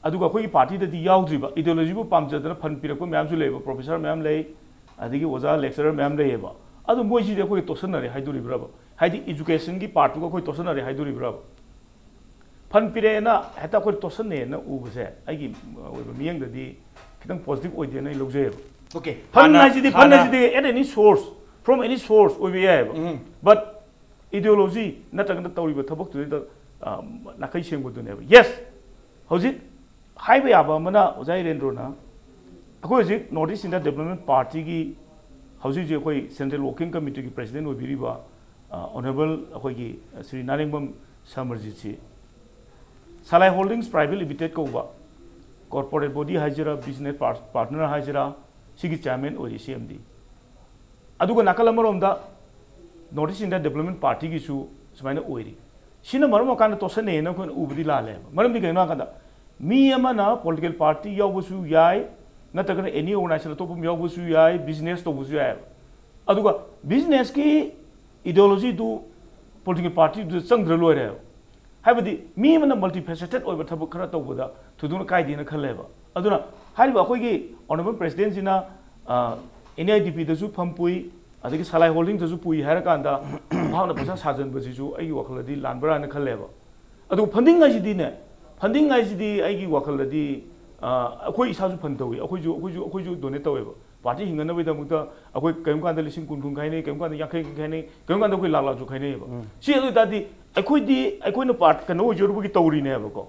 ꯑꯗꯨꯒ ꯑꯩꯈꯣꯏꯒꯤ ꯄꯥꯔꯇꯤꯗꯗꯤ ꯌꯥꯎꯗ꯭ꯔꯤꯕ, ꯏꯗꯤꯑꯣꯂꯣꯖꯤꯕꯨ ꯄꯥꯝꯖꯗꯅ ꯐꯟ ꯄꯤꯔꯛꯄ ꯃꯌꯥꯝꯁꯨ ꯂꯩꯌꯦꯕ, ꯄ꯭ꯔꯣꯐꯦꯁꯔ ꯃꯌꯥꯝ ꯂꯩ, ꯑꯗꯒꯤ ꯑꯣꯖꯥ ꯂꯦꯛꯆꯔꯔ ꯃꯌꯥꯝ ꯂꯩꯌꯦꯕ꯫ ꯑꯗꯨ ꯃꯣꯏꯁꯤꯗꯤ ꯑꯩꯈꯣꯏꯒ ꯇꯣꯠꯁꯟꯅꯔꯦ ꯍꯥꯏꯗꯣꯔꯤꯕ꯭ꯔꯕ? ꯍꯥꯏꯗꯤ ꯏꯖꯨꯀꯦꯁꯟꯒꯤ ꯄꯥꯔꯠꯇꯨꯒ ꯑꯩꯈꯣꯏ ꯇꯣꯠꯁꯟꯅꯔꯦ ꯍꯥꯏꯗꯣꯔꯤꯕ꯭ꯔꯕ? ꯐꯟ ꯄꯤꯔꯛꯑꯦꯅ ꯍꯦꯛꯇ ꯑꯩꯈꯣꯏ ꯇꯣꯠꯁꯟꯅꯩꯌꯦꯅ ꯎꯕꯁꯦ ꯑꯩꯒꯤ ꯑꯣꯏꯕ ꯃꯤꯠꯌꯦꯡꯗꯗꯤ ꯈꯤꯇꯪ ꯄꯣꯖꯤꯇꯤꯚ ꯑꯣꯏꯗꯦꯅ ꯑꯩ ꯂꯧꯖꯩꯌꯦꯕ꯫ Okay. ꯐꯟ ꯍꯥꯟꯅ- ꯍꯥꯏꯁꯤꯗꯤ, ꯐꯟ ꯍꯥꯟꯅ- ꯍꯥꯏꯁꯤꯗꯤ at any source, from any source ꯑꯣꯏꯕ ꯌꯥꯏꯑꯕ꯫ ꯎꯝ. But ideology ꯅꯠꯇ꯭ꯔꯒꯅ ꯇꯧꯔꯤꯕ ꯊꯕꯛꯇꯨꯗꯩꯗ, ꯑ, ꯅꯥꯈꯩ ꯁꯦꯡꯕꯗꯨꯅꯦꯕ꯫ Yes, ꯍꯧꯖꯤꯛ ꯍꯥꯏꯕ ꯌꯥꯕ ꯑꯃꯅ, ꯑꯣꯖꯥ ꯏꯔꯦꯟꯗ꯭ꯔꯣꯅ, ꯑꯩꯈꯣꯏ ꯍꯧꯖꯤꯛ North East India Development Partyꯒꯤ ꯍꯧꯖꯤꯛ ꯍꯧꯖꯤꯛ ꯑꯩꯈꯣꯏ Central Working Committeeꯒꯤ president ꯑꯣꯏꯕꯤꯔꯤꯕ, ꯑ, honourable ꯑꯩꯈꯣꯏꯒꯤ ꯁ꯭ꯔꯤ ꯅꯥꯔꯦꯡꯕꯝ ꯁꯃꯔꯖꯤꯠꯁꯤ ꯁꯂꯥꯏ ꯍꯣꯜꯗꯤꯡꯁ ꯄ꯭ꯔꯥꯏꯚꯦꯠ ꯂꯤꯃꯤꯇꯦꯠ ꯀꯧꯕ corporate body ꯍꯥꯏꯁꯤꯔꯥ, business par- partner ꯍꯥꯏꯁꯤꯔꯥ, ꯁꯤꯒꯤ chairman ꯑꯣꯏꯔꯤ, ꯁꯤ ꯑꯦꯝ ꯗꯤ꯫ ꯑꯗꯨꯒ ꯅꯥꯀꯜ ꯑꯃꯔꯣꯝꯗ North East India Development Partyꯒꯤꯁꯨ ꯁꯨꯃꯥꯏꯅ ꯑꯣꯏꯔꯤ꯫ ꯁꯤꯅ ꯃꯔꯝ ꯑꯣꯏꯔꯀꯥꯟꯗ ꯇꯣꯠꯁꯟꯅꯩꯌꯦꯅ ꯑꯩꯈꯣꯏꯅ ꯎꯕꯗꯤ ꯂꯥꯜꯂꯦꯕ꯫ ꯃꯔꯝꯗꯤ ꯀꯩꯒꯤꯅꯣ ꯍꯥꯏꯀꯥꯟꯗ, ꯃꯤ ꯑꯃꯅ political party ꯌꯥꯎꯕꯁꯨ ꯌꯥꯏ, ꯅꯠꯇ꯭ꯔꯒꯅ any organization ꯑꯇꯣꯞꯄ ꯑꯃ ꯌꯥꯎꯕꯁꯨ ꯌꯥꯏ, business ꯇꯧꯕꯁꯨ ꯌꯥꯏꯑꯕ꯫ ꯑꯗꯨꯒ businessꯀꯤ ideologyꯗꯨ political partyꯗꯨꯗ ꯆꯪꯗ꯭ꯔ ꯂꯣꯏꯔꯦꯕ꯫ ꯍꯥꯏꯕꯗꯤ ꯃꯤ ꯑꯃꯅ multifaceted ꯑꯣꯏꯕ ꯊꯕꯛ ꯈꯔ ꯇꯧꯕꯗ ꯊꯣꯏꯗꯣꯛꯅ ꯀꯥꯏꯗꯦꯅ ꯈꯜꯂꯦꯕ꯫ ꯑꯗꯨꯅ ꯍꯥꯏꯔꯤꯕ ꯑꯩꯈꯣꯏꯒꯤ honourable presidentꯁꯤꯅ, ꯑ, NEIDPꯗꯁꯨ ꯐꯝ ꯄꯨꯏ, ꯑꯗꯒꯤ ꯁꯂꯥꯏ ꯍꯣꯜꯗꯤꯡꯗꯁꯨ ꯄꯨꯏ ꯍꯥꯏꯔꯀꯥꯟꯗ ꯃꯍꯥꯛꯅ ꯄꯩꯁꯥ ꯁꯥꯖꯟꯕꯁꯤꯁꯨ ꯑꯩꯒꯤ ꯋꯥꯈꯜꯗꯗꯤ ꯂꯥꯟꯕ꯭ꯔꯥꯅ ꯈꯜꯂꯦꯕ꯫ ꯑꯗꯨꯒ funding ꯍꯥꯏꯁꯤꯗꯤꯅꯦ, funding ꯍꯥꯏꯁꯤꯗꯤ ꯑꯩꯒꯤ ꯋꯥꯈꯜꯗꯗꯤ, ꯑ, ꯑꯩꯈꯣꯏ ꯏꯁꯥꯁꯨ fund ꯇꯧꯏ, ꯑꯩꯈꯣꯏꯁꯨ, ꯑꯩꯈꯣꯏꯁꯨ, ꯑꯩꯈꯣꯏꯁꯨ donate ꯇꯧꯋꯦꯕ꯫ ꯄꯥꯔꯇꯤ ꯍꯤꯡꯅꯅꯕꯒꯤꯗꯃꯛꯇ ꯑꯩꯈꯣꯏ ꯀꯔꯤꯒꯨꯝꯕ ꯀꯥꯟꯗ ꯂꯤꯁꯤꯡ ꯀꯨꯟ ꯀꯨꯟ ꯈꯥꯏꯅꯩ, ꯀꯔꯤꯒꯨꯝꯕ ꯀꯥꯟꯗ ꯌꯥꯡꯈꯩ ꯈꯥꯏꯅꯩ, ꯀꯔꯤꯒꯨꯝꯕ ꯀꯥꯟꯗ ꯑꯩꯈꯣꯏ ꯂꯥꯛ ꯂꯥꯛꯁꯨ ꯈꯥꯏꯅꯩꯌꯦꯕ꯫ ꯁꯤ ꯑꯗꯨ ꯑꯣꯏꯇꯥꯔꯗꯤ ꯑꯩꯈꯣꯏꯗꯤ, ꯑꯩꯈꯣꯏꯅ ꯄꯥꯔꯠ ꯀꯩꯅꯣ ꯑꯣꯏꯖꯔꯨꯕꯒꯤ ꯇꯧꯔꯤꯅꯦꯕꯀꯣ꯫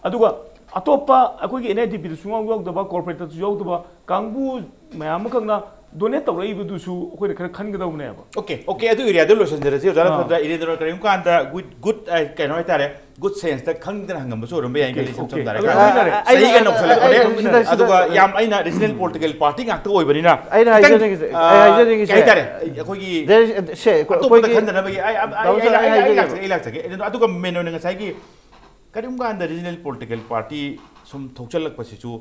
ꯑꯗꯨꯒ ꯑꯇꯣꯞꯄ ꯑꯩꯈꯣꯏꯒꯤ ꯑꯦꯟ ꯑꯥꯏ ꯗꯤ ꯄꯤꯗ ꯁꯨꯡꯌꯥꯎ ꯌꯥꯎꯗꯕ, ꯀꯣꯔꯄꯣꯔꯦꯠꯇꯁꯨ ꯌꯥꯎꯗꯕ ꯀꯥꯡꯕꯨ ꯃꯌꯥꯝ ꯑꯃꯈꯛꯅ ꯗꯣꯅꯦꯠ ꯇꯧꯔꯛꯏꯕꯗꯨꯁꯨ ꯑꯩꯈꯣꯏꯅ ꯈꯔ ꯈꯟꯒꯗꯧꯕꯅꯦꯕ꯫ ꯑꯣꯀꯦ, ꯑꯣꯀꯦ, ꯑꯗꯨ ꯑꯦꯔꯤꯌꯥꯗ ꯂꯣꯏꯁꯤꯟꯖꯔꯁꯤ ꯑꯣꯖꯥꯅ ꯑꯥ꯫ ꯐꯖꯅ ꯏꯔꯦꯟꯗ꯭ꯔꯣ ꯀꯔꯤꯒꯨꯝꯕ ꯀꯥꯟꯗ ꯒꯨꯗ ꯒꯨꯗ ꯀꯩꯅꯣ ꯍꯥꯏꯇꯥꯔꯦ, ꯒꯨꯗ ꯁꯦꯟꯁꯇ ꯈꯪꯗꯅ ꯍꯪꯉꯝꯕꯁꯨ ꯑꯣꯏꯔꯝꯕ ꯌꯥꯏ꯫ ꯑꯣꯀꯦ, ꯀꯔꯤ ꯏꯁꯝ ꯑꯣꯀꯦ꯫ ꯁꯝꯅ ꯑꯗꯨ ꯍꯥꯏꯔꯀꯥꯟꯗ ꯑꯩꯅ ꯆꯍꯤꯒ ꯑꯩ- ꯅꯧꯁꯜꯂꯛꯄꯅꯦ꯫ ꯑꯩ- ꯑꯩ- ꯑꯩ- ꯑꯗꯨꯒ ꯑꯩ- ꯌꯥꯝ ꯑꯩꯅ ꯔꯤꯖꯅꯦꯜ ꯄꯣꯂꯤꯇꯤꯀꯦꯜ ꯄꯥꯔꯇꯤ ꯉꯥꯛꯇ ꯑꯣꯏꯕꯅꯤꯅ ꯑꯩꯅ ꯈꯤꯇꯪ, ꯍꯥꯏꯖꯅꯤꯡꯉꯤꯁꯦ, ꯑꯥ, ꯑꯩ ꯍꯥꯏꯖꯅꯤꯡꯉꯤꯁꯦ꯫ ꯀꯩ ꯍꯥꯏꯇꯥꯔꯦ, ꯑꯩꯈꯣꯏꯒꯤ ꯗꯦꯔ ꯏꯁ- ꯁꯦ, ꯑꯩꯈꯣꯏ- ꯑꯇꯣꯞꯄꯗ ꯑꯩꯈꯣꯏꯒꯤ- ꯈꯟꯗꯅꯕꯒꯤ ꯑꯩ ꯑꯩ- ꯑꯩ- ꯗꯥꯎꯟꯁꯥꯏꯠ ꯑꯩ- ꯑꯩ ꯑꯩ ꯍꯥꯏꯖꯒꯦꯕ꯫ ꯂꯥꯛꯆꯒꯦ, ꯑꯩ ꯂꯥꯛꯆꯒꯦ꯫ ꯑꯗꯨ- ꯑꯗꯨꯒ ꯃꯦꯟ ꯑꯣꯏꯅ ꯉꯁꯥꯏꯒꯤ ꯀꯔꯤꯒꯨꯝꯕ ꯀꯥꯟꯗ ꯔꯤꯖꯅꯦꯜ ꯄꯣꯂꯤꯇꯤꯀꯦꯜ ꯄꯥꯔꯇꯤ ꯁꯨꯝ ꯊꯣꯛꯆꯜꯂꯛꯄꯁꯤꯁꯨ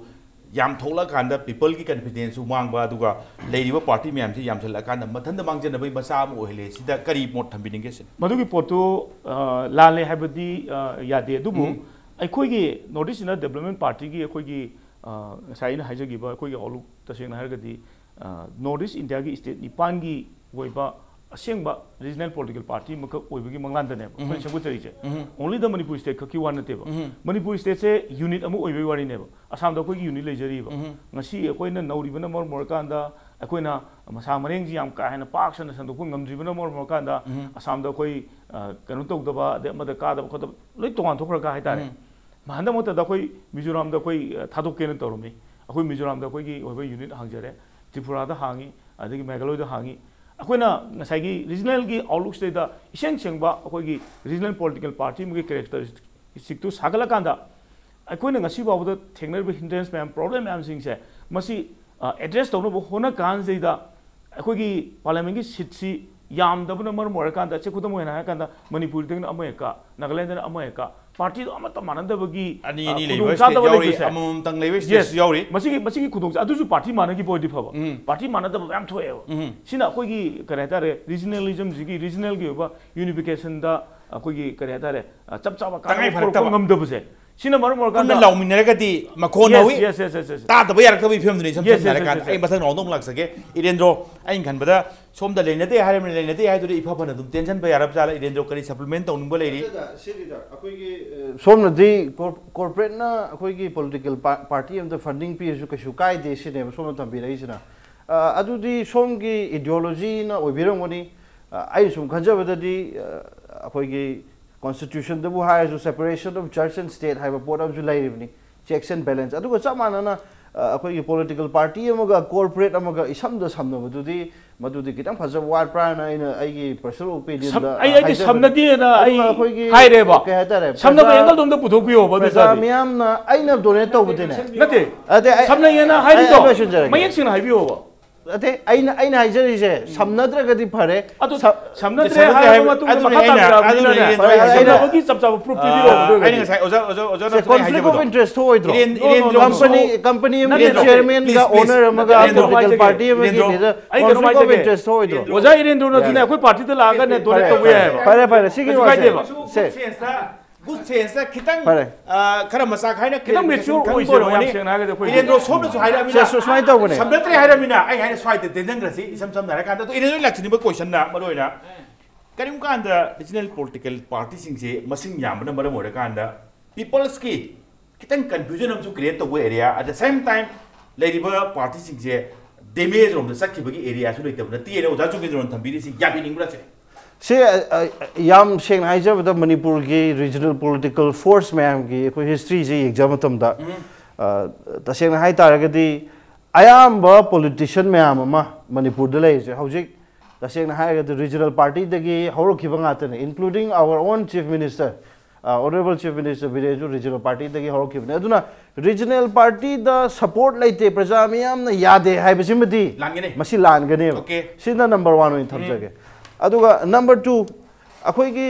ꯌꯥꯝ ꯊꯣꯛꯂꯛꯑꯀꯥꯟꯗ ꯄꯤꯄꯜꯒꯤ ꯀꯟꯐꯤꯗꯦꯟꯁꯁꯨ ꯃꯥꯡꯕ, ꯑꯗꯨꯒ ꯂꯩꯔꯤꯕ ꯄꯥꯔꯇꯤ ꯃꯌꯥꯝꯁꯤ ꯌꯥꯝꯁꯤꯜꯂꯛꯑꯀꯥꯟꯗ ꯃꯊꯟꯇ ꯃꯥꯡꯖꯅꯕꯒꯤ ꯃꯆꯥꯛ ꯑꯃ ꯑꯣꯏꯍꯜꯂꯦ꯫ ꯁꯤꯗ ꯀꯔꯤ ꯃꯣꯠ ꯊꯝꯕꯤꯅꯤꯡꯒꯦ ꯁꯤꯅꯤ? ꯃꯗꯨꯒꯤ ꯄꯣꯠꯇꯨ ꯑ, ꯂꯥꯜꯂꯦ ꯍꯥꯏꯕꯗꯤ ꯑ, ꯌꯥꯗꯦ, ꯑꯗꯨꯕꯨ ꯎꯝ꯫ ꯑꯩꯈꯣꯏꯒꯤ ꯅꯣꯔꯠ ꯏꯁ ꯏꯟꯗꯤꯌꯥ ꯗꯦꯕꯂꯞꯃꯦꯟ ꯄꯥꯔꯇꯤꯒꯤ ꯑꯩꯈꯣꯏꯒꯤ ꯑ, ꯉꯁꯥꯏ ꯑꯩꯅ ꯍꯥꯏꯖꯈꯤꯕ ꯑꯩꯈꯣꯏꯒꯤ ꯑꯥꯎꯠꯂꯨꯛ, ꯇꯁꯦꯡꯅ ꯍꯥꯏꯔꯒꯗꯤ ꯅꯣꯔꯠ ꯏꯁ ꯏꯟꯗꯤꯌꯥꯒꯤ ꯁ꯭ꯇꯦꯠ ꯅꯤꯄꯥꯟꯒꯤ ꯑꯣꯏꯕ ꯑꯁꯦꯡꯕ ꯔꯤꯖꯅꯦꯜ ꯄꯣꯂꯤꯇꯤꯀꯦꯜ ꯄꯥꯔꯇꯤ ꯑꯃꯈꯛ ꯑꯣꯏꯕꯒꯤ ꯃꯪꯂꯥꯟꯗꯅꯦꯕ ꯑꯩꯈꯣꯏꯅ ꯎꯝ꯫ ꯁꯦꯝꯒꯠꯆꯔꯤꯁꯦ꯫ ꯎꯝ꯫ ꯑꯣꯡꯂꯤ ꯗ ꯃꯅꯤꯄꯨꯔ ꯁ꯭ꯇꯦꯠ ꯈꯛꯀꯤ ꯋꯥ ꯅꯠꯇꯦꯕ꯫ ꯎꯝ꯫ ꯃꯅꯤꯄꯨꯔ ꯁ꯭ꯇꯦꯠꯁꯦ ꯌꯨꯅꯤꯠ ꯑꯃ ꯑꯣꯏꯕꯒꯤ ꯋꯥꯔꯤꯅꯦꯕ꯫ ꯑꯁꯥꯝꯗ ꯑꯩꯈꯣꯏꯒꯤ ꯌꯨꯅꯤꯠ ꯂꯩꯖꯔꯤꯕ꯫ ꯎꯝ꯫ ꯉꯁꯤ ꯑꯩꯈꯣꯏꯅ ꯅꯧꯔꯤꯕꯅ ꯃꯔꯝ ꯑꯣꯏꯔꯀꯥꯟꯗ, ꯑꯩꯈꯣꯏꯅ ꯃꯁꯥ ꯃꯔꯦꯡꯁꯤ ꯌꯥꯝ ꯀꯥ ꯍꯦꯟꯅ ꯄꯥꯛ ꯁꯟꯅ ꯁꯟꯗꯣꯛꯄ ꯉꯝꯗ꯭ꯔꯤꯕꯅ ꯃꯔꯝ ꯑꯣꯏꯔꯀꯥꯟꯗ, ꯎꯝ꯫ ꯑꯁꯥꯝꯗ ꯑꯩꯈꯣꯏ ꯑ, ꯀꯩꯅꯣ ꯇꯧꯗꯕ, ꯑꯗꯩ ꯑꯃꯗ ꯀꯥꯗꯕ ꯈꯣꯠꯇꯕ ꯂꯣꯏ ꯇꯣꯉꯥꯟ ꯊꯣꯛꯈ꯭ꯔꯒ ꯍꯥꯏꯇꯥꯔꯦ꯫ ꯎꯝ꯫ ꯍꯟꯗꯛ ꯃꯛꯇꯗ ꯑꯩꯈꯣꯏ ꯃꯤꯖꯣꯔꯥꯝꯗ ꯑꯩꯈꯣꯏ ꯑ, ꯊꯥꯗꯣꯛꯀꯦꯅ ꯇꯧꯔꯝꯃꯤ꯫ ꯑꯩꯈꯣꯏ ꯃꯤꯖꯣꯔꯥꯝꯗ ꯑꯩꯈꯣꯏꯒꯤ ꯑꯣꯏꯕ ꯌꯨꯅꯤꯠ ꯍꯥꯡꯖꯔꯦ, ꯇ꯭ꯔꯤꯄꯨꯔꯥꯗ ꯍꯥꯡꯉꯤ, ꯑꯗꯒꯤ ꯃꯦꯘꯥꯂꯣꯏꯗ ꯍꯥꯡꯉꯤ꯫ ꯑꯩꯈꯣꯏꯅ ꯉꯁꯥꯏꯒꯤ ꯔꯤꯖꯅꯦꯜꯒꯤ ꯑꯥꯎꯠꯂꯨꯛꯁꯤꯗꯩꯗ ꯏꯁꯦꯡ ꯁꯦꯡꯕ ꯑꯩꯈꯣꯏꯒꯤ ꯔꯤꯖꯅꯦꯜ ꯄꯣꯂꯤꯇꯤꯀꯦꯜ ꯄꯥꯔꯇꯤ ꯑꯃꯒꯤ ꯀꯦꯔꯦꯛꯇꯔꯤꯁꯇꯤꯛꯇꯨ ꯁꯥꯒꯠꯂꯀꯥꯟꯗ, ꯑꯩꯈꯣꯏꯅ ꯉꯁꯤ ꯐꯥꯎꯕꯗ ꯊꯦꯡꯅꯔꯤꯕ ꯍꯤꯟꯗ꯭ꯔꯦꯟꯁ ꯃꯌꯥꯝ, ꯄ꯭ꯔꯣꯕ꯭ꯂꯦꯝ ꯃꯌꯥꯝꯁꯤꯡꯁꯦ, ꯃꯁꯤ ꯑꯦꯗ꯭ꯔꯦꯁ ꯇꯧꯅꯕ ꯍꯣꯠꯅ ꯀꯥꯟꯁꯤꯗꯩꯗ ꯑꯩꯈꯣꯏꯒꯤ ꯄꯥꯔꯂꯤꯌꯥꯃꯦꯟꯒꯤ ꯁꯤꯠꯁꯤ ꯌꯥꯝꯗꯕꯅ ꯃꯔꯝ ꯑꯣꯏꯔꯀꯥꯟꯗ, ꯁꯦ, ꯈꯨꯗꯝ ꯑꯣꯏꯅ ꯍꯥꯏꯔꯀꯥꯟꯗ, ꯃꯅꯤꯄꯨꯔꯗꯒꯤꯅ ꯑꯃ ꯍꯦꯛꯀ, ꯅꯥꯒꯥꯂꯦꯟꯗꯗꯅ ꯑꯃ ꯍꯦꯛꯀ, ꯄꯥꯔꯇꯤꯗꯣ ꯑꯃꯠꯇ ꯃꯥꯟꯅꯗꯕꯒꯤ ꯑꯅꯤ ꯑ, ꯑꯅꯤ ꯂꯩꯕ ꯈꯨꯗꯣꯡꯆꯥꯗꯕ ꯁ꯭ꯇꯦꯠ ꯌꯥꯎꯔꯤ, ꯂꯩꯕꯁꯦ꯫ ꯑꯃꯃꯝꯇꯪ ꯂꯩꯕ Yes. ꯁ꯭ꯇꯦꯠꯁꯨ ꯌꯥꯎꯔꯤ꯫ ꯃꯁꯤꯒꯤ ꯃꯁꯤꯒꯤ ꯈꯨꯗꯣꯡꯆꯥ ꯑꯗꯨꯁꯨ ꯄꯥꯔꯇꯤ ꯃꯥꯟꯅꯈꯤꯕ ꯑꯣꯏꯗꯤ ꯐꯕ꯫ ꯎꯝ꯫ ꯄꯥꯔꯇꯤ ꯃꯥꯟꯅꯗꯕ ꯃꯌꯥꯝ ꯊꯣꯛꯑꯦꯕ꯫ ꯎꯝ꯫ ꯁꯤꯅ ꯑꯩꯈꯣꯏꯒꯤ ꯀꯔꯤ ꯍꯥꯏꯇꯥꯔꯦ, ꯔꯤꯖꯅꯦꯂꯤꯖꯝꯁꯤꯒꯤ, ꯔꯤꯖꯅꯦꯜꯒꯤ ꯑꯣꯏꯕ ꯌꯨꯅꯤꯐꯤꯀꯦꯁꯟꯗ ꯑꯩꯈꯣꯏꯒꯤ ꯀꯔꯤ ꯍꯥꯏꯇꯥꯔꯦ, ꯑ, ꯆꯞ ꯆꯥꯕ ꯇꯉꯥꯏ ꯀꯥꯟꯅꯕ ꯄꯨꯔꯛꯄ ꯐꯔꯛꯇꯕ꯫ ꯉꯝꯗꯕꯁꯦ꯫ ꯁꯤꯅ ꯃꯔꯝ ꯑꯣꯏꯔꯀꯥꯟꯗ ꯄꯨꯟꯅ ꯂꯥꯎꯃꯤꯟꯅꯔꯒꯗꯤ ꯃꯈꯣꯟ Yes, ꯍꯧꯏ꯫ yes, yes, yes, yes. ꯇꯥꯗꯕ ꯌꯥꯔꯛꯇꯕꯒꯤ ꯐꯤꯕꯝꯗꯨꯅꯤ ꯏꯁꯝ Yes, ꯁꯝꯅ yes, yes, ꯍꯥꯏꯔꯀꯥꯟꯗ꯫ yes, yes. ꯑꯩ ꯃꯊꯪ ꯔꯥꯎꯟꯗ ꯑꯃꯨꯛ ꯂꯥꯛꯆꯒꯦ꯫ ꯏꯔꯦꯟꯗ꯭ꯔꯣ, ꯑꯩꯅ ꯈꯟꯕꯗ ꯁꯣꯝꯗ ꯂꯩꯅꯗꯦ ꯍꯥꯏꯔꯕꯅꯤꯅ ꯂꯩꯅꯗꯦ ꯍꯥꯏꯗꯨꯗꯤ ꯏꯐ ꯐꯅ ꯑꯗꯨꯝ ꯇꯦꯟꯁꯟꯕ ꯌꯥꯔꯕ ꯖꯥꯠꯂ? ꯏꯔꯦꯟꯗ꯭ꯔꯣ, ꯀꯔꯤ ꯁꯄ꯭ꯂꯤꯃꯦꯟ ꯇꯧꯅꯤꯡꯕ ꯂꯩꯔꯤ? ꯅꯠꯇꯦꯗ, ꯁꯤꯅꯤꯗ, ꯑꯩꯈꯣꯏꯒꯤ, ꯑ, ꯁꯣꯝꯅꯗꯤ ꯀꯣꯔ-, ꯀꯣꯔꯄꯣꯔꯦꯠꯅ ꯑꯩꯈꯣꯏꯒꯤ ꯄꯣꯂꯤꯇꯤꯀꯦꯜ ꯄꯥ-, ꯄꯥꯔꯇꯤ ꯑꯃꯗ ꯐꯟꯗꯤꯡ ꯄꯤꯔꯁꯨ ꯀꯩꯁꯨ ꯀꯥꯏꯗꯦ ꯁꯤꯅꯦꯕ ꯁꯣꯝꯅ ꯊꯝꯕꯤꯔꯛꯏꯁꯤꯅ꯫ ꯑ, ꯑꯗꯨꯗꯤ ꯁꯣꯝꯒꯤ ꯏꯗꯤꯑꯣꯂꯣꯖꯤꯅ ꯑꯣꯏꯕꯤꯔꯝꯒꯅꯤ꯫ ꯑ, ꯑꯩꯅ ꯁꯨꯝ ꯈꯟꯖꯕꯗꯗꯤ, ꯑ, ꯑꯩꯈꯣꯏꯒꯤ ꯀꯣꯟꯁꯇꯤꯇ꯭ꯌꯨꯁꯟꯗꯕꯨ ꯍꯥꯏꯔꯁꯨ separation of church and state ꯍꯥꯏꯕ ꯄꯣꯠ ꯑꯃꯁꯨ ꯂꯩꯔꯤꯕꯅꯤ꯫ Checks and balance. ꯑꯗꯨꯒ ꯆꯞ ꯃꯥꯟꯅꯅ ꯑ, ꯑꯩꯈꯣꯏꯒꯤ ꯄꯣꯂꯤꯇꯤꯀꯦꯜ ꯄꯥꯔꯇꯤ ꯑꯃꯒ ꯀꯣꯔꯄꯣꯔꯦꯠ ꯑꯃꯒ ꯏꯁꯝꯗ ꯁꯝꯅꯕꯗꯨꯗꯤ ꯃꯗꯨꯗꯤ ꯈꯤꯇꯪ ꯐꯖꯕ ꯋꯥꯠꯄ꯭ꯔꯥꯅ ꯑꯩꯅ ꯑꯩꯒꯤ ꯄꯔꯁꯣꯅꯦꯜ ꯑꯣꯄꯤꯅꯤꯌꯟꯗ ꯑꯩ ꯑꯩꯗꯤ ꯁꯝꯅꯗꯦꯅ ꯑꯩ ꯍꯥꯏꯔꯦꯕ꯫ ꯀꯩ ꯍꯥꯏꯇꯥꯔꯦ, ꯁꯝꯅꯕ ꯄ꯭ꯔꯖꯥ- ꯑꯦꯡꯒꯜꯗꯣꯝꯗ ꯄꯨꯊꯣꯛꯄꯤꯌꯣꯕ꯫ ꯑꯗꯨ ꯄ꯭ꯔꯖꯥ ꯑꯣꯏꯇꯥꯔꯗꯤ ꯃꯤꯌꯥꯝꯅ ꯑꯩꯅ ꯗꯣꯅꯦꯠ ꯇꯧꯕꯗꯤꯅꯦ, ꯅꯠꯇꯦ, ꯑꯗꯩ ꯑꯩ- ꯁꯝꯅꯩꯌꯦꯅ ꯑꯩ- ꯍꯥꯏꯔꯤꯗꯣ ꯑꯩ ꯂꯣꯏꯁꯤꯟꯖꯔꯒꯦ꯫ ꯃꯌꯦꯛ ꯁꯦꯡꯅ ꯍꯥꯏꯕꯤꯌꯣꯕ꯫ ꯑꯇꯩ ꯑꯩꯅ ꯑꯩꯅ ꯍꯥꯏꯖꯔꯤꯁꯦ ꯁꯝꯅꯗ꯭ꯔꯒꯗꯤ ꯐꯔꯦ꯫ ꯑꯗꯨ ꯁ- ꯁꯝꯅꯗ꯭ꯔꯦ ꯁꯝꯅꯗ꯭ꯔꯦ ꯍꯥꯏꯔꯕ ꯍꯥꯏꯕ- ꯃꯇꯨꯡꯗ ꯑꯗꯨꯅꯦ ꯃꯈꯥ ꯑꯩꯅ- ꯇꯥꯕꯤꯔꯛꯑꯕꯅꯤꯅꯅꯦ꯫ ꯑꯗꯨꯅꯦ ꯑꯩꯅ ꯍꯥꯏꯖꯩ꯫ ꯁꯝꯅꯕꯒꯤ ꯆꯞ ꯆꯥꯕ ꯄ꯭ꯔꯨꯐ ꯄꯤꯕꯤꯔꯛꯑꯣ꯫ ꯑꯗꯨ ꯑꯩꯅ ꯑꯣꯏꯔꯒꯗꯤ ꯉꯁꯥꯏ ꯑꯣꯖꯥ ꯑꯣꯖꯥ ꯑꯣꯖꯥꯅ ꯁꯦ ꯉꯁꯥꯏ ꯀꯣꯟꯐ꯭ꯂꯤꯛ ꯑꯣꯐ ꯍꯥꯏꯖꯕꯗꯣ ꯀꯣꯟꯐ꯭ꯂꯤꯛ ꯑꯣꯐ ꯏꯟꯇꯔꯦꯁ ꯊꯣꯛꯑꯣꯏꯗ꯭ꯔꯣ? ꯏꯔꯦꯟ- No, no, ꯏꯔꯦꯟ no, no. ꯀꯝꯄꯅꯤ ꯀꯝꯄꯅꯤ ꯑꯃꯒꯤ ꯅꯠꯇꯦ, ꯅꯠꯇꯦ. ꯆꯤꯌꯔꯃꯦꯟꯒ Please, please. ꯑꯣꯅꯔ ꯑꯃꯒ ꯏꯔꯦꯟ- ꯄꯣꯂꯤꯇꯤꯀꯦꯜ ꯏꯔꯦꯟ- ꯄꯥꯔꯇꯤ ꯑꯃꯒꯤ ꯑꯩ ꯀꯩꯅꯣꯝ ꯂꯤꯗꯔ ꯍꯥꯏꯖꯒꯦ꯫ ꯀꯣꯟꯐ꯭ꯂꯤꯛ ꯑꯣꯐ ꯏꯟꯇꯔꯦꯁ ꯊꯣꯛꯑꯣꯏꯗ꯭ꯔꯣ? ꯑꯣꯖꯥ ꯏꯔꯦꯟꯗ꯭ꯔꯣꯅꯁꯨꯅꯦ ꯑꯩꯈꯣꯏ ꯄꯥꯔꯇꯤꯗ ꯂꯥꯛꯑꯒꯅꯦ ꯗꯣꯅꯦꯠ ꯇꯧꯕ ꯌꯥꯏꯑꯕ꯫ ꯐꯔꯦ ꯐꯔꯦ ꯁꯤꯒꯤ ꯀꯩꯁꯨ ꯋꯥꯁꯦ ꯀꯥꯏꯗꯦꯕ꯫ ꯁꯦ ꯒꯨꯗ ꯁꯦꯟꯁꯇ ꯈꯤꯇꯪ ꯐꯔꯦ꯫ ꯑ, ꯈꯔ ꯃꯆꯥ ꯈꯥꯏꯅ ꯈꯤꯇꯪ clarification mature ꯈꯪꯕ ꯑꯣꯏꯁꯦꯕ, ꯌꯥꯝ ꯑꯣꯏꯔꯝꯒꯅꯤ꯫ ꯁꯦꯡꯅ ꯍꯥꯏꯔꯒꯗꯤ ꯑꯩꯈꯣꯏ ꯏꯔꯦꯟꯗ꯭ꯔꯣ ꯁꯣꯝꯅꯁꯨ ꯍꯥꯏꯔꯕꯅꯤꯅ ꯁꯦ ꯁꯨ- ꯁꯨꯃꯥꯏꯅ ꯇꯧꯕꯅꯦ꯫ ꯁꯝꯅꯗ꯭ꯔꯦ ꯍꯥꯏꯔꯕꯅꯤꯅ ꯑꯩ ꯍꯥꯏꯅ ꯁ꯭ꯋꯥꯏꯗ ꯇꯦꯟꯖꯟꯈ꯭ꯔꯁꯤ꯫ ꯏꯁꯝ ꯁꯝꯅ ꯍꯥꯏꯔꯀꯥꯟꯗ ꯑꯗꯣ ꯏꯔꯦꯟꯗ꯭ꯔꯣ ꯂꯥꯛꯆꯅꯤꯡꯕ ꯀꯣꯏꯁꯟꯅ ꯃꯔꯨ ꯑꯣꯏꯅ ꯀꯔꯤꯒꯨꯝꯕ ꯀꯥꯟꯗ ꯔꯤꯖꯅꯦꯜ ꯄꯣꯂꯤꯇꯤꯀꯦꯜ ꯄꯥꯔꯇꯤꯁꯤꯡꯁꯦ ꯃꯁꯤꯡ ꯌꯥꯝꯕꯅ ꯃꯔꯝ ꯑꯣꯏꯔꯀꯥꯟꯗ ꯄꯤꯄꯜꯁꯀꯤ ꯈꯤꯇꯪ ꯀꯟꯐ꯭ꯌꯨꯖꯟ ꯑꯃꯁꯨ ꯀ꯭ꯔꯤꯌꯦꯠ ꯇꯧꯕ area, at the same time ꯂꯩꯔꯤꯕ ꯄꯥꯔꯇꯤꯁꯤꯡꯁꯦ ꯗꯦꯃꯦꯖ ꯔꯣꯝꯗ ꯆꯠꯈꯤꯕꯒꯤ ꯑꯦꯔꯤꯌꯥꯁꯨ ꯂꯩꯇꯕ ꯅꯠꯇꯦꯅ ꯑꯣꯖꯥ ꯖꯣꯒꯦꯟꯗ꯭ꯔꯣꯅ ꯊꯝꯕꯤꯔꯤꯁꯤ ꯌꯥꯕꯤꯅꯤꯡꯕ꯭ꯔꯥ ꯁꯤꯅꯤ? ꯁꯤ ꯑ, ꯑ, ꯌꯥꯝ ꯁꯦꯡꯅ ꯍꯥꯏꯖꯕꯗ ꯃꯅꯤꯄꯨꯔꯒꯤ ꯔꯤꯖꯅꯦꯜ ꯄꯣꯂꯤꯇꯤꯀꯦꯜ ꯐꯣꯔꯁ ꯃꯌꯥꯝꯒꯤ ꯑꯩꯈꯣꯏ ꯍꯤꯁꯇ꯭ꯔꯤꯁꯦ ꯌꯦꯡꯖꯕ ꯃꯇꯝꯗ ꯑ, ꯇꯁꯦꯡꯅ ꯍꯥꯏ ꯇꯥꯔꯒꯗꯤ ꯑꯌꯥꯝꯕ ꯄꯣꯂꯤꯇꯤꯁꯤꯌꯟ ꯃꯌꯥꯝ ꯑꯃ ꯃꯅꯤꯄꯨꯔꯗ ꯂꯩꯔꯤꯁꯦ ꯍꯧꯖꯤꯛ ꯇꯁꯦꯡꯅ ꯍꯥꯏꯔꯒꯗꯤ ꯔꯤꯖꯅꯦꯜ ꯄꯥꯔꯇꯤꯗꯒꯤ ꯍꯧꯔꯛꯈꯤꯕ ꯉꯥꯛꯇꯅꯦ, including our own Chief Minister, ꯑ, Honorable Chief Minister ꯕꯤꯔꯦꯟꯁꯨ ꯔꯤꯖꯅꯦꯜ ꯄꯥꯔꯇꯤꯗꯒꯤ ꯍꯧꯔꯛꯈꯤꯕꯅꯦ꯫ ꯑꯗꯨꯅ ꯔꯤꯖꯅꯦꯜ ꯄꯥꯔꯇꯤꯗ ꯁꯄꯣꯔꯠ ꯂꯩꯇꯦ, ꯄ꯭ꯔꯖꯥ ꯃꯤꯌꯥꯝꯅ ꯌꯥꯗꯦ ꯍꯥꯏꯕꯁꯤꯃꯗꯤ ꯂꯥꯟꯒꯅꯤ꯫ ꯃꯁꯤ ꯂꯥꯟꯒꯅꯦꯕ꯫ Okay. ꯁꯤꯅ ꯅꯝꯕꯔ ꯋꯥꯟ ꯑꯣꯏꯅ ꯊꯝꯖꯒꯦ꯫ ꯑꯗꯨꯒ ꯅꯝꯕꯔ ꯇꯨ, ꯑꯩꯈꯣꯏꯒꯤ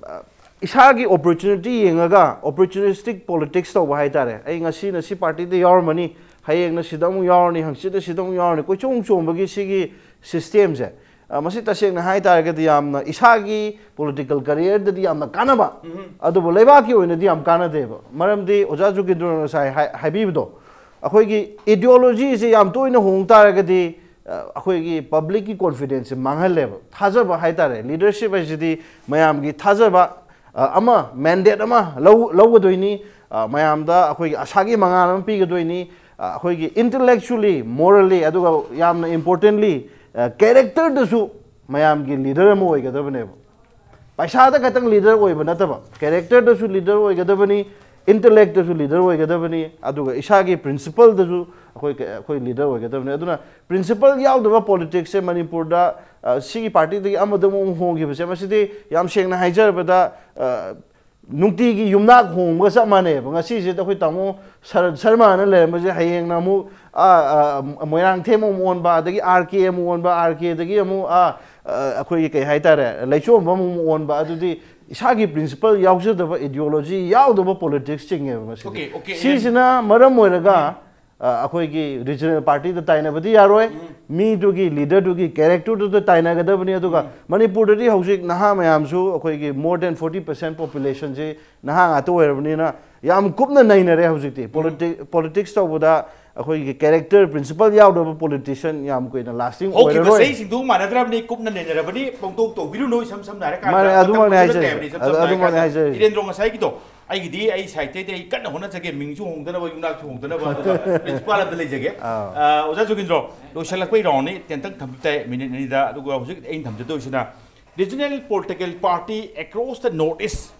ꯑ, ꯏꯁꯥꯒꯤ ꯑꯣꯄꯣꯔꯆꯨꯅꯤꯇꯤ ꯌꯦꯡꯉꯒ ꯑꯣꯄꯣꯔꯆꯨꯅꯤꯁꯇꯤꯛ ꯄꯣꯂꯤꯇꯤꯛꯁ ꯇꯧꯕ ꯍꯥꯏꯇꯥꯔꯦ꯫ ꯑꯩ ꯉꯁꯤꯅ ꯁꯤ ꯄꯥꯔꯇꯤꯗ ꯌꯥꯎꯔꯝꯃꯅꯤ, ꯍꯌꯦꯡꯅ ꯁꯤꯗ ꯑꯃꯨꯛ ꯌꯥꯎꯔꯅꯤ, ꯍꯪꯆꯤꯠꯅ ꯁꯤꯗ ꯑꯃꯨꯛ ꯌꯥꯎꯔꯅꯤ, ꯀꯣꯏꯆꯣꯡ ꯆꯣꯡꯕꯒꯤ ꯁꯤꯒꯤ ꯁꯤꯁꯇꯦꯝꯁꯦ, ꯑ, ꯃꯁꯤ ꯇꯁꯦꯡꯅ ꯍꯥꯏ ꯇꯥꯔꯒꯗꯤ ꯌꯥꯝꯅ ꯏꯁꯥꯒꯤ ꯄꯣꯂꯤꯇꯤꯀꯦꯜ ꯀꯔꯤꯌꯔꯗꯗꯤ ꯌꯥꯝꯅ ꯀꯥꯟꯅꯕ, ꯑꯗꯨꯕꯨ ꯂꯩꯕꯥꯛꯀꯤ ꯑꯣꯏꯅꯗꯤ ꯌꯥꯝ ꯀꯥꯟꯅꯗꯦꯕ꯫ ꯃꯔꯝꯗꯤ ꯑꯣꯖꯥ ꯖꯨꯒꯤꯟꯗ꯭ꯔꯣꯅ ꯉꯁꯥꯏ ꯍꯥꯏ- ꯍꯥꯏꯕꯤꯕꯗꯣ, ꯑꯩꯈꯣꯏꯒꯤ ꯏꯗꯤꯑꯣꯂꯣꯖꯤꯁꯦ ꯌꯥꯝ ꯇꯣꯏꯅ ꯍꯣꯡ ꯇꯥꯔꯒꯗꯤ, ꯑ, ꯑꯩꯈꯣꯏꯒꯤ ꯄꯕ꯭ꯂꯤꯛꯀꯤ ꯀꯣꯟꯐꯤꯗꯦꯟꯁꯁꯦ ꯃꯥꯡꯍꯜꯂꯦꯕ꯫ ꯊꯥꯖꯕ ꯍꯥꯏꯇꯥꯔꯦ, ꯂꯤꯗꯔꯁꯤꯞ ꯍꯥꯏꯁꯤꯗꯤ ꯃꯌꯥꯝꯒꯤ ꯊꯥꯖꯕ, ꯑ, ꯑꯃ ꯃꯦꯟꯗꯦꯠ ꯑꯃ ꯂꯧ- ꯂꯧꯒꯗꯣꯏꯅꯤ, ꯑ, ꯃꯌꯥꯝꯗ ꯑꯩꯈꯣꯏꯒꯤ ꯑꯁꯥꯒꯤ ꯃꯉꯥꯜ ꯑꯃ ꯄꯤꯒꯗꯣꯏꯅꯤ, ꯑ, ꯑꯩꯈꯣꯏꯒꯤ intellectually, morally, ꯑꯗꯨꯒ ꯌꯥꯝꯅ importantly, ꯑ, ꯀꯦꯔꯦꯛꯇꯔꯗꯁꯨ ꯃꯌꯥꯝꯒꯤ ꯂꯤꯗꯔ ꯑꯃ ꯑꯣꯏꯒꯗꯕꯅꯦꯕ꯫ ꯄꯩꯁꯥꯗ ꯈꯛꯇꯪ ꯂꯤꯗꯔ ꯑꯣꯏꯕ ꯅꯠꯇꯕ, ꯀꯦꯔꯦꯛꯇꯔꯗꯁꯨ ꯂꯤꯗꯔ ꯑꯣꯏꯒꯗꯕꯅꯤ, ꯏꯟꯇꯂꯦꯛꯇꯁꯨ ꯂꯤꯗꯔ ꯑꯣꯏꯒꯗꯕꯅꯤ, ꯑꯗꯨꯒ ꯏꯁꯥꯒꯤ ꯄ꯭ꯔꯤꯟꯁꯤꯄꯜꯗꯁꯨ ꯑꯩꯈꯣꯏ ꯑꯩꯈꯣꯏ ꯂꯤꯗꯔ ꯑꯣꯏꯒꯗꯕꯅꯤ꯫ ꯑꯗꯨꯅ ꯄ꯭ꯔꯤꯟꯁꯤꯄꯜ ꯌꯥꯎꯗꯕ ꯄꯣꯂꯤꯇꯤꯛꯁꯁꯦ ꯃꯅꯤꯄꯨꯔꯗ, ꯑ, ꯁꯤꯒꯤ ꯄꯥꯔꯇꯤꯗꯒꯤ ꯑꯃꯗ ꯑꯃꯨꯛ ꯍꯣꯡꯈꯤꯕꯁꯦ, ꯃꯁꯤꯗꯤ ꯌꯥꯝ ꯁꯦꯡꯅ ꯍꯥꯏꯖꯔꯕꯗ, ꯑ, ꯅꯨꯡꯇꯤꯒꯤ ꯌꯨꯝꯅꯥꯛ ꯍꯣꯡꯕꯒ ꯆꯞ ꯃꯥꯟꯅꯩꯕ꯫ ꯉꯁꯤꯁꯤꯗ ꯑꯩꯈꯣꯏ ꯇꯥꯃꯣ ꯁꯔꯠ ꯁꯔꯃꯅ ꯂꯩꯔꯝꯕꯁꯦ, ꯍꯌꯦꯡꯅ ꯑꯃꯨꯛ, ꯑ, ꯑ, ꯃꯣꯏꯔꯥꯡꯊꯦꯝ ꯑꯃꯨꯛ ꯑꯣꯟꯕ, ꯑꯗꯒꯤ ꯑꯥꯔ ꯀꯦ ꯑꯃꯨꯛ ꯑꯣꯟꯕ, ꯑꯥꯔ ꯀꯦꯗꯒꯤ ꯑꯃꯨꯛ, ꯑ, ꯑ, ꯑꯩꯈꯣꯏꯒꯤ ꯀꯩ ꯍꯥꯏꯇꯥꯔꯦ, ꯂꯩꯆꯣꯝꯕ ꯑꯃꯨꯛ ꯑꯣꯟꯕ꯫ ꯑꯗꯨꯗꯤ ꯏꯁꯥꯒꯤ ꯄ꯭ꯔꯤꯟꯁꯤꯄꯜ ꯌꯥꯎꯖꯗꯕ, ꯏꯗꯤꯑꯣꯂꯣꯖꯤ ꯌꯥꯎꯗꯕ ꯄꯣꯂꯤꯇꯤꯛꯁ ꯆꯤꯡꯉꯦꯕ ꯃꯁꯤꯗꯤ꯫ Okay, okay, ꯁꯤꯁꯤꯅ ꯃꯔꯝ ꯑꯣꯏꯔꯒ, ꯑ, ꯑꯩꯈꯣꯏꯒꯤ ꯔꯤꯖꯅꯦꯜ ꯄꯥꯔꯇꯤꯗ ꯇꯥꯏꯅꯕꯗꯤ ꯌꯥꯔꯣꯏ꯫ ꯃꯤꯗꯨꯒꯤ ꯂꯤꯗꯔꯗꯨꯒꯤ ꯀꯦꯔꯦꯛꯇꯔꯗꯨꯗ ꯇꯥꯏꯅꯒꯗꯕꯅꯤ꯫ ꯑꯗꯨꯒ ꯃꯅꯤꯄꯨꯔꯗꯗꯤ ꯍꯧꯖꯤꯛ ꯅꯍꯥ ꯃꯌꯥꯝꯁꯨ, ꯑꯩꯈꯣꯏꯒꯤ more than forty percent populationꯁꯤ ꯅꯍꯥ ꯉꯥꯛꯇ ꯑꯣꯏꯔꯕꯅꯤꯅ, ꯌꯥꯝ ꯀꯨꯞꯅ ꯅꯩꯅꯔꯦ ꯍꯧꯖꯤꯛꯇꯤ꯫ ꯄꯣꯂꯤꯇꯤꯛꯁ ꯇꯧꯕꯗ ꯑꯩꯈꯣꯏꯒꯤ ꯀꯦꯔꯦꯛꯇꯔ, ꯄ꯭ꯔꯤꯟꯁꯤꯄꯜ ꯌꯥꯎꯗꯕ ꯄꯣꯂꯤꯇꯤꯁꯤꯌꯟ ꯌꯥꯝ ꯀꯨꯏꯅ ꯂꯥꯁꯇꯤꯡ ꯍꯧꯈꯤꯕ ꯑꯣꯏꯔꯔꯣꯏ꯫ ꯆꯍꯤꯁꯤꯡꯗꯨ ꯃꯥꯟꯅꯗ꯭ꯔꯕꯅꯤ, ꯀꯨꯞꯅ ꯅꯩꯅꯔꯕꯅꯤ꯫ ꯄꯣꯡꯗꯣꯛ ꯇꯧꯕꯤꯔꯨꯅꯨ꯫ ꯏꯁꯝ ꯁꯝꯅ ꯍꯥꯏꯔꯀꯥꯟꯗ ꯃꯥꯅꯦ, ꯑꯗꯨꯃꯛꯅꯦ ꯃꯇꯝ ꯍꯥꯏꯖꯔꯤ꯫ ꯂꯩꯔꯕꯅꯤ꯫ ꯏꯁꯝ ꯑꯗꯨ-, ꯁꯝꯅ ꯑꯗꯨꯃꯛꯅꯦ ꯍꯥꯏꯔꯀꯥꯟꯗ ꯍꯥꯏꯖꯔꯤ꯫ ꯏꯔꯦꯟꯗ꯭ꯔꯣ ꯉꯁꯥꯏꯒꯤꯗꯣ, ꯑꯩꯒꯤꯗꯤ ꯑꯩ ꯁꯥꯏꯠꯇꯩꯗꯤ ꯑꯩ ꯀꯟꯅ ꯍꯣꯠꯅꯖꯒꯦ, ꯃꯤꯡꯁꯨ ꯍꯣꯡꯗꯅꯕ, ꯌꯨꯝꯅꯥꯛꯁꯨ ꯍꯣꯡꯗꯅꯕ꯫ ꯑꯗꯨꯒ ꯄ꯭ꯔꯤꯟꯁꯤꯄꯥꯜ ꯑꯝꯇ ꯂꯩꯖꯒꯦ꯫ ꯑꯥ꯫ ꯑ, ꯑꯣꯖꯥ ꯖꯣꯒꯤꯟꯗ꯭ꯔꯣ, ꯂꯣꯏꯁꯤꯜꯂꯛꯄꯩ ꯔꯥꯎꯟꯅꯤ, ꯇꯦꯟꯇꯪ ꯊꯝꯕꯤ ꯇꯥꯏ, ꯃꯤꯅꯤꯠ ꯑꯅꯤꯗ꯫ ꯑꯗꯨꯒ ꯍꯧꯖꯤꯛ ꯑꯩꯅ ꯊꯝꯖꯗꯣꯏꯁꯤꯅ regional political party across the North East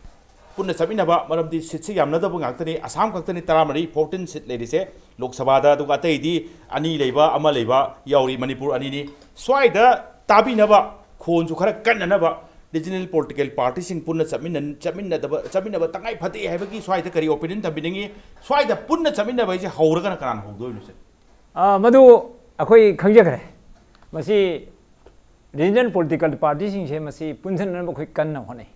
ꯄꯨꯟꯅ ꯆꯠꯃꯤꯟꯅꯕ, ꯃꯔꯝꯗꯤ ꯁꯤꯠꯁꯤ ꯌꯥꯝꯅꯗꯕ ꯉꯥꯛꯇꯅꯤ꯫ ꯑꯁꯥꯝ ꯈꯛꯇꯅꯤ ꯇꯔꯥꯃꯔꯤ, fourteen seat ꯂꯩꯔꯤꯁꯦ ꯂꯣꯛ ꯁꯚꯥꯗ, ꯑꯗꯨꯒ ꯑꯇꯩꯗꯤ ꯑꯅꯤ ꯂꯩꯕ, ꯑꯃ ꯂꯩꯕ ꯌꯥꯎꯔꯤ, ꯃꯅꯤꯄꯨꯔ ꯑꯅꯤꯅꯤ꯫ ꯁ꯭ꯋꯥꯏꯗ ꯇꯥꯕꯤꯅꯕ, ꯈꯣꯟꯁꯨ ꯈꯔ ꯀꯟꯅꯅꯕ, regional political partyꯁꯤꯡ ꯄꯨꯟꯅ ꯆꯠꯃꯤꯟꯅ-, ꯆꯠꯃꯤꯟꯅꯗꯕ, ꯆꯠꯃꯤꯟꯅꯕ ꯇꯉꯥꯏ ꯐꯗꯦ ꯍꯥꯏꯕꯒꯤ ꯁ꯭ꯋꯥꯏꯗ ꯀꯔꯤ opinion ꯊꯝꯕꯤꯅꯤꯡꯉꯤ? ꯁ꯭ꯋꯥꯏꯗ ꯄꯨꯟꯅ ꯆꯠꯃꯤꯟꯅꯕ ꯍꯥꯏꯁꯦ ꯍꯧꯔꯒꯅ ꯀꯅꯥꯅ ꯍꯧꯗꯣꯏꯅꯣ ꯁꯦ? ꯑ, ꯃꯗꯨ ꯑꯩꯈꯣꯏ ꯈꯪꯖꯈ꯭ꯔꯦ꯫ ꯃꯁꯤ regional political partyꯁꯤꯡꯁꯦ ꯃꯁꯤ ꯄꯨꯟꯁꯤꯟꯅꯅꯕ ꯑꯩꯈꯣꯏ ꯀꯟꯅ ꯍꯣꯠꯅꯩ꯫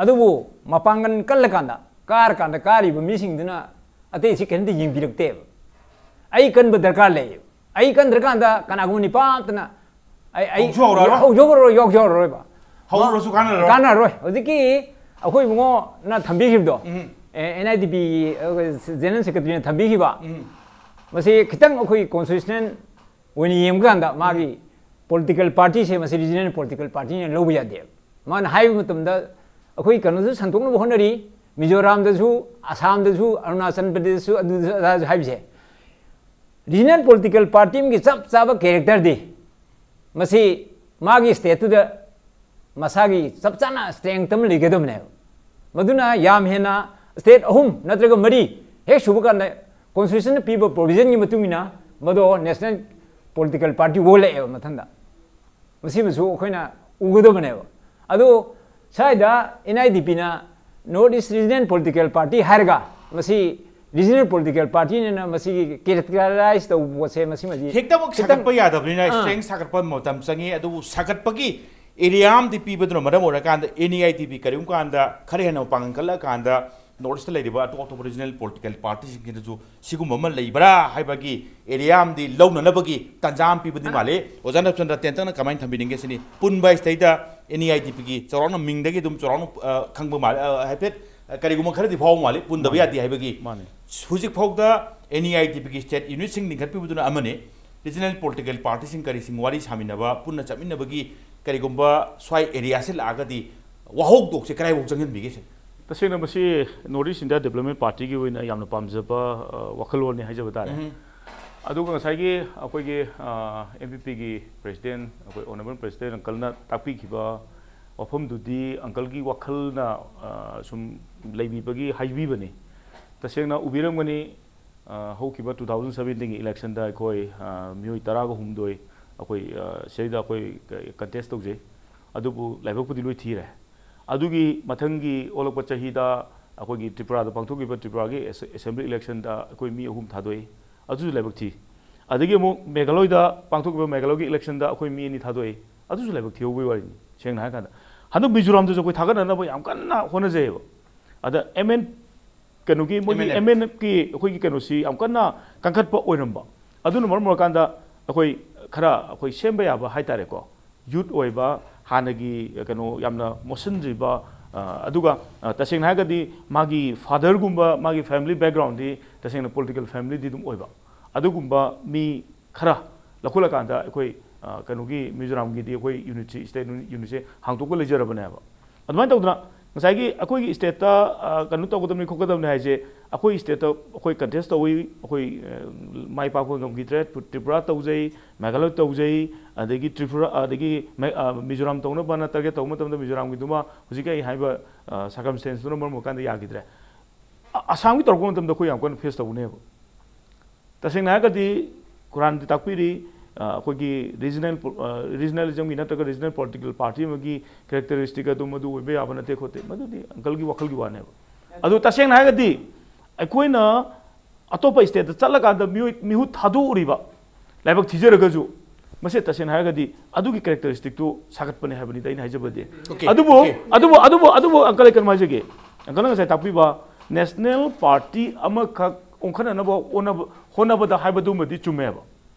ꯑꯗꯨꯕꯨ ꯃꯄꯥꯡꯒꯜ ꯀꯜꯂꯀꯥꯟꯗ, ꯀꯥꯔꯀꯥꯟꯗ ꯀꯥꯔꯤꯕ ꯃꯤꯁꯤꯡꯗꯨꯅ ꯑꯇꯩꯁꯤ ꯀꯔꯤꯝꯇ ꯌꯦꯡꯕꯤꯔꯛꯇꯦꯕ꯫ ꯑꯩ ꯀꯟꯕ ꯗꯔꯀꯥꯔ ꯂꯩꯌꯦꯕ꯫ ꯑꯩ ꯀꯟꯗ꯭ꯔꯀꯥꯟꯗ ꯀꯅꯥꯒꯨꯝꯕ ꯅꯤꯄꯥ ꯑꯝꯇꯅ ꯑꯩ, ꯑꯩ ꯍꯧꯁꯨ ꯍꯧꯔꯛꯑꯔꯣꯏ꯫ ꯍꯧꯁꯨ ꯍꯧꯔꯛꯑꯔꯣꯏ, ꯌꯥꯎꯁꯨ ꯌꯥꯎꯔꯔꯣꯏꯕ꯫ ꯍꯧꯔꯨꯔꯁꯨ ꯀꯥꯟꯅꯔꯔꯣꯏ꯫ ꯀꯥꯟꯅꯔꯔꯣꯏ꯫ ꯍꯧꯖꯤꯛꯀꯤ ꯑꯩꯈꯣꯏ ꯏꯕꯨꯡꯉꯣꯅ ꯊꯝꯕꯤꯈꯤꯕꯗꯣ, ꯎꯝ꯫ ꯑꯦ, NIDP general secretaryꯅ ꯊꯝꯕꯤꯈꯤꯕ, ꯎꯝ꯫ ꯃꯁꯤ ꯈꯤꯇꯪ ꯑꯩꯈꯣꯏ constitutional ꯑꯣꯏꯅ ꯌꯦꯡꯕ ꯀꯥꯟꯗ ꯃꯥꯒꯤ political partyꯁꯦ ꯃꯁꯤ regional political partyꯅ ꯂꯧꯕ ꯌꯥꯗꯦꯕ꯫ ꯃꯥꯅ ꯍꯥꯏꯕ ꯃꯇꯝꯗ ꯑꯩꯈꯣꯏ ꯀꯩꯅꯣꯁꯨ ꯁꯟꯗꯣꯛꯅꯕ ꯍꯣꯠꯅꯔꯤ, ꯃꯤꯖꯣꯔꯥꯝꯗꯁꯨ, ꯑꯁꯥꯝꯗꯁꯨ, ꯑꯔꯨꯅꯥꯆꯜ ꯄ꯭ꯔꯗꯦꯁꯁꯨ, ꯑꯗꯨꯗꯁꯨ, ꯑꯗꯥꯁꯨ ꯍꯥꯏꯕꯁꯦ꯫ Regional political party ꯑꯃꯒꯤ ꯆꯞ ꯆꯥꯕ characterꯗꯤ ꯃꯁꯤ ꯃꯥꯒꯤ stateꯇꯨꯗ ꯃꯁꯥꯒꯤ ꯆꯞ ꯆꯥꯅ strength ꯑꯃ ꯂꯩꯒꯗꯕꯅꯦꯕ꯫ ꯃꯗꯨꯅ ꯌꯥꯝ ꯍꯦꯟꯅ ꯁ꯭ꯇꯦꯠ ꯑꯍꯨꯝ ꯅꯠꯇ꯭ꯔꯒ ꯃꯔꯤ ꯍꯦꯛ ꯁꯨꯕ ꯀꯥꯟꯗ ꯀꯣꯟꯁꯇꯤꯇ꯭ꯌꯨꯁꯟꯅ ꯄꯤꯕ ꯄ꯭ꯔꯣꯚꯤꯖꯟꯒꯤ ꯃꯇꯨꯡ ꯏꯟꯅ ꯃꯗꯣ ꯅꯦꯁꯅꯦꯜ ꯄꯣꯂꯤꯇꯤꯀꯦꯜ ꯄꯥꯔꯇꯤ ꯑꯣꯜꯂꯛꯑꯦꯕ ꯃꯊꯟꯗ꯫ ꯃꯁꯤꯃꯁꯨ ꯑꯩꯈꯣꯏꯅ ꯎꯒꯗꯕꯅꯦꯕ꯫ ꯑꯗꯨ ꯁ꯭ꯋꯥꯏꯗ ꯑꯦꯟ ꯑꯥꯏ ꯗꯤ ꯄꯤꯅ north east regional political party ꯍꯥꯏꯔꯒ ꯃꯁꯤ ꯔꯤꯖꯅꯦꯜ ꯄꯣꯂꯤꯇꯤꯀꯦꯜ ꯄꯥꯔꯇꯤꯅꯤꯅ ꯃꯁꯤꯒꯤ ꯀꯦꯇꯦꯒꯣꯔꯥꯏꯁ ꯇꯧꯕꯁꯦ ꯃꯁꯤꯃꯗꯤ ꯍꯦꯛꯇꯃꯛ ꯈꯤꯇꯪ ꯁꯥꯒꯠꯄ ꯌꯥꯗꯕꯅꯤꯅ ꯑꯥ꯫ ꯁ꯭ꯇꯔꯦꯡ ꯁꯥꯒꯠꯄ ꯃꯇꯝ ꯆꯪꯉꯤ꯫ ꯑꯗꯨꯕꯨ ꯁꯥꯒꯠꯄꯒꯤ ꯑꯦꯔꯤꯌꯥ ꯑꯃꯗꯤ ꯄꯤꯕꯗꯨꯅ ꯃꯔꯝ ꯑꯣꯏꯔꯀꯥꯟꯗ ꯑꯦꯟ ꯏ ꯑꯥꯏ ꯗꯤ ꯄꯤ ꯀꯔꯤꯒꯨꯝꯕ ꯀꯥꯟꯗ ꯈꯔ ꯍꯦꯟꯅ ꯃꯄꯥꯡꯒꯜ ꯀꯜꯂꯛꯑꯀꯥꯟꯗ ꯅꯣꯔꯠ ꯏꯁꯇ ꯂꯩꯔꯤꯕ ꯑꯇꯣꯞ ꯑꯇꯣꯞꯄ ꯔꯤꯖꯅꯦꯜ ꯄꯣꯂꯤꯇꯤꯀꯦꯜ ꯄꯥꯔꯇꯤꯁꯤꯡꯁꯤꯅꯁꯨ ꯁꯤꯒꯨꯝꯕ ꯑꯃ ꯂꯩꯕ꯭ꯔꯥ ꯍꯥꯏꯕꯒꯤ ꯑꯦꯔꯤꯌꯥ ꯑꯃꯗꯤ ꯂꯧꯅꯅꯕꯒꯤ ꯇꯥꯟꯖꯥ ꯑꯃ ꯄꯤꯕꯗꯤ ꯃꯥꯜꯂꯤ꯫ ꯑꯣꯖꯥ ꯅꯕꯆꯟꯗ꯭ꯔ ꯇꯦꯟꯇꯛꯅ ꯀꯃꯥꯏꯅ ꯊꯝꯕꯤꯅꯤꯡꯒꯦ ꯁꯤꯅꯤ꯫ ꯄꯨꯟꯕ ꯍꯥꯏꯁꯤꯗꯩꯗ ꯑꯦꯟ ꯏ ꯑꯥꯏ ꯗꯤ ꯄꯤꯒꯤ ꯆꯥꯎꯔꯥꯛꯅ ꯃꯤꯡꯗꯒꯤ ꯑꯗꯨꯝ ꯆꯥꯎꯔꯥꯛꯅ ꯑ, ꯈꯪꯕ ꯃꯥꯜꯂꯤ꯫ ꯑ, ꯍꯥꯏꯐꯦꯠ ꯑ, ꯀꯔꯤꯒꯨꯝꯕ ꯈꯔꯗꯤ ꯐꯥꯎꯕ ꯃꯥꯜꯂꯤ ꯄꯨꯟꯗꯕ ꯃꯥꯅꯤ꯫ ꯌꯥꯗꯦ ꯍꯥꯏꯕꯒꯤ꯫ ꯃꯥꯅꯤ꯫ ꯍꯧꯖꯤꯛ ꯐꯥꯎꯗ ꯑꯦꯟ ꯏ ꯑꯥꯏ ꯗꯤ ꯄꯤꯒꯤ ꯁ꯭ꯇꯦꯠ ꯌꯨꯅꯤꯠꯁꯤꯡ ꯂꯤꯡꯈꯠꯄꯤꯕꯗꯨꯅ ꯑꯃꯅꯤ꯫ ꯔꯤꯖꯅꯦꯜ ꯄꯣꯂꯤꯇꯤꯀꯦꯜ ꯄꯥꯔꯇꯤꯁꯤꯡ ꯀꯔꯤꯁꯤꯡ ꯋꯥꯔꯤ ꯁꯥꯃꯤꯟꯅꯕ ꯄꯨꯟꯅ ꯆꯠꯃꯤꯟꯅꯕꯒꯤ ꯀꯔꯤꯒꯨꯝꯕ ꯁ꯭ꯋꯥꯏ ꯑꯦꯔꯤꯌꯥꯁꯤ ꯂꯥꯛꯑꯒꯗꯤ ꯋꯥꯍꯧꯗꯣꯛꯁꯦ ꯀꯗꯥꯏꯐꯥꯎ ꯆꯪꯍꯟꯕꯤꯒꯦ ꯁꯤꯅꯤ꯫ ꯇꯁꯦꯡꯅ ꯃꯁꯤ ꯅꯣꯔꯠ ꯏꯁ ꯏꯟꯗꯤꯌꯥ ꯗꯦꯕꯂꯞꯃꯦꯟ ꯄꯥꯔꯇꯤꯒꯤ ꯑꯣꯏꯅ ꯌꯥꯝꯅ ꯄꯥꯝꯖꯕ ꯑ, ꯋꯥꯈꯜꯂꯣꯟꯅꯤ ꯍꯥꯏꯖꯕ ꯇꯥꯔꯦ꯫ ꯎꯝ꯫ ꯑꯗꯨꯒ ꯉꯁꯥꯏꯒꯤ ꯑꯩꯈꯣꯏꯒꯤ ꯑꯦꯝ ꯄꯤ ꯄꯤꯒꯤ ꯄ꯭ꯔꯦꯁꯤꯗꯦꯟ, ꯑꯩꯈꯣꯏ ꯑꯣꯅꯔꯦꯕꯜ ꯄ꯭ꯔꯦꯁꯤꯗꯦꯟ ꯑꯪꯀꯜꯅ ꯇꯥꯛꯄꯤꯈꯤꯕ ꯋꯥꯐꯝꯗꯨꯗꯤ ꯑꯪꯀꯜꯒꯤ ꯋꯥꯈꯜꯅ ꯑ, ꯁꯨꯝ ꯂꯩꯕꯤꯕꯒꯤ ꯍꯥꯏꯕꯤꯕꯅꯤ꯫ ꯇꯁꯦꯡꯅ ꯎꯕꯤꯔꯝꯒꯅꯤ, ꯑ, ꯍꯧꯈꯤꯕ ꯇꯨ ꯊꯥꯎꯖꯟ ꯁꯕꯦꯟꯇꯤꯟꯒꯤ ꯏꯂꯦꯛꯁꯟꯗ ꯑꯩꯈꯣꯏ ꯑ, ꯃꯤꯑꯣꯏ ꯇꯔꯥꯒ ꯍꯨꯝꯗꯣꯏ ꯑꯩꯈꯣꯏ ꯑ, ꯁꯤꯗꯩꯗ ꯑꯩꯈꯣꯏ ꯀꯟꯇꯦꯁ ꯇꯧꯖꯩ꯫ ꯑꯗꯨꯕꯨ ꯂꯥꯏꯕꯛꯄꯨꯗꯤ ꯂꯣꯏ ꯊꯤꯔꯦ꯫ ꯑꯗꯨꯒꯤ ꯃꯊꯪꯒꯤ ꯑꯣꯜꯂꯛꯄ ꯆꯍꯤꯗ ꯑꯩꯈꯣꯏꯒꯤ ꯇ꯭ꯔꯤꯄꯨꯔꯥꯗ ꯄꯥꯡꯊꯣꯛꯈꯤꯕ ꯇ꯭ꯔꯤꯄꯨꯔꯥꯒꯤ ꯑꯦꯁ-, ꯑꯦꯁꯦꯝꯕ꯭ꯂꯤ ꯏꯂꯦꯛꯁꯟꯗ ꯑꯩꯈꯣꯏ ꯃꯤ ꯑꯍꯨꯝ ꯊꯥꯗꯣꯛꯏ꯫ ꯑꯗꯨꯁꯨ ꯂꯥꯏꯕꯛ ꯊꯤ꯫ ꯑꯗꯒꯤ ꯑꯃꯨꯛ ꯃꯦꯘꯥꯂꯣꯏꯗ ꯄꯥꯡꯊꯣꯛꯈꯤꯕ ꯃꯦꯘꯥꯂꯣꯏꯒꯤ ꯏꯂꯦꯛꯁꯟꯗ ꯑꯩꯈꯣꯏ ꯃꯤ ꯑꯅꯤ ꯊꯥꯗꯣꯛꯏ꯫ ꯑꯗꯨꯁꯨ ꯂꯥꯏꯕꯛ ꯊꯤꯍꯧꯕꯒꯤ ꯋꯥꯔꯤꯅꯤ ꯁꯦꯡꯅ ꯍꯥꯏꯔꯀꯥꯟꯗ꯫ ꯍꯟꯗꯛ ꯃꯤꯖꯣꯔꯥꯝꯗꯁꯨ ꯑꯩꯈꯣꯏ ꯊꯥꯒꯠꯅꯅꯕ ꯌꯥꯝ ꯀꯟꯅ ꯍꯣꯠꯅꯖꯩꯌꯦꯕ꯫ ꯑꯗ ꯑꯦꯝ ꯑꯦꯟ ꯀꯩꯅꯣꯒꯤ ꯃꯣꯏꯒꯤ MNF꯫ ꯑꯦꯝ ꯑꯦꯟ ꯑꯦꯐꯀꯤ ꯑꯩꯈꯣꯏꯒꯤ ꯀꯩꯅꯣꯁꯤ ꯌꯥꯝ ꯀꯟꯅ ꯀꯟꯈꯠꯄ ꯑꯣꯏꯔꯝꯕ꯫ ꯑꯗꯨꯅ ꯃꯔꯝ ꯑꯣꯏꯔꯀꯥꯟꯗ ꯑꯩꯈꯣꯏ ꯈꯔ ꯑꯩꯈꯣꯏ ꯁꯦꯝꯕ ꯌꯥꯕ ꯍꯥꯏꯇꯥꯔꯦꯀꯣ, ꯌꯨꯠ ꯑꯣꯏꯕ, ꯍꯥꯟꯅꯒꯤ ꯀꯩꯅꯣ ꯌꯥꯝꯅ ꯃꯣꯠꯁꯤꯟꯗ꯭ꯔꯤꯕ, ꯑ, ꯑꯗꯨꯒ ꯑ, ꯇꯁꯦꯡꯅ ꯍꯥꯏꯔꯒꯗꯤ ꯃꯥꯒꯤ ꯐꯥꯗꯔꯒꯨꯝꯕ, ꯃꯥꯒꯤ ꯐꯦꯃꯤꯂꯤ ꯕꯦꯛꯒ꯭ꯔꯥꯎꯟꯗꯤ ꯇꯁꯦꯡꯅ ꯄꯣꯂꯤꯇꯤꯀꯦꯜ ꯐꯦꯃꯤꯂꯤꯗꯤ ꯑꯗꯨꯝ ꯑꯣꯏꯕ꯫ ꯑꯗꯨꯒꯨꯝꯕ ꯃꯤ ꯈꯔ ꯂꯧꯈꯠꯂꯀꯥꯟꯗ ꯑꯩꯈꯣꯏ ꯑ, ꯀꯩꯅꯣꯒꯤ ꯃꯤꯖꯣꯔꯥꯝꯒꯤꯗꯤ ꯑꯩꯈꯣꯏ ꯌꯨꯅꯤꯠꯁꯤ, ꯁ꯭ꯇꯦꯠ ꯌꯨꯅꯤꯠꯁꯦ ꯍꯥꯡꯗꯣꯛꯄ ꯂꯩꯖꯔꯕꯅꯦꯕ꯫ ꯑꯗꯨꯃꯥꯏꯅ ꯇꯧꯗꯅ ꯉꯁꯥꯏꯒꯤ ꯑꯩꯈꯣꯏꯒꯤ ꯁ꯭ꯇꯦꯠꯇ ꯑ, ꯀꯩꯅꯣ ꯇꯧꯒꯗꯕꯅꯤ ꯈꯣꯠꯀꯗꯕꯅꯤ ꯍꯥꯏꯁꯦ, ꯑꯩꯈꯣꯏ ꯁ꯭ꯇꯦꯠꯇ ꯑꯩꯈꯣꯏ ꯀꯟꯇꯦꯁ ꯇꯧꯏ, ꯑꯩꯈꯣꯏ ꯑ, ꯃꯥꯏ ꯄꯥꯛꯄ ꯉꯝꯈꯤꯗ꯭ꯔꯦ꯫ ꯇ꯭ꯔꯤꯄꯨꯔꯥ ꯇꯧꯖꯩ, ꯃꯦꯘꯥꯂꯣꯏ ꯇꯧꯖꯩ, ꯑꯗꯒꯤ ꯇ꯭ꯔꯤꯄꯨꯔꯥ, ꯑꯗꯒꯤ ꯃꯦ-, ꯑ, ꯃꯤꯖꯣꯔꯥꯝ ꯇꯧꯅꯕꯅ ꯇꯥꯔꯒꯦꯠ ꯇꯧꯕ ꯃꯇꯝꯗ ꯃꯤꯖꯣꯔꯥꯝꯒꯤꯗꯨꯃ ꯍꯧꯖꯤꯛꯀꯤ ꯑꯩ ꯍꯥꯏꯕ ꯁꯔꯀꯝꯁꯇꯦꯟꯁꯇꯨꯅ ꯃꯔꯝ ꯑꯣꯏꯔꯀꯥꯟꯗ ꯌꯥꯈꯤꯗ꯭ꯔꯦ꯫ ꯑꯁꯥꯝꯒꯤ ꯇꯧꯔꯛꯄ ꯃꯇꯝꯗ ꯑꯩꯈꯣꯏ ꯌꯥꯝ ꯀꯟꯅ ꯐꯦꯁ ꯇꯧꯅꯦꯕ꯫ ꯇꯁꯦꯡꯅ ꯍꯥꯏꯔꯒꯗꯤ ꯀꯨꯔꯥꯟꯗꯤ ꯇꯥꯛꯄꯤꯔꯤ, ꯑ, ꯑꯩꯈꯣꯏꯒꯤ ꯔꯤꯖꯅꯦꯜ ꯄꯣ-, ꯑ, ꯔꯤꯖꯅꯦꯂꯤꯖꯝꯒꯤ ꯅꯠꯇ꯭ꯔꯒ ꯔꯤꯖꯅꯦꯜ ꯄꯣꯂꯤꯇꯤꯀꯦꯜ ꯄꯥꯔꯇꯤ ꯑꯃꯒꯤ ꯀꯦꯔꯦꯛꯇꯔꯤꯁꯇꯤꯛ ꯑꯗꯨ ꯃꯗꯨ ꯑꯣꯏꯕ ꯌꯥꯕ ꯅꯠꯇꯦ ꯈꯣꯠꯇꯦ, ꯃꯗꯨꯗꯤ ꯑꯪꯀꯜꯒꯤ ꯋꯥꯈꯜꯒꯤ ꯋꯥꯅꯦꯕ꯫ ꯑꯗꯨ ꯇꯁꯦꯡꯅ ꯍꯥꯏꯔꯒꯗꯤ ꯑꯩꯈꯣꯏꯅ ꯑꯇꯣꯞꯄ ꯁ꯭ꯇꯦꯠꯇ ꯆꯠꯂꯀꯥꯟꯗ ꯃꯤꯑꯣꯏ ꯃꯤꯍꯨꯠ ꯊꯥꯗꯣꯛꯎꯔꯤꯕ ꯂꯥꯏꯕꯛ ꯊꯤꯖꯔꯒꯁꯨ, ꯃꯁꯤ ꯇꯁꯦꯡꯅ ꯍꯥꯏꯔꯒꯗꯤ ꯑꯗꯨꯒꯤ ꯀꯦꯔꯦꯛꯇꯔꯤꯁꯇꯤꯛꯇꯨ ꯁꯥꯒꯠꯄꯅꯦ ꯍꯥꯏꯕꯅꯤꯗ ꯑꯩꯅ ꯍꯥꯏꯖꯕꯗꯤ꯫ Okay, ꯑꯗꯨꯕꯨ okay. ꯑꯗꯨꯕꯨ ꯑꯗꯨꯕꯨ ꯑꯗꯨꯕꯨ ꯑꯪꯀꯜ, ꯑꯩ ꯀꯩꯅꯣꯝ ꯍꯥꯏꯖꯒꯦ꯫ ꯑꯪꯀꯜꯅ ꯉꯁꯥꯏ ꯇꯥꯛꯄꯤꯕ ꯅꯦꯁꯅꯦꯜ ꯄꯥꯔꯇꯤ ꯑꯃꯈꯛ ꯑꯣꯟꯈꯠꯅꯅꯕ ꯍꯣꯠꯅꯕ ꯍꯣꯠꯅꯕꯗ ꯍꯥꯏꯕꯗꯨꯃꯗꯤ ꯆꯨꯝꯃꯦꯕ꯫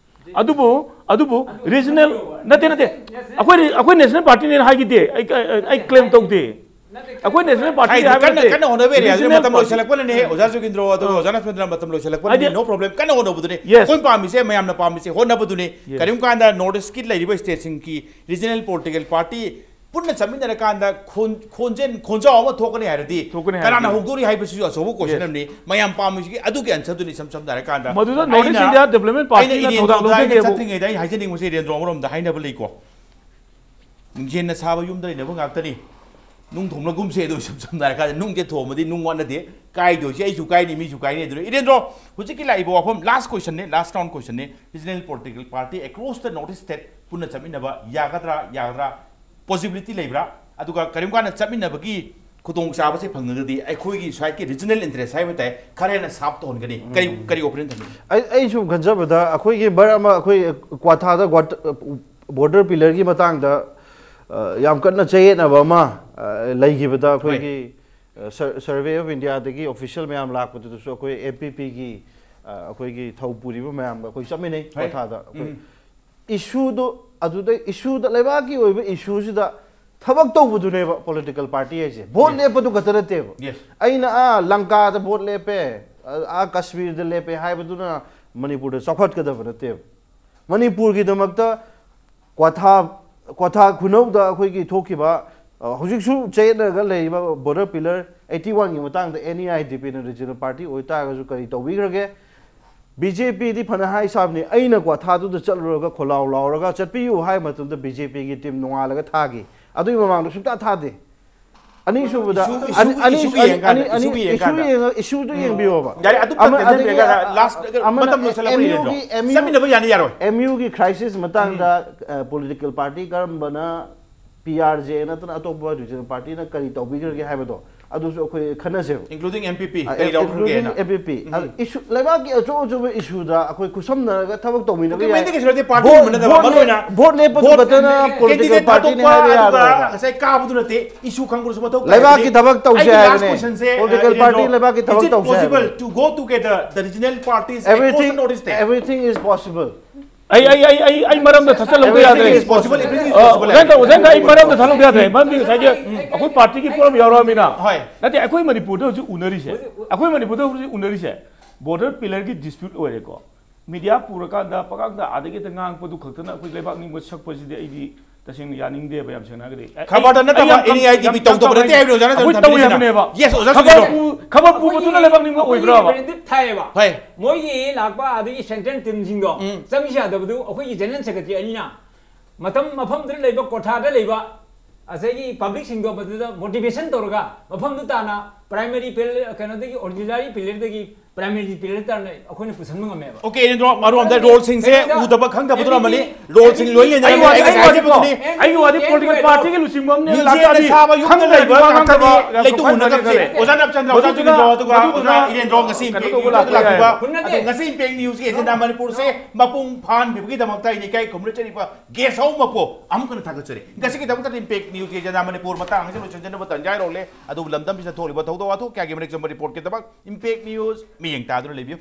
ꯑꯗꯨꯕꯨ ꯑꯗꯨꯕꯨ ꯔꯤꯖꯅꯦꯜ ꯅꯠꯇꯦ ꯅꯠꯇꯦ ꯑꯩꯈꯣꯏ ꯑꯩꯈꯣꯏ ꯅꯦꯁꯅꯦꯜ ꯄꯥꯔꯇꯤꯅꯦꯅ ꯍꯥꯏꯈꯤꯗꯦ꯫ ꯑꯩ ꯑꯩ ꯀ꯭ꯂꯦꯝ ꯇꯧꯗꯦ꯫ ꯑꯩꯈꯣꯏ ꯅꯦꯁꯅꯦꯜ ꯄꯥꯔꯇꯤ ꯍꯥꯏꯗꯤ ꯍꯥꯏꯕ ꯀꯟꯅ ꯅꯠꯇꯦ꯫ ꯀꯟꯅ ꯍꯣꯠꯅꯕ ꯑꯦꯔꯤꯌꯥꯗꯨꯅ ꯔꯤꯖꯅꯦꯜ ꯃꯇꯝ ꯄꯥꯔꯇꯤ꯫ ꯂꯣꯏꯁꯤꯜꯂꯛꯄꯅꯅꯦ, ꯑꯣꯖꯥ ꯖꯣꯒꯤꯟꯗ꯭ꯔꯣ ꯑꯗꯨꯒ ꯑꯣꯖꯥ ꯅꯁꯃꯤꯟꯗ꯭ꯔ, ꯃꯇꯝ ꯂꯣꯏꯁꯤꯜꯂꯛꯄꯅꯅꯦ꯫ ꯍꯥꯏꯗꯤ No problem, ꯀꯟꯅ ꯍꯣꯠꯅꯕꯗꯨꯅꯦ꯫ Yes. ꯑꯩꯈꯣꯏ ꯄꯥꯝꯃꯤꯁꯦ, ꯃꯌꯥꯝꯅ ꯄꯥꯝꯃꯤꯁꯦ ꯍꯣꯠꯅꯕꯗꯨꯅꯦ꯫ Yes. ꯀꯔꯤꯒꯨꯝꯕ ꯀꯥꯟꯗ ꯅꯣꯔꯠ ꯏꯁꯀꯤ ꯂꯩꯔꯤꯕ ꯁ꯭ꯇꯦꯠꯁꯤꯡꯒꯤ ꯔꯤꯖꯅꯦꯜ ꯄꯣꯂꯤꯇꯤꯀꯦꯜ ꯄꯥꯔꯇꯤ ꯄꯨꯟꯅ ꯆꯠꯃꯤꯟꯅꯔꯀꯥꯟꯗ ꯈꯣꯟ- ꯈꯣꯟꯖꯦꯜ ꯈꯣꯟꯖꯥꯎ ꯑꯃ ꯊꯣꯛꯀꯅꯤ ꯍꯥꯏꯔꯗꯤ ꯊꯣꯛꯀꯅꯤ ꯀꯅꯥꯅ ꯍꯥꯏꯔꯗꯤ꯫ ꯍꯧꯗꯣꯔꯤ ꯍꯥꯏꯕꯁꯤꯁꯨ ꯑꯆꯧꯕ ꯀꯣꯏꯁꯟ Yes. ꯑꯃꯅꯤ꯫ ꯃꯌꯥꯝ ꯄꯥꯝꯃꯤꯁꯤꯒꯤ ꯑꯗꯨꯒꯤ ꯑꯟꯁꯔꯗꯨꯅ ꯏꯁꯝ ꯁꯝꯅ ꯍꯥꯏꯔꯀꯥꯟꯗ ꯃꯗꯨꯗ ꯑꯩꯅ- ꯅꯣꯔꯠ ꯏꯁ ꯏꯟꯗꯤꯌꯥ ꯗꯦꯕꯂꯞꯃꯦꯟ ꯑꯩꯅ ꯄꯥꯔꯇꯤꯅ ꯏꯔꯦꯟ ꯊꯧꯗꯥꯡ ꯂꯧꯗ ꯑꯩꯅ ꯂꯧꯖꯒꯦꯕꯨ꯫ ꯆꯠꯇ꯭ꯔꯤꯉꯩꯗ ꯑꯩꯅ ꯍꯥꯏꯖꯅꯤꯡꯕꯁꯦ, ꯏꯔꯦꯟꯗ꯭ꯔꯣ, ꯑꯃꯔꯣꯝꯗ ꯍꯥꯏꯅꯕ ꯂꯩꯀꯣ꯫ ꯌꯦꯟꯅ ꯁꯥꯕ ꯌꯨꯝꯗ ꯂꯩꯅꯕ ꯉꯥꯛꯇꯅꯤ꯫ ꯅꯨꯡ ꯊꯣꯡꯂꯒꯨꯝꯁꯦ ꯑꯗꯣ ꯏꯁꯝ ꯁꯝꯅ ꯍꯥꯏꯔꯀꯥꯟꯗ ꯅꯨꯡꯁꯦ ꯊꯣꯡꯕꯗꯤ ꯅꯨꯡ ꯋꯥꯠꯅꯗꯦ꯫ ꯀꯥꯏꯗꯣꯏꯁꯦ ꯑꯩꯁꯨ ꯀꯥꯏꯅꯤ, ꯃꯤꯁꯨ ꯀꯥꯏꯅꯤ꯫ ꯑꯗꯨꯅ ꯏꯔꯦꯟꯗ꯭ꯔꯣ, ꯍꯧꯖꯤꯛꯀꯤ ꯂꯥꯛꯏꯕ ꯋꯥꯐꯝ, ꯂꯥꯁ ꯀꯣꯏꯁꯟꯅꯦ, ꯂꯥꯁ ꯔꯥꯎꯟ ꯀꯣꯏꯁꯟꯅꯦ꯫ Regional political party across the north east state ꯄꯨꯟꯅ ꯆꯠꯃꯤꯟꯅꯕ ꯌꯥꯒꯗ꯭ꯔꯥ, ꯌꯥꯒꯗ꯭ꯔꯥ, ꯄꯣꯁꯤꯕꯤꯂꯤꯇꯤ ꯂꯩꯕ꯭ꯔꯥ? ꯑꯗꯨꯒ ꯀꯔꯤꯒꯨꯝꯕ ꯀꯥꯟꯗ ꯆꯠꯃꯤꯟꯅꯕꯒꯤ ꯈꯨꯗꯣꯡꯆꯥꯕꯁꯦ ꯐꯪꯉꯒꯗꯤ ꯑꯩꯈꯣꯏꯒꯤ ꯁ꯭ꯋꯥꯏꯒꯤ ꯔꯤꯖꯅꯦꯜ ꯏꯟꯇꯔꯦꯁ ꯍꯥꯏꯕ ꯇꯥꯏ, ꯈꯔ ꯍꯦꯟꯅ ꯁꯥꯔꯞ ꯇꯧꯍꯟꯒꯅꯤ꯫ ꯀꯔꯤ ꯀꯔꯤ ꯑꯣꯄꯤꯅꯤꯌꯟ ꯊꯝꯕꯤꯒꯦ? ꯑꯩ ꯑꯩ ꯁꯨꯝ ꯈꯟꯖꯕꯗ ꯑꯩꯈꯣꯏꯒꯤ ꯃꯔꯛ ꯑꯃ ꯑꯩꯈꯣꯏ ꯀ꯭ꯋꯥꯊꯥꯗ ꯕꯣꯔꯗꯔ ꯄꯤꯂꯔꯒꯤ ꯃꯇꯥꯡꯗ ꯑ, ꯌꯥꯝ ꯀꯟꯅ ꯆꯌꯦꯠꯅꯕ ꯑꯃ ꯑ, ꯂꯩꯈꯤꯕꯗ ꯑꯩꯈꯣꯏꯒꯤ ꯁꯔꯚꯦ ꯑꯣꯐ ꯏꯟꯗꯤꯌꯥꯗꯒꯤ ꯑꯣꯐꯤꯁꯤꯌꯦꯜ ꯃꯌꯥꯝ ꯂꯥꯛꯄꯗꯨꯗꯁꯨ ꯑꯩꯈꯣꯏ ꯑꯦꯝ ꯄꯤ ꯄꯤꯒꯤ ꯑꯩꯈꯣꯏꯒꯤ ꯊꯧ ꯄꯨꯔꯤꯕ ꯃꯌꯥꯝꯒ ꯑꯩꯈꯣꯏ ꯆꯠꯃꯤꯟꯅꯩ ꯍꯣꯏ꯫ ꯀ꯭ꯋꯥꯊꯥꯗ ꯑꯩꯈꯣꯏ ꯎꯝ꯫ ꯏꯁꯨꯗꯣ ꯑꯗꯨꯗ ꯏꯁꯨꯗ ꯂꯩꯕꯥꯛꯀꯤ ꯑꯣꯏꯕ ꯏꯁꯨꯁꯤꯗ ꯊꯕꯛ ꯇꯧꯕꯗꯨꯅꯦꯕ ꯄꯣꯂꯤꯇꯤꯀꯦꯜ ꯄꯥꯔꯇꯤ ꯍꯥꯏꯁꯦ꯫ Vote Yes. ꯂꯦꯞꯄꯗꯨ ꯈꯛꯇ ꯅꯠꯇꯦꯕ꯫ Yes. ꯑꯩꯅ ꯑꯥ ꯂꯪꯀꯥꯗ ꯚꯣꯠ ꯂꯦꯞꯄꯦ, ꯑꯥ ꯀꯥꯁꯃꯤꯔꯗ ꯂꯦꯞꯄꯦ ꯍꯥꯏꯕꯗꯨꯅ ꯃꯅꯤꯄꯨꯔꯗ ꯆꯥꯎꯈꯠꯀꯗꯕ ꯅꯠꯇꯦꯕ꯫ ꯃꯅꯤꯄꯨꯔꯒꯤꯗꯃꯛꯇ ꯀ꯭ꯋꯥꯊꯥ ꯀ꯭ꯋꯥꯊꯥ ꯈꯨꯅꯧꯗ ꯑꯩꯈꯣꯏꯒꯤ ꯊꯣꯛꯈꯤꯕ, ꯑ, ꯍꯧꯖꯤꯛꯁꯨ ꯆꯌꯦꯠꯅꯔꯒ ꯂꯩꯔꯤꯕ ꯕꯣꯔꯗꯔ ꯄꯤꯂꯔ ꯑꯩꯠꯇꯤ ꯋꯥꯟꯒꯤ ꯃꯇꯥꯡꯗ ꯑꯦꯟ ꯏ ꯑꯥꯏ ꯗꯤ ꯄꯤꯅ ꯔꯤꯖꯅꯦꯜ ꯄꯥꯔꯇꯤ ꯑꯣꯏꯇꯥꯔꯒꯁꯨ ꯀꯔꯤ ꯇꯧꯕꯤꯈ꯭ꯔꯒꯦ? ꯕꯤ ꯖꯦ ꯄꯤꯗꯤ ꯐꯅ ꯍꯥꯏ ꯁꯥꯕꯅꯤ, ꯑꯩꯅ ꯀ꯭ꯋꯥꯊꯥꯗꯨꯗ ꯆꯠꯂꯨꯔꯒ ꯈꯣꯜꯂꯥꯎ ꯂꯥꯎꯔꯒ ꯆꯠꯄꯤꯌꯨ ꯍꯥꯏꯕ ꯃꯇꯝꯗ ꯕꯤ ꯖꯦ ꯄꯤꯒꯤ ꯇꯤꯝ ꯅꯣꯡꯉꯥꯜꯂꯒ ꯊꯥꯈꯤ꯫ ꯑꯗꯨꯒꯤ ꯃꯃꯥꯡꯗ ꯁꯨꯡꯊꯥ ꯊꯥꯗꯦ꯫ ꯑꯅꯤꯁꯨꯕꯗ Issue- ꯑꯅꯤ- issue- ꯑꯅꯤ- issue ꯑꯅꯤ- ꯌꯦꯡꯀꯥꯟꯗ, ꯑꯅꯤ- ꯑꯅꯤ- issue ꯌꯦꯡꯀꯥꯟꯗ꯫ issue ꯌꯦꯡꯉ- issueꯗꯨ ꯌꯦꯡꯕꯤꯌꯣꯕ꯫ ꯌꯥꯔꯦ, ꯑꯗꯨ ꯑꯃ- ꯄꯟ ꯇꯦꯟꯗ꯭ꯔꯦꯒ ꯑꯗꯒꯤ last ꯑꯃꯅ ꯃꯇꯝ ꯂꯣꯏꯁꯜꯂꯛꯄ MUꯒꯤ ꯌꯦꯡꯉꯣ꯫ MU ꯆꯠꯃꯤꯟꯅꯕ ꯌꯥꯅꯤ ꯌꯥꯔꯣꯏ꯫ MUꯒꯤ crisis ꯃꯇꯥꯡꯗ ꯄꯣꯂꯤꯇꯤꯀꯦꯜ ꯄꯥꯔꯇꯤ ꯀꯔꯝꯕꯅ, ꯄꯤ ꯑꯥꯔ ꯖꯦ ꯅꯠꯇꯅ ꯑꯇꯣꯞꯄ ꯔꯤꯖꯅꯦꯜ ꯄꯥꯔꯇꯤꯅ ꯀꯔꯤ ꯇꯧꯕꯤꯈ꯭ꯔꯒꯦ ꯍꯥꯏꯕꯗꯣ ꯑꯗꯨꯁꯨ ꯑꯩꯈꯣꯏ ꯈꯟꯅꯁꯦꯕ꯫ Including MPP ꯑ, ꯀꯔꯤ ꯂꯧꯈ꯭ꯔꯒꯦꯅ꯫ MPP꯫ ꯑ, issue, ꯂꯩꯕꯥꯛꯀꯤ ꯑꯆꯧ ꯑꯆꯧꯕ issueꯗ ꯑꯩꯈꯣꯏ ꯈꯨꯠꯁꯝꯅꯔꯒ ꯊꯕꯛ ꯇꯧꯃꯤꯟꯅꯕ ꯌꯥꯏ꯫ ꯀꯩꯁꯨ ꯅꯠꯇꯦ, ꯄꯥꯔꯇꯤ Vote- ꯍꯧꯅꯗꯕ, vote ꯃꯔꯨ ꯑꯣꯏꯅ vote ꯂꯦꯞꯄꯗꯨ ꯈꯛꯇꯅ ꯄꯣꯂꯤꯇꯤꯀꯦꯜ ꯀꯦꯟꯗꯤꯗꯦꯠ ꯄꯥꯔꯇꯤꯅꯤ ꯊꯥꯗꯣꯛꯄ ꯍꯥꯏꯕ ꯑꯗꯨꯒ ꯌꯥꯔꯣꯏꯕ꯫ ꯉꯁꯥꯏ ꯀꯥꯕꯗꯨ ꯅꯠꯇꯦ, issue ꯈꯪꯕꯗꯨꯁꯨ ꯃꯊꯧ ꯇꯥꯏ꯫ ꯂꯩꯕꯥꯛꯀꯤ ꯊꯕꯛ ꯇꯧꯁꯦ ꯑꯩꯒꯤ last ꯍꯥꯏꯕꯅꯦ꯫ questionꯁꯦ, Political ꯏꯔꯦꯟꯗ꯭ꯔꯣ, party ꯂꯩꯕꯥꯛꯀꯤ ꯊꯕꯛ is it ꯇꯧꯁꯦ possible ꯍꯥꯏꯕꯅꯦ꯫ To go together the regional parties Everything, across the Northeast? Everything is possible. ꯑꯩ ꯑꯩ ꯑꯩ ꯑꯩ ꯑꯩ ꯃꯔꯝꯗ ꯊꯠꯆꯜꯂꯧꯕ ꯌꯥꯗ꯭ꯔꯦ꯫ Everything is possible, everything is ꯑ, possible. ꯑꯣꯖꯥ ꯑꯣꯖꯥ ꯑꯩ ꯃꯔꯝꯗ ꯊꯠꯂꯧꯕ ꯌꯥꯗ꯭ꯔꯦ꯫ ꯃꯔꯝꯗꯤ ꯉꯁꯥꯏꯒꯤ ꯑꯩꯈꯣꯏ ꯄꯥꯔꯇꯤꯒꯤ ꯄꯣꯠ ꯑꯃ ꯌꯥꯎꯔꯛꯑꯃꯤꯅ꯫ ꯅꯠꯇꯦ, ꯑꯩꯈꯣꯏ ꯃꯅꯤꯄꯨꯔꯗ ꯍꯧꯖꯤꯛ ꯎꯅꯔꯤꯁꯦ, ꯑꯩꯈꯣꯏ ꯃꯅꯤꯄꯨꯔꯗ ꯍꯧꯖꯤꯛ ꯎꯅꯔꯤꯁꯦ border pillarꯒꯤ dispute ꯑꯣꯏꯔꯦꯀꯣ꯫ Media ꯄꯨꯔꯀꯥꯟꯗ ꯄꯉꯥꯡꯗ ꯑꯥꯗꯒꯤ ꯍꯦꯛꯇ ꯉꯥꯡꯉꯛꯄꯗꯨ ꯈꯛꯇꯅ ꯑꯩꯈꯣꯏ ꯂꯩꯕꯥꯛ ꯅꯤꯡꯕ ꯁꯛꯄꯁꯤꯗꯤ ꯑꯩꯗꯤ ꯇꯁꯦꯡꯅ ꯌꯥꯅꯤꯡꯗꯦꯕ, ꯌꯥꯝ ꯁꯦꯡꯅ ꯍꯥꯏꯔꯒꯗꯤ꯫ ꯑꯩ- ꯈꯕꯔꯗ ꯑꯩ ꯅꯠꯇꯕ, ꯌꯥꯝ ꯑꯦꯟ ꯑꯥꯏ ꯇꯤ ꯚꯤ ꯌꯥꯝ ꯇꯧꯗꯕ ꯅꯠꯇꯦ ꯍꯥꯏꯕꯅꯦ ꯑꯣꯖꯥꯅ ꯑꯩꯈꯣꯏ ꯊꯝꯕꯤꯔꯤꯁꯤꯅ꯫ ꯇꯧꯏ ꯍꯥꯏꯕꯅꯦꯕ꯫ Yes, ꯑꯣꯖꯥ ꯈꯕꯔ ꯁꯨꯅꯤꯜ꯫ ꯄꯨ- ꯈꯕꯔ ꯄꯨꯕꯗꯨꯅ ꯂꯩꯕꯥꯛ ꯅꯤꯡꯕ ꯑꯣꯏꯕ꯭ꯔꯕ? Representative ꯊꯥꯏꯌꯦꯕ꯫ ꯍꯣꯏ꯫ ꯃꯣꯏꯒꯤ ꯂꯥꯛꯄ ꯑꯗꯒꯤ central teamꯁꯤꯡꯗꯣ ꯆꯪꯁꯤ ꯌꯥꯗꯕꯗꯨ ꯑꯩꯈꯣꯏꯒꯤ general secretary ꯑꯅꯤꯅ ꯃꯇꯝ ꯃꯐꯝꯗꯨꯗ ꯂꯩꯕ ꯀꯣꯊꯥꯗ ꯂꯩꯕ ꯉꯁꯥꯏꯒꯤ publicꯁꯤꯡꯗꯣ ꯃꯗꯨꯗ motivation ꯇꯧꯔꯒ ꯃꯐꯝꯗꯨ ꯇꯥꯅ primary pillar, ꯀꯩꯅꯣꯗꯒꯤ auxiliary pillarꯗꯒꯤ primary pillar ꯇꯥꯅ ꯑꯩꯈꯣꯏꯅ ꯄꯨꯁꯟꯕ ꯉꯝꯃꯦꯕ꯫ Okay, ꯏꯔꯦꯟꯗ꯭ꯔꯣ, ꯃꯔꯣꯝꯗ roleꯁꯤꯡꯁꯦ ꯎꯗꯕ ꯈꯪꯗꯕꯗꯨꯅ ꯑꯃꯅꯤ꯫ ꯑꯦ, Roleꯁꯤꯡ ꯂꯣꯏ ꯑꯩ ꯂꯩꯅꯔꯝꯃꯦ꯫ ꯋꯥꯗꯤ ꯑꯩ ꯉꯁꯥꯏ ꯑꯩ ꯋꯥꯗꯤꯀꯣ ꯍꯥꯏꯖꯕꯗꯨꯅꯤ꯫ ꯑꯩꯒꯤ ꯋꯥꯗꯤ political partyꯒꯤ ꯂꯨꯆꯤꯡꯕ ꯑꯃꯅꯦ ꯃꯤꯡꯁꯦꯜꯅ ꯂꯥꯛꯇꯥꯔꯗꯤ ꯁꯥꯕ ꯌꯨꯝꯗ ꯈꯪꯗꯕ ꯂꯩꯕ ꯉꯥꯛꯇꯅꯤ꯫ ꯉꯥꯡꯗꯕ ꯂꯩꯇꯨꯅ ꯉꯥꯡꯗꯕꯁꯦ꯫ ꯈꯪꯗꯕ ꯑꯣꯖꯥ ꯅꯞꯆꯟꯗ꯭ꯔ, ꯑꯣꯖꯥ ꯃꯗꯨꯗꯨꯅ- ꯁꯨꯅꯤꯜ, ꯑꯗꯨꯒ ꯃꯗꯨꯗꯨꯅ ꯑꯣꯖꯥ ꯏꯔꯦꯟꯗ꯭ꯔꯣ ꯉꯁꯤ ꯀꯩꯅꯣ ꯏꯝꯄꯦꯛ ꯇꯧꯕ ꯅ꯭ꯌꯨꯁꯇ ꯂꯥꯛꯄ ꯂꯥꯛꯄꯤꯕ꯫ ꯌꯥꯏ꯫ ꯍꯨꯟꯅꯗꯦ꯫ ꯑꯗꯣ ꯉꯁꯤ ꯏꯝꯄꯦꯛ ꯅ꯭ꯌꯨꯁꯀꯤ agenda ꯃꯅꯤꯄꯨꯔꯁꯦ ꯃꯄꯨꯡ ꯐꯥꯍꯟꯕꯤꯕꯒꯤꯗꯃꯛꯇ ꯑꯩꯅ ꯏꯀꯥꯏ ꯈꯨꯝꯅ ꯆꯔꯤꯕ guest house ꯃꯄꯨ ꯑꯃꯨꯛ ꯍꯟꯅ ꯊꯥꯒꯠꯆꯔꯤ꯫ ꯉꯁꯤꯒꯤꯗꯃꯛꯇꯗꯤ ꯏꯝꯄꯦꯛ ꯅ꯭ꯌꯨꯁꯀꯤ agenda ꯃꯅꯤꯄꯨꯔ ꯃꯇꯥꯡ ꯑꯁꯤꯗ ꯂꯣꯏꯁꯤꯟꯖꯅꯕ ꯇꯟꯖꯥ ꯂꯧꯔꯦ꯫ ꯑꯗꯨꯕꯨ ꯂꯝꯗꯝꯁꯤꯗ ꯊꯣꯛꯂꯤꯕ ꯊꯧꯗꯣꯛ ꯋꯥꯊꯣꯛ ꯀꯌꯥꯒꯤ ꯃꯔꯤꯛ ꯆꯨꯝꯕ report ꯀꯤꯗꯃꯛ ꯏꯝꯄꯦꯛ ꯅ꯭ꯌꯨꯁ ꯃꯤꯠꯌꯦꯡ ꯇꯥꯗꯨꯅ ꯂꯩꯕꯤꯌꯨ꯫